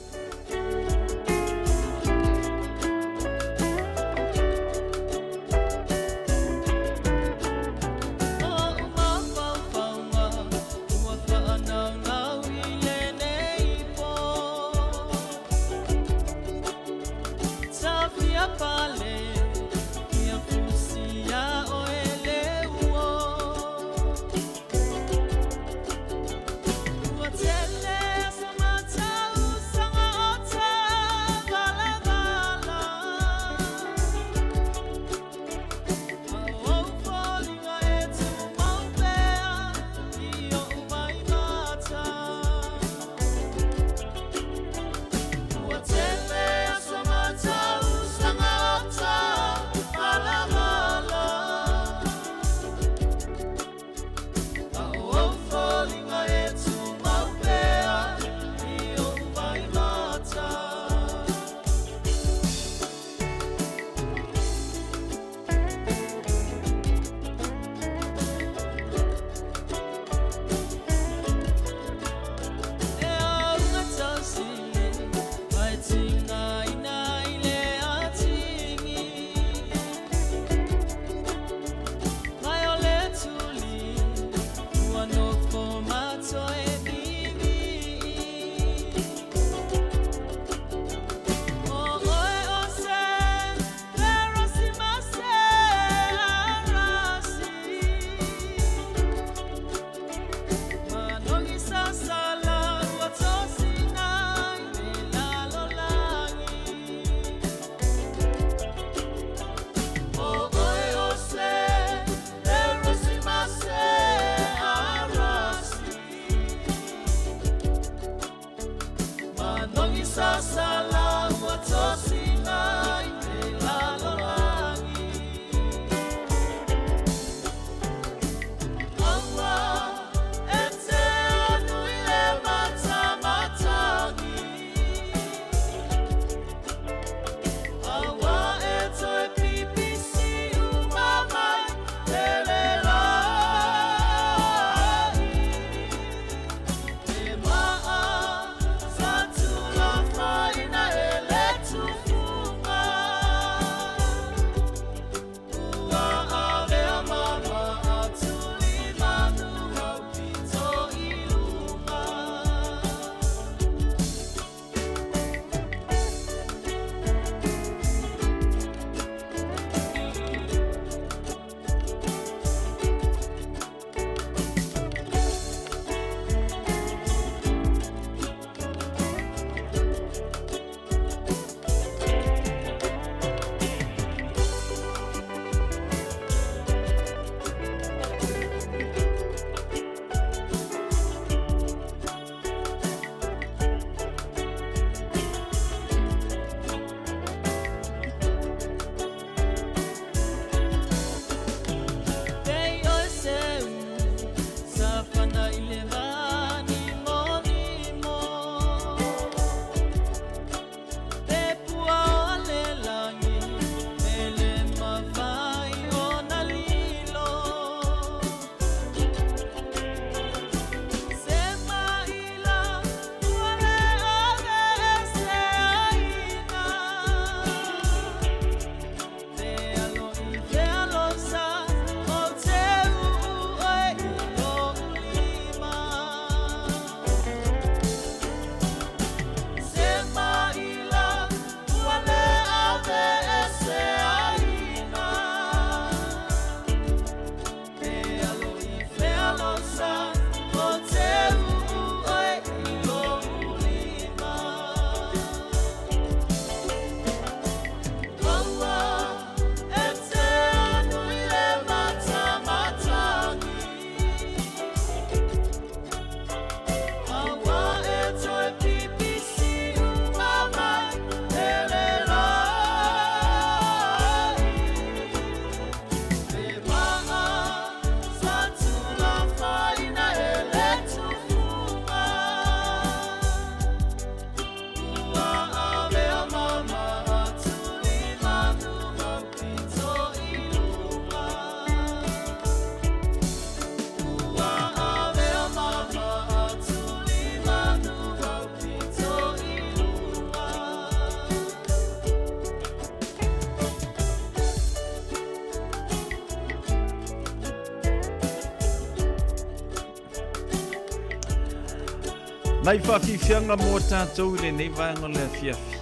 Nai whawhiwhianga mō tātou i lenei vaenga o le afiafi.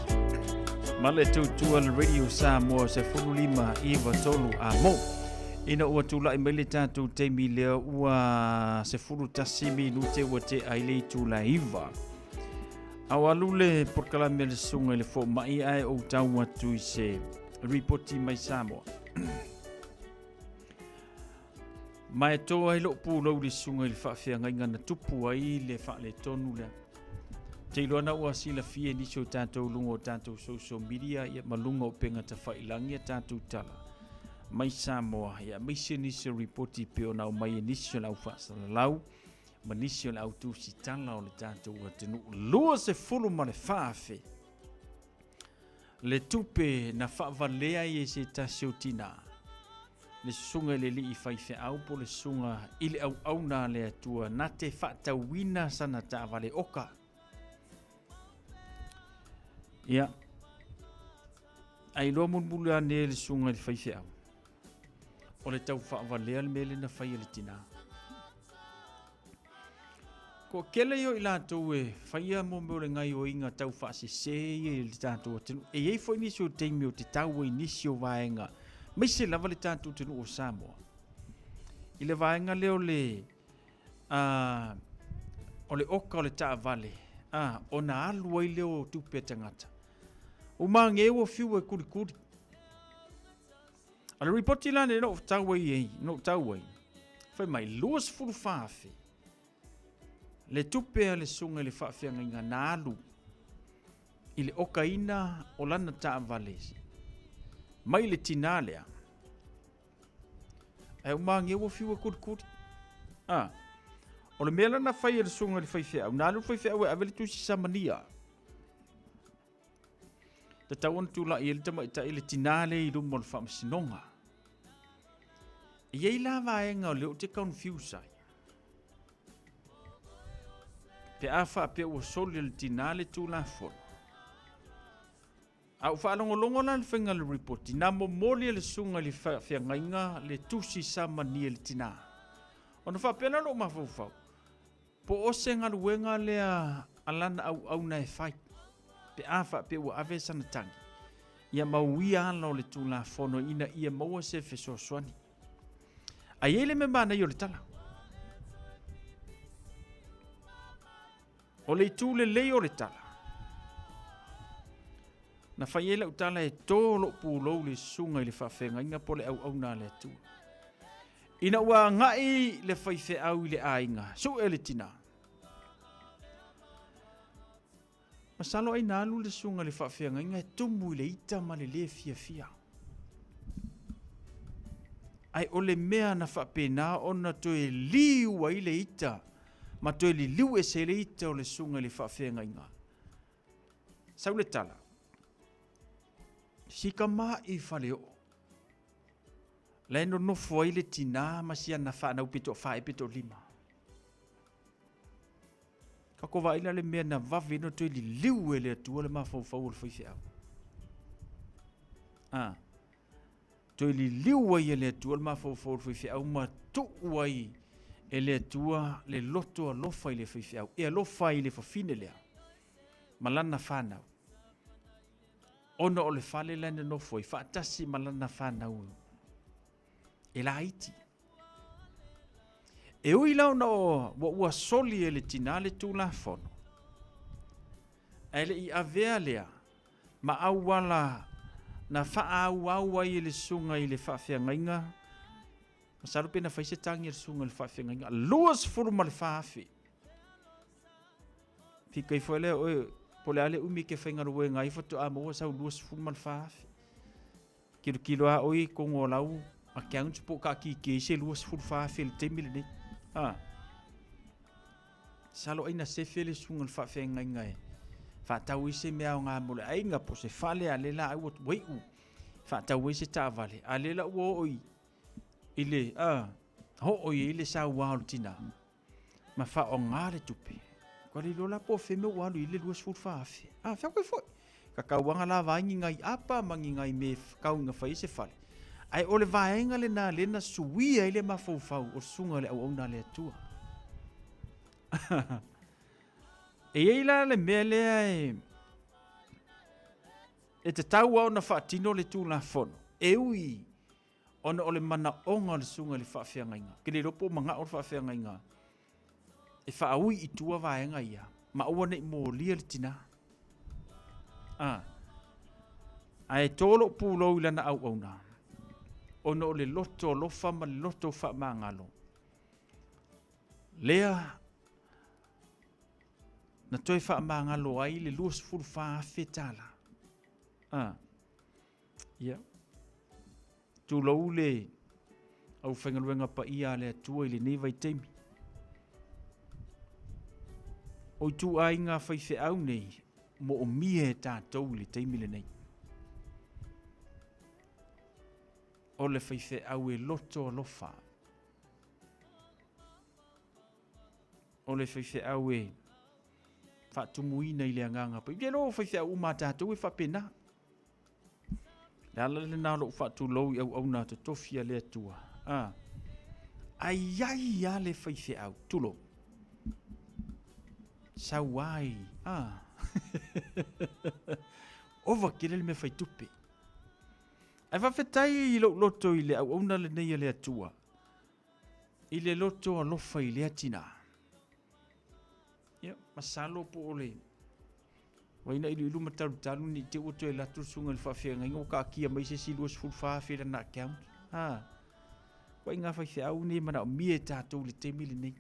Ma le tautua le Radio Samoa se 15 iva tolu a mō. Ina ua tūla'i mai le tātou taimi lea ua 11 minute ua te ai le itu la iva. Au alu le porokalame le susuga i le fomai ae ou tau atu i se ripoti mai Samoa. Ma e tō ai lou pulou i le susuga i le faafeagaiga na tupu ai le faaletonu lea. Te iloa na ua silafia e nisi o tatou luga o tatou social media ia ma luga o upega tafailagi a tatou tala mai Samoa ia aemaise nisi o ripoti pei ona aumai e nisi o le au faasalalau ma nisi o le au tusitala o le tatou atunuu. 24,000 le tupe na faavalea ai e se tasi o tinā, le susuga i le alii faifeau po o le susuga i le auauna a le Atua na te faatauina sana taavale oka. Ia, a iloa mulimuli ane le susuga i le faifeau, o le tau faavalea le mea lea na fai e le tinā. Ko kele ia o i latou e faia mo mea o le gaioiga tau faasese ia i le tatou atunuu. E i ai foi nisi o taimi o te tau ai nisi o vaega, maise lava le tatou atunuu o Samoa. I le vaega lea o le, uh, o le oka o le taavale, uh, ona alu ai lea o tupe a tagata. Ua mage ua fiu e kulikuli. A le ripoti la nei na ou tau ai ai, na ou tau ai, fai mai, 24,000 le tupe a le susuga i le faafeagaiga na alu i le okaina o lana taavale mai le tinā lea. Ae ua mage ua fiu e kulikuli. Ah, o le mea la na fai e le susuga i le faifeau, na alu le faifeau e ave le tusi samania. Tatau ona tulai ai le tamaitai le tinā lea i luma o le faamasinoga. E i ai la vaega o lea ou te confuse ai. Pe a faapea ua soli e le tinā le Tulafono. A ua faalogologo la le faiga o le ripoti, na momoli e le susuga i le faafeagaiga le tusi samania i le tinā. Ona faapea la lou mafaufau, Po o se galuega lea a lana auauna e fai, pe a faapea ua ave sana tagi, ia mauia ala o le Tulafono ina ia maua se fesoasoani. A i ai le mea manaia o le tala. O le itu lelei o le tala, na fai ai lau tala e tō lou pulou le susuga i le faafeagaiga po o le auauna a le Atua. Ina ua agai le faifeau i le aiga, sue le tinā. Masalo ai na alu le susuga i le faafeagaiga e tumu i le ita ma le lē fiafia. Ae o le mea na faapena ona toe liu ai le ita ma toe liliu ese ai le ita o le susuga i le faafeagaiga. Sau le tala, si kamaʻi faleoo. La e nonofo ai le tinā ma si ana whanau pe toafa ea pe toalima. Ka ko vaai la le mea na vave ona toe liliu e le Atua le mafaufau o le faifeau. A, toe liliu ai e le Atua le mafaufau o le faifeau ma tuu ai e le Atua le loto alofa i le faifeau. E alofa ai i le fafine lea ma lana whanau. Ona o le fale la e nonofo ai faatasi ma lana fanau e laiti. E ui la ona o ua ua soli e le tinā le Tulafono, ae le i avea lea ma auala na faaauau ai e le susuga i le faafeagaiga, masalo pe na fai se tagi a le susuga i le faafeagaiga, 24,000. Fika ifo ai lea oe, po o le a le umi e te faigaluega ai faatoa maua sau 24,000. Kilokilo lava oe i totonu o lau account po o taatitia ai se 24,000 i le taimi lenei. A. Masalo ai na sefe le susuga i le faafeagaiga e faatau ai se mea aoga mo le aiga po o se fale a lea la ua iu faatau ai se taavale a lea la ua oo i le a oo i ai le saua o le tina. ma faaaoga le tupe. Kua le iloa la po o fea mea ua alu i ai le 24,000. A, fea koe foi. Ka kauaga lava ai ni nai apa ma ni nai mea e kau ina fai ai se fale. Ae o le vaega lena lea na suia ai le mafaufau o le susuga i le auauna a le Atua. E i ai la le mea lea e e tatau lava ona faatino le Tulafono, e ui ona o le manaoga o le susuga i le faafeagaiga. Ou te le iloa po o manao le faafeagaiga e faaui i tua vaega ia, ma aua ne i molia le tina. A, ae to lou pulou i lana auauna, ona o le loto alofa ma le loto faamagalo, lea na toe faamagalo ai le $24,000. A, ia, tulou le aufaigaluega paia a le Atua i lenei vaitaimi. O ituaiga faifeau nei, moomia e tatou i le taimi lenei. O le faifeau e loto alofa. O le faifeau e faatumuina i le agaga pai. Ou te iloa o faifeau uma a tatou e faapena. Le ala lena o lou faatulou i auauna totofi a le Atua. A, ai ai a le faifeau, tulou. Sau ai, a. Ova tele le mea fai tupe. Ae faafetai i lou loto i le auauna lenei a le Atua, i le loto alofa i lea tina. Ia, masalo po o le vaina iluilu ma talutalu ne i te i ua toe alu atu le susuga i le faafeagaiga ua taatia mai se isi $24,000 i lana account. Ha. Ituaiga faifeau nei e manaomia e tatou i le taimi lenei.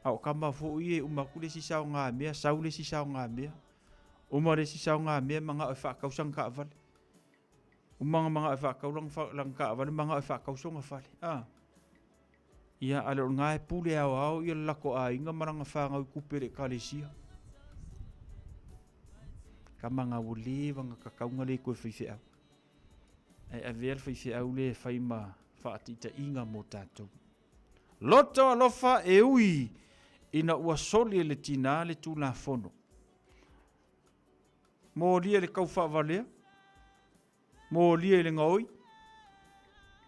A o kama foi e uma atu le isi saogamea, sau le isi saogamea. Uma le isi saogamea manao e faatau sana taavale. Uma ona manao e faatau lana taavale manao e faatau sona fale. A. Ia, a le o lena e pule aoao ia le latou aiga ma lana fanau i tupe a le Ekalesia. Tama na ua leva ona tatau ona le toe faifeau. Ae avea le faifeau lea e fai ma faataitaiga mo tatou. Loto alofa e ui ina ua soli e le tina le Tulafono. Molia i le taufaavalea. Molia i le gaoi,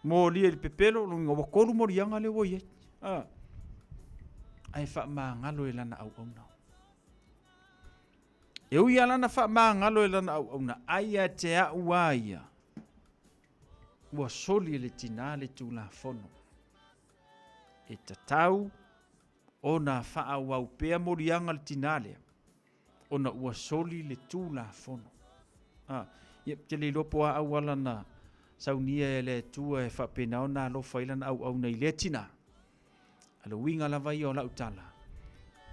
molia i le pepelo, lona uiga ua tolu moliaga lea ua i ai. A. Ae faamagalo e lana auauna. E ui lava lana faamagalo e lana auauna, ai ia te au a ia, ua soli e le tina le Tulafono. E tatau ona faaauau pea moliaga a le tina lea, ona ua soli le Tulafono. A, ia, ou te le iloa po o a auala na saunia e le Atua e faapena ona alofa ai lana auauna i lea tina. A o le uiga lava ia o lau tala,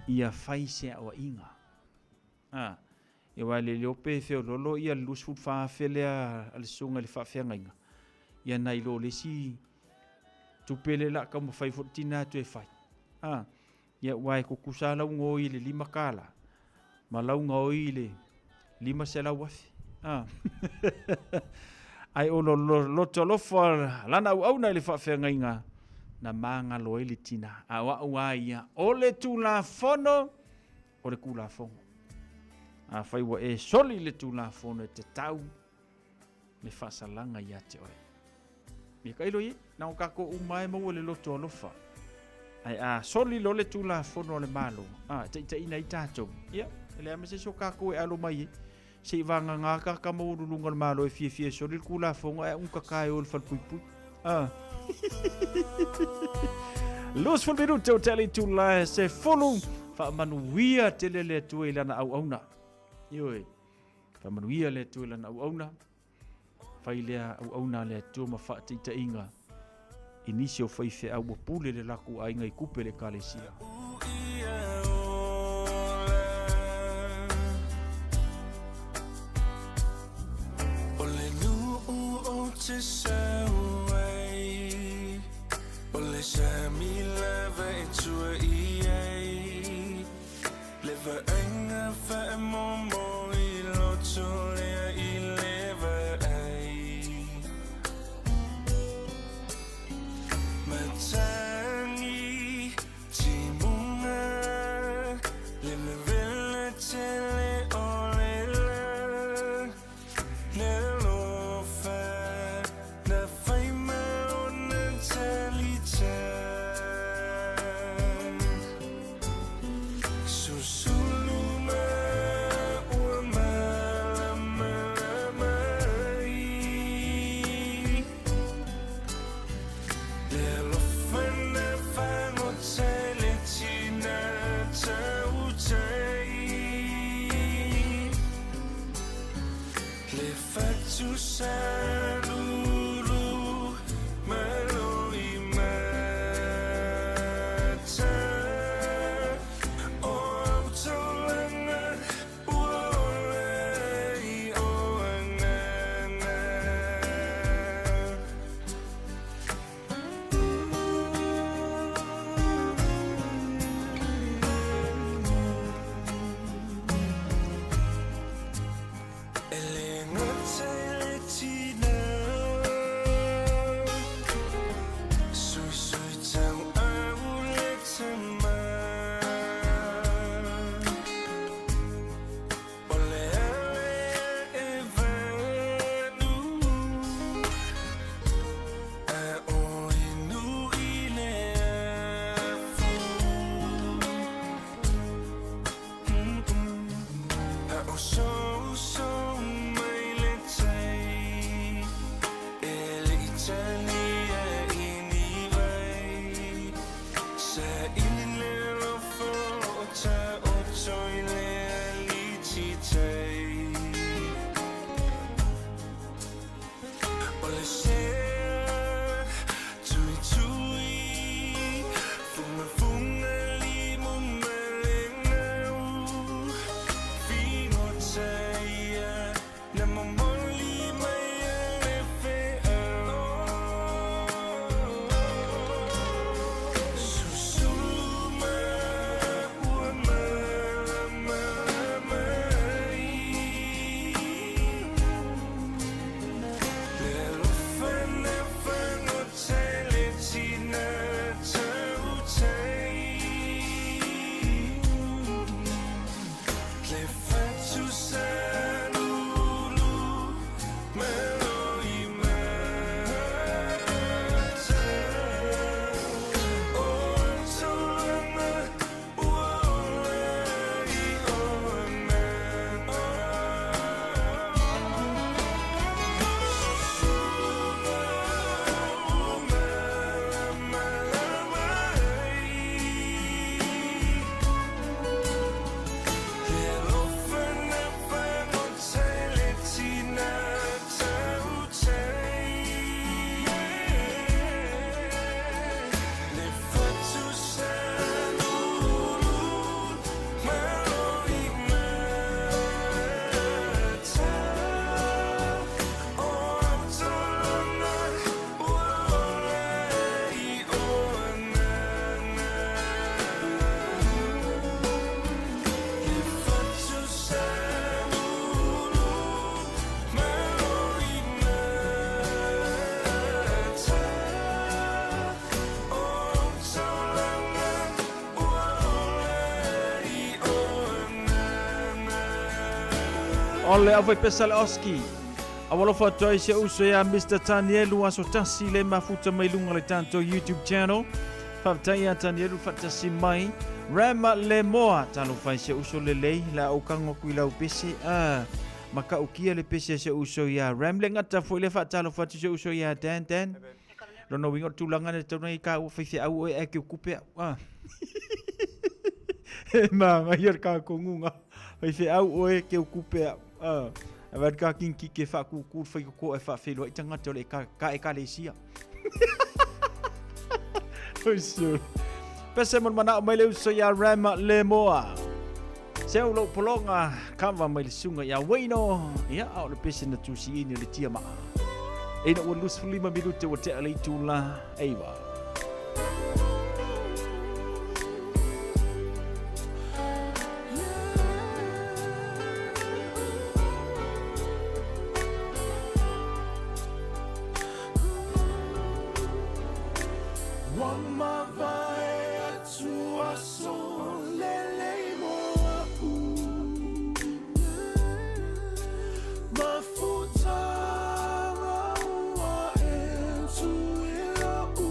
ia fai se aoaiga. A, ia aua e le iloa pe feololo ia le $24,000 lea a le susuga i le faafeagaiga, ia nai lo le isi tupe lea o le a taumafai foi le tina e toe fai. A, Ia aua e tutusa lava lau gaoi i le $5 ma lau gaoi i le $500,000. A. Ae o lo loto alofa lana auauna i le faafeagaiga na magalo ai le tina. A o au a ia, o le Tulafono, o le Tulafono. Afai ua e soli le Tulafono e tatau le faasalaga ia te oe. Ia tailo i ai, na o tatou uma lava e maua le loto alofa. Ae a soli loa le Tulafono a le Malo, a, e taitaiina ai tatou, ia, e leai ma se isi o tatou e alo mai ai. Se i vagana tagata maualuluga o le Malo e fiafia e soli le Tulafono ae ugata e o i le falepuipui. A. 20 minute o tele itula e 10, faamanuia tele le Atua i lana auauna. Ioe. Faamanuia le Atua i lana auauna. Fai lea auauna a le Atua ma faataitaiga i nisi o faifeau ua pule le latou aiga i tupe a le Ekalesia. O le nuu ou te sau ai, O le sami lava e tua i ai. Le vaaiga faamoemoe i loto lea i le vaai. Matagi timuga le vevela tele o le la. Na alofa na. O le aufaipesa le Oski. Aualofa atu ai si ou uso ia Mister Tanielu aso tasi le mafuta mai luga o le tatou YouTube channel. Faafetai ia Tanielu faatasi mai. Rama le moa talofa i si ou uso lelei la ou kago aku i lau pese. Ah, matautia le pese a si ou uso ia Ram. Le gata foi le faatalofa atu si ou uso ia Dan Dan. Lona uiga o le tulaga lea tatau ona i ka ua faifeau oe ae keukupe au. Ah. E māngaia le kākoguga. Faifeau oe keukupe au. Ah. Ae ka kinki ke whaakūkū le whaikoko e whaawhenua i tangata o le ka, ka ekalesia. Oi sure. Pese mo le manao mai le uso ia Ram le moa. Se au lou pologa kava mai le suga ia Wayno. Ia a o le pese na tusi ini o le tia maa. Ina ua 25 minute ua tea le itula eiva. Ua mavae atu aso lelei mo a'u Mafutaga ua e tu i lo'u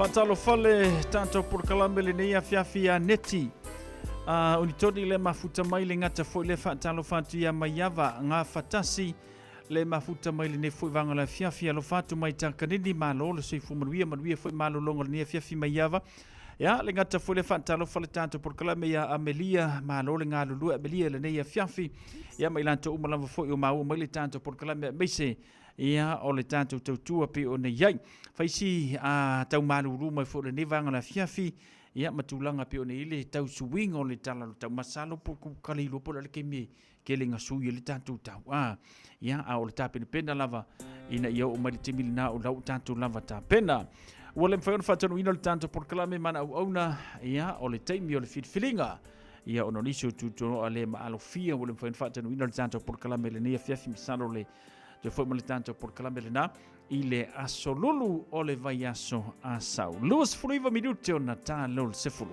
Faatalofa le tatou polokalame lenei afiafi ia Neti. Uh, Unitoni le mafuta mai le gata foi le faatalofa atu ia Maiava Gafatasi le mafuta mai lenei foi vaega o le afiafi. Alofa atu mai Takanini, malo le soifua manuia, manuia foi malologa o lenei afiafi Maiava. Ia, le gata foi le faatalofa le tatou polokalame ia Amelia, malo le galulue Amelia i lenei afiafi. Ia, ma i latou uma lava foi o maua mai le tatou polokalame aemaise ia o le tatou tautua pei ona i ai. Faisi a tau malulu mai foi lenei vaega o le afiafi, ia ma tulaga pei ona i ai le tau suiga o le tala o le tau. Masalo po o kale iloa po o le a le taimi e tele ina sui ai le tatou tau. A, ia, a o le tapenapena lava ina ia oo mai le taimi lena o la ua tatou lava tapena. Ua le mafai ona faataunuuina le tatou polokalame ma ana auauna, ia, o le taimi o le filifiliga. Ia, ona o nisi o tutunoa le maalofia ua le mafai ona faataunuuina le tatou polokalame i lenei afiafi, masalo le toe foi ma le tatou polokalame lena i le aso lulu o le vaiaso a sau. 29 minute ona ta lol sefulu.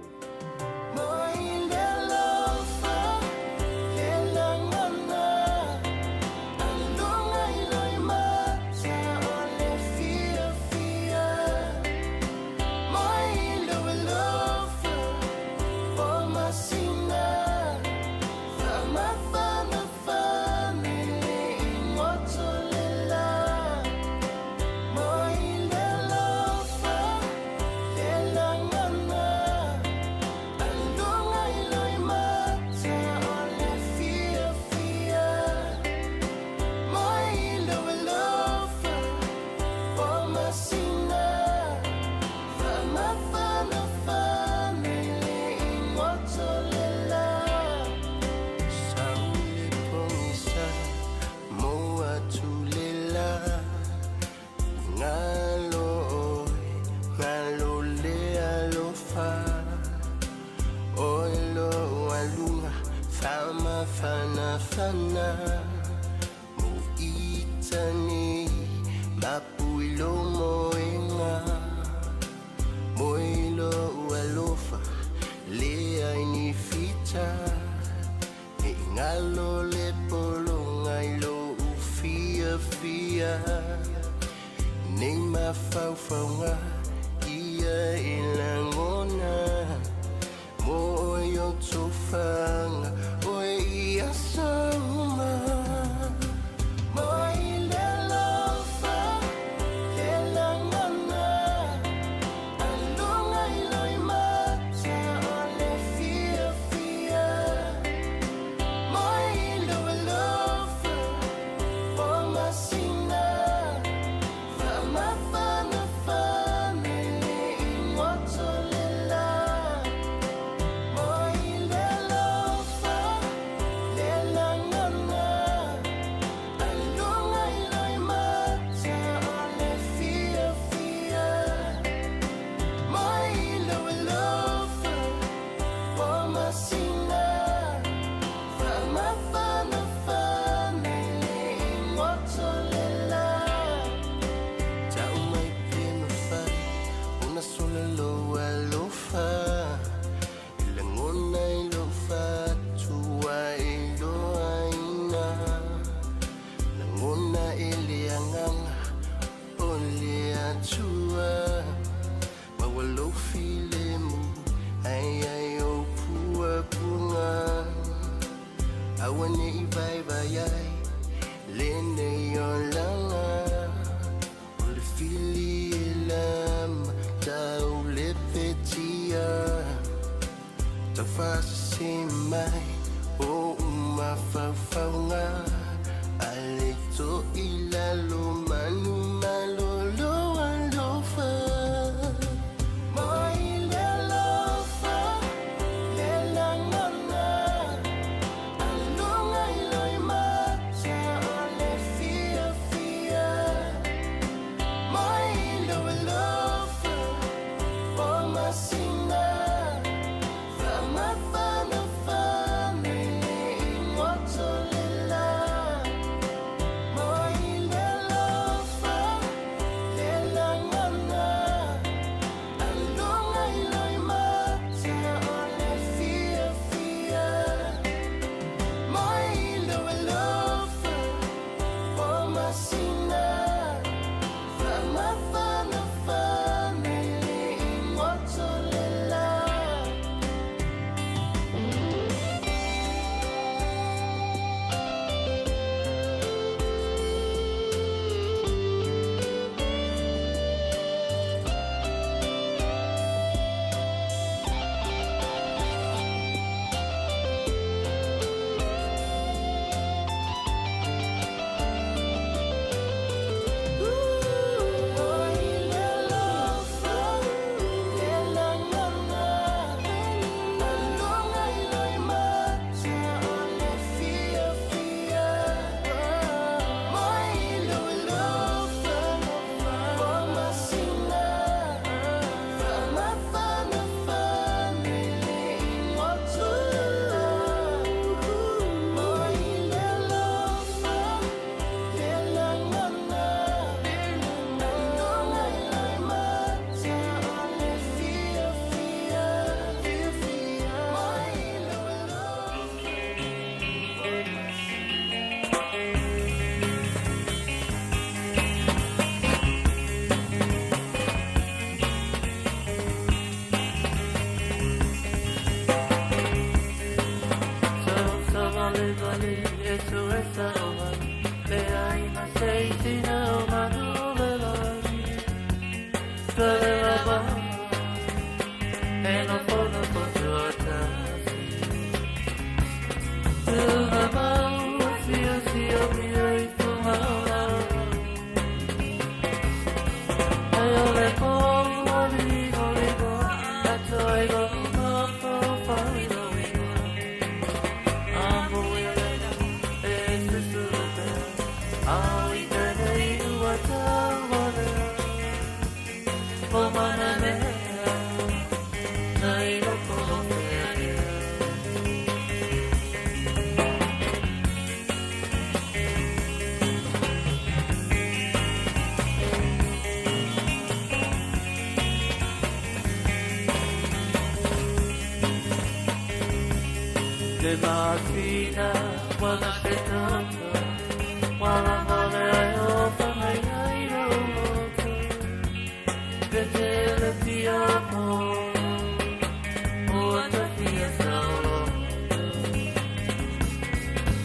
tua Maua lou filemu Ai ai o pua puga Aua nei vaivai ai Lenei olaga O le fili e lama Tau le petia Taufasese mai O'u mafaufauga Ae le to i lalo manu malolo alofa Mai le alofa le lagona Aloga i loimata o le fiafia Mai lou alofa o masina Faamafanafana i le igoto le la Mai le alofa le lagona Aloga i loimata o le fiafia Mai lou alofa o masina Faamafanafana i le igoto le la. Mai le alofa le lagona Aloga i loimata o le fiafia Mai lou alofa o masina Faamafanafana i le igoto le la Mai le alofa le lagona Aloga i loimata o le fiafia Mai lou alofa. Le masina ua gafe tata ua lava le ai o faga ai lou loto Pe tele pia po ua tafia saoloto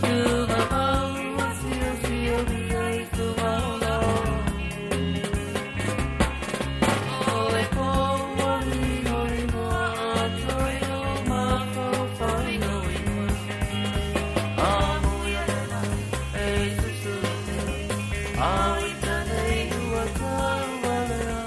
Tuvamau ua siosiomi ai tugaola O le po ua ligoligoa atoa i lou mafaufau i lou igoa Amuia le la e susulu pea Au i tane i ua taualea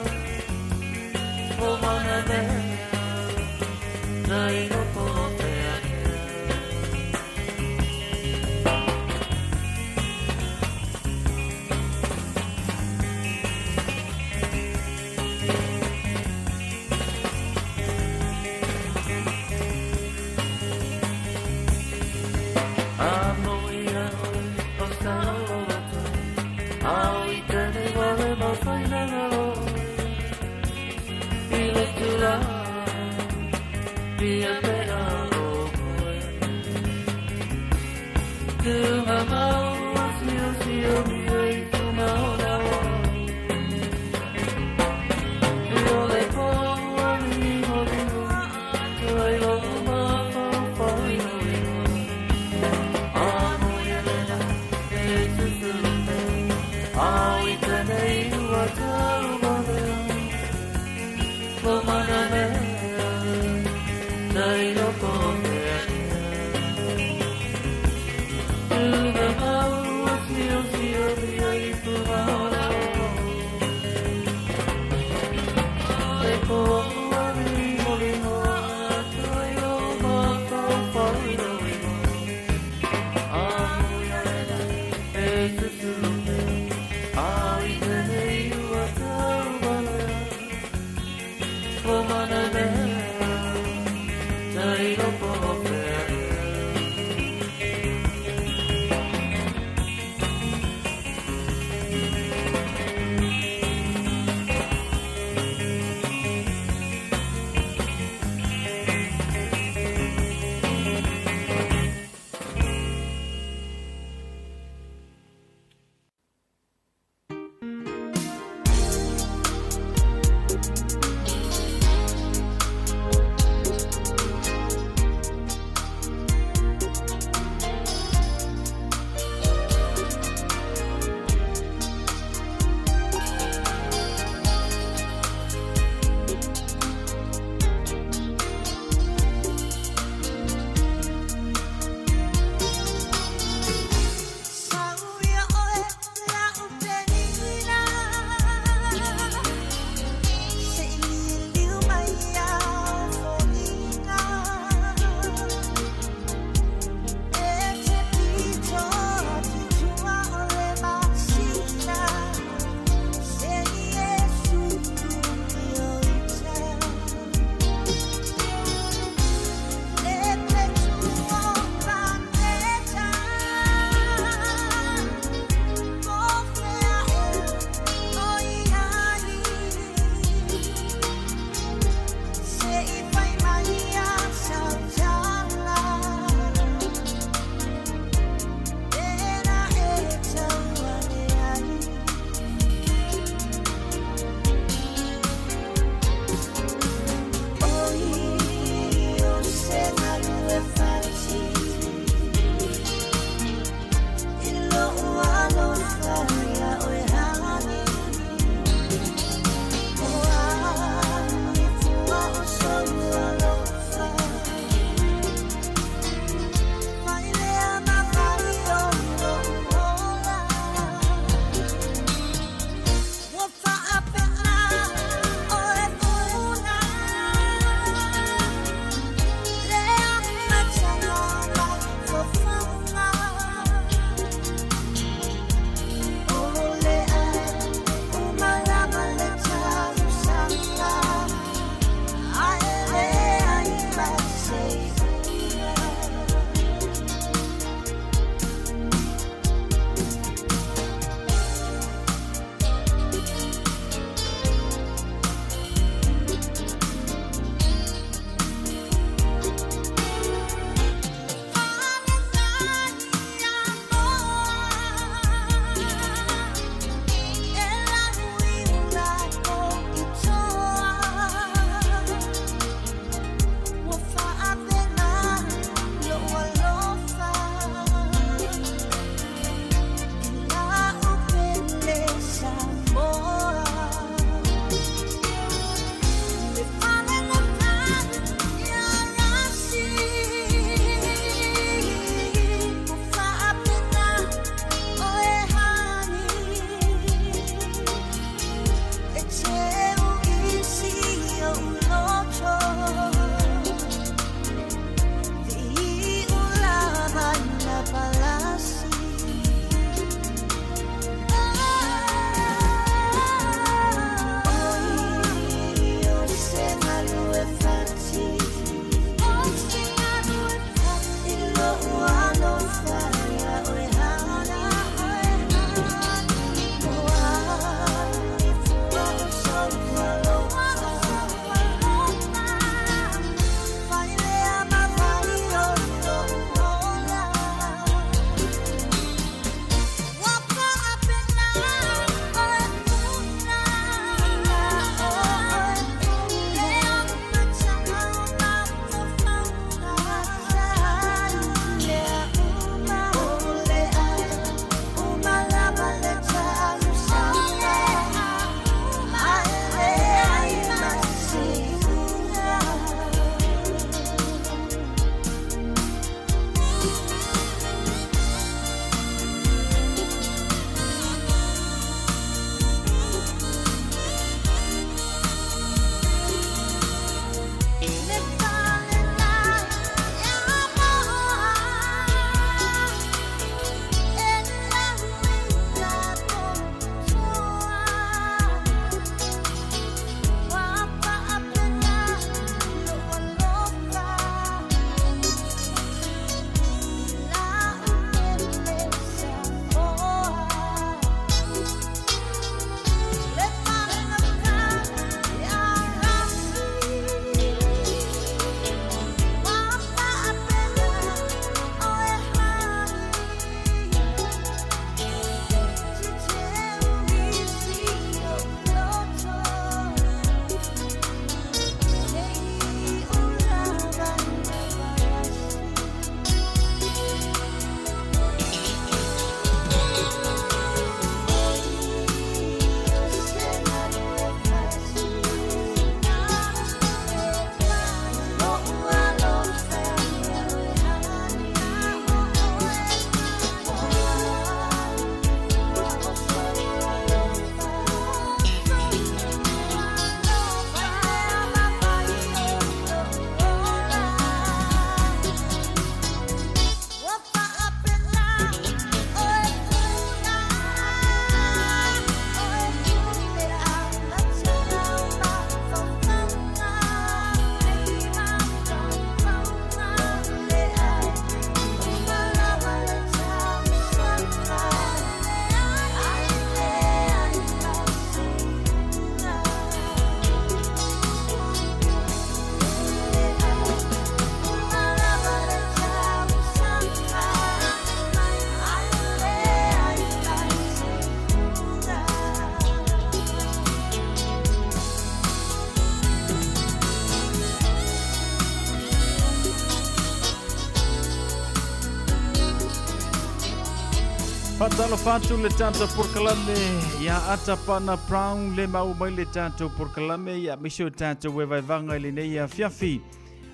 Faatalofa atu le tatou polokalame ia Atapana Brown le mau mai le tatou polokalame ia aemaise o tatou evaevaga i lenei afiafi.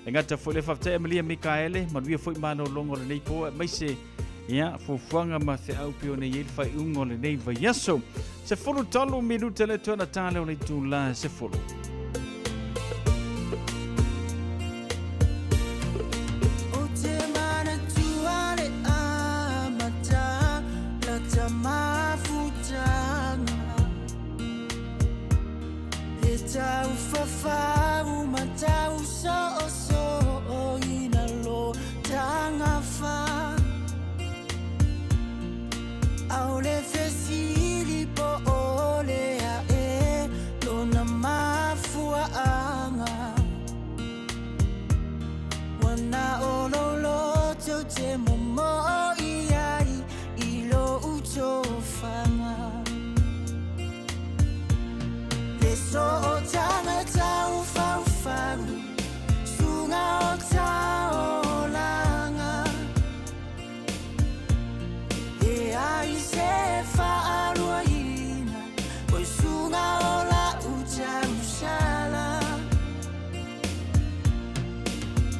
E gata foi le faafetai Amelia Mikaele, manuia foi malologa o lenei po aemaise ia fuafuaga ma feau pei ona i ai le faaiuga o lenei vaiaso. 13 minute le toe na le o le itula e 10. Ou te manatua le amata lata mafutaga Le taufafau ma tausoosoo ina lo tagafa Ao le fesili po o le ae lona mafuaaga Ua na o lou loto ou te momoo i ai i lou tofaga Le sootaga taufaufau suga o taolaga E ai se faaluaina o suga o lau tausala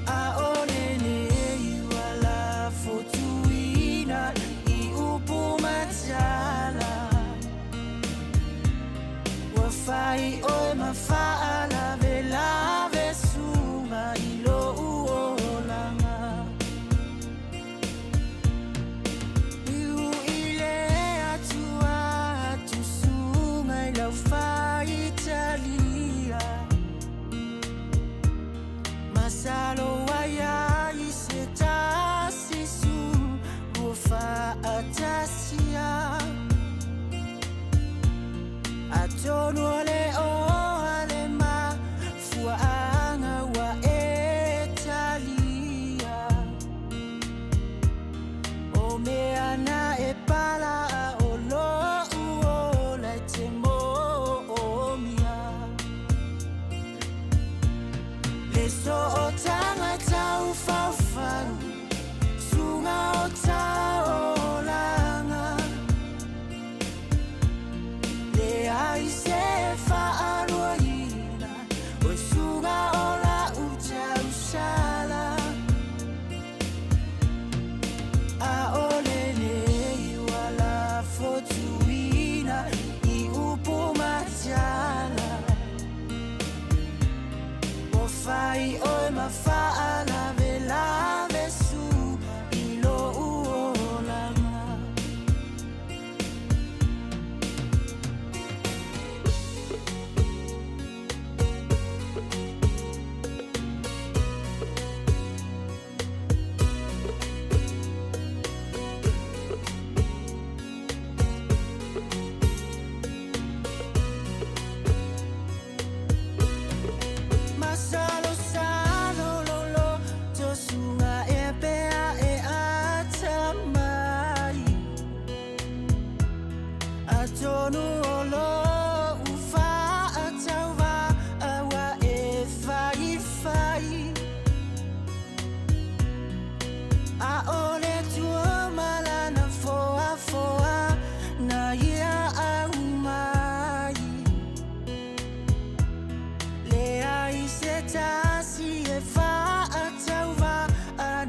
Aole nei ua lafotuina i upu ma tala Ua fai oe ma faalavelave suga i lou olaga Iu i le Atua atusuga i lau faitalia Masalo ai ai se tasi su ua faatasia Atonu o le oa le mafuaaga ua e talia O mea na e pala o lou ola e te moomia Le sootaga taufaufau suga o taolaga Leai se faaluaina o suga o lau tausala Aole nei ua lafotuina i upu ma tala Ua fai oe ma faalavelave su i lou olaga. Masalosalo lou loto suga ea pea e atamai Atonu o lou faatauvaa ua e faifai Aole tua ma lana foafoa na ia aumai Leai se tasi e faatauvaa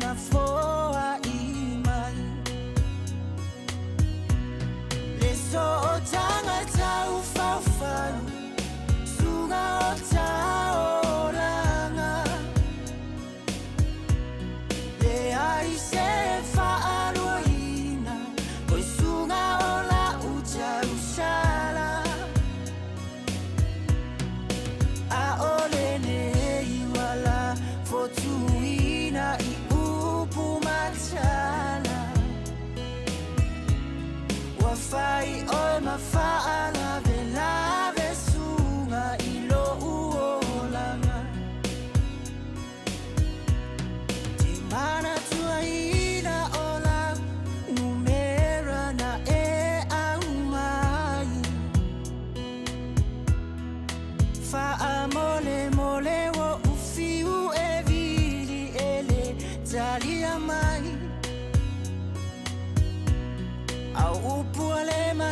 na foai mai Le sootaga taufaufau suga o taolaga Leai se faaluaina o suga o lau tausala Aole nei ua lafotuina i upu ma tala Ua fai oe ma faalavelave suga i lou olaga Te manatuaina o lau numera na e aumai Faamolemole ua ou fiu e vili e le talia mai Au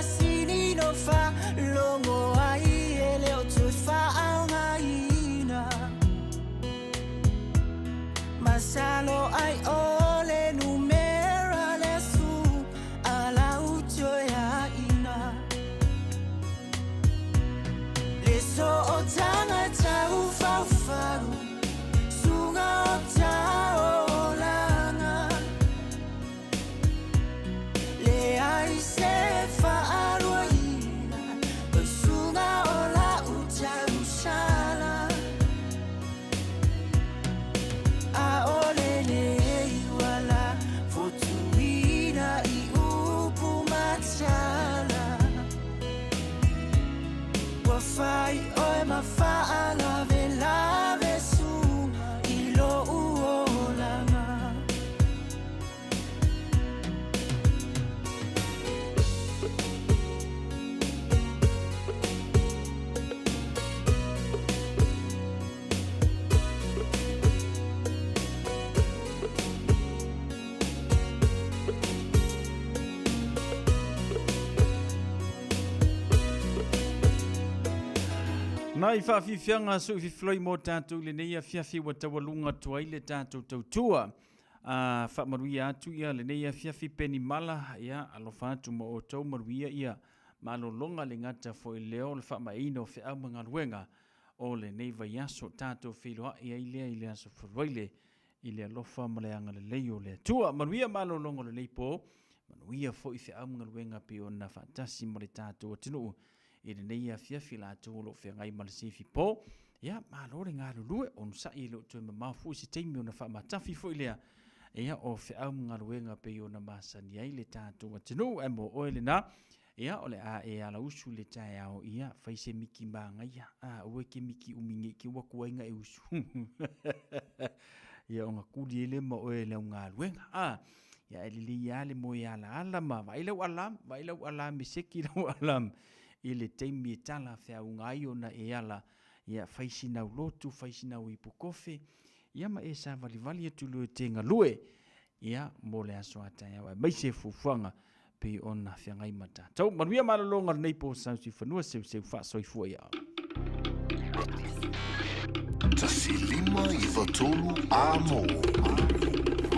masini no faalogo ai e le o toe faaaogaina. Masalo ai o le numera le su a lau toe aina. Le so o tanga tau faufau, suga o taolaga. Le ai se faaluaina, o suga o lau tausala. A o lenei wala fotuina i upu matala. Ua fai oe ma faalavelave suga i lou olaga. Nai faafiafiaga soififiloi mo tatou i lenei afiafi ua taualuga atu ai le tatou tautua. A faamanuia atu ia lenei afiafi Penimala, ia alofa atu ma outou manuia ia malologa le gata foi lea o le faamaeina o feau ma galuega o lenei vaiaso. Tatou feiloai ai lea i le aso Faraile i le alofa ma le agalelei o le Atua. Manuia malologa o lenei po, manuia foi feau ma galuega pei ona faatasi ma le tatou atunuu i lenei afiafi latou o lo o feagai ma le sifi po. Ia, malo le galulue, onosai e le o toe mamao foi se taimi ona faamatafi foi lea, ia, o feau ma galuega pei ona masani ai le tatou atunuu. Ae mo oe lena, ia, o le a e alausu i le taeao, ia, fai se miki magaia. A, aua e ke miki umi nei te ua tuai na e usu. Ia, ona tuli ai lea ma oe e le augaluega. A, ia, e lelei lava le moe alaala ma vaai lau alarm, vaai lau alarm e seki lau alarm i le taimi e talafeauga ai ona e ala, ia, fai sina au lotu, fai sina au ipu kofe, ia ma e savalivali atu loa e te galue, ia, mo le aso a taeao, aemaise fuafuaga pei ona feagai ma tatou. Manuia malologa o lenei po sau siufanua, seuseu faasoifua ia. 1593 Amo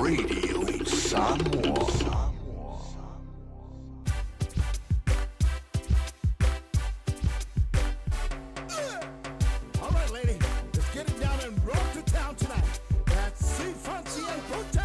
Radio Samoa. All right, lady, let's get it down and roll to town tonight. That's C. Francie and Puta.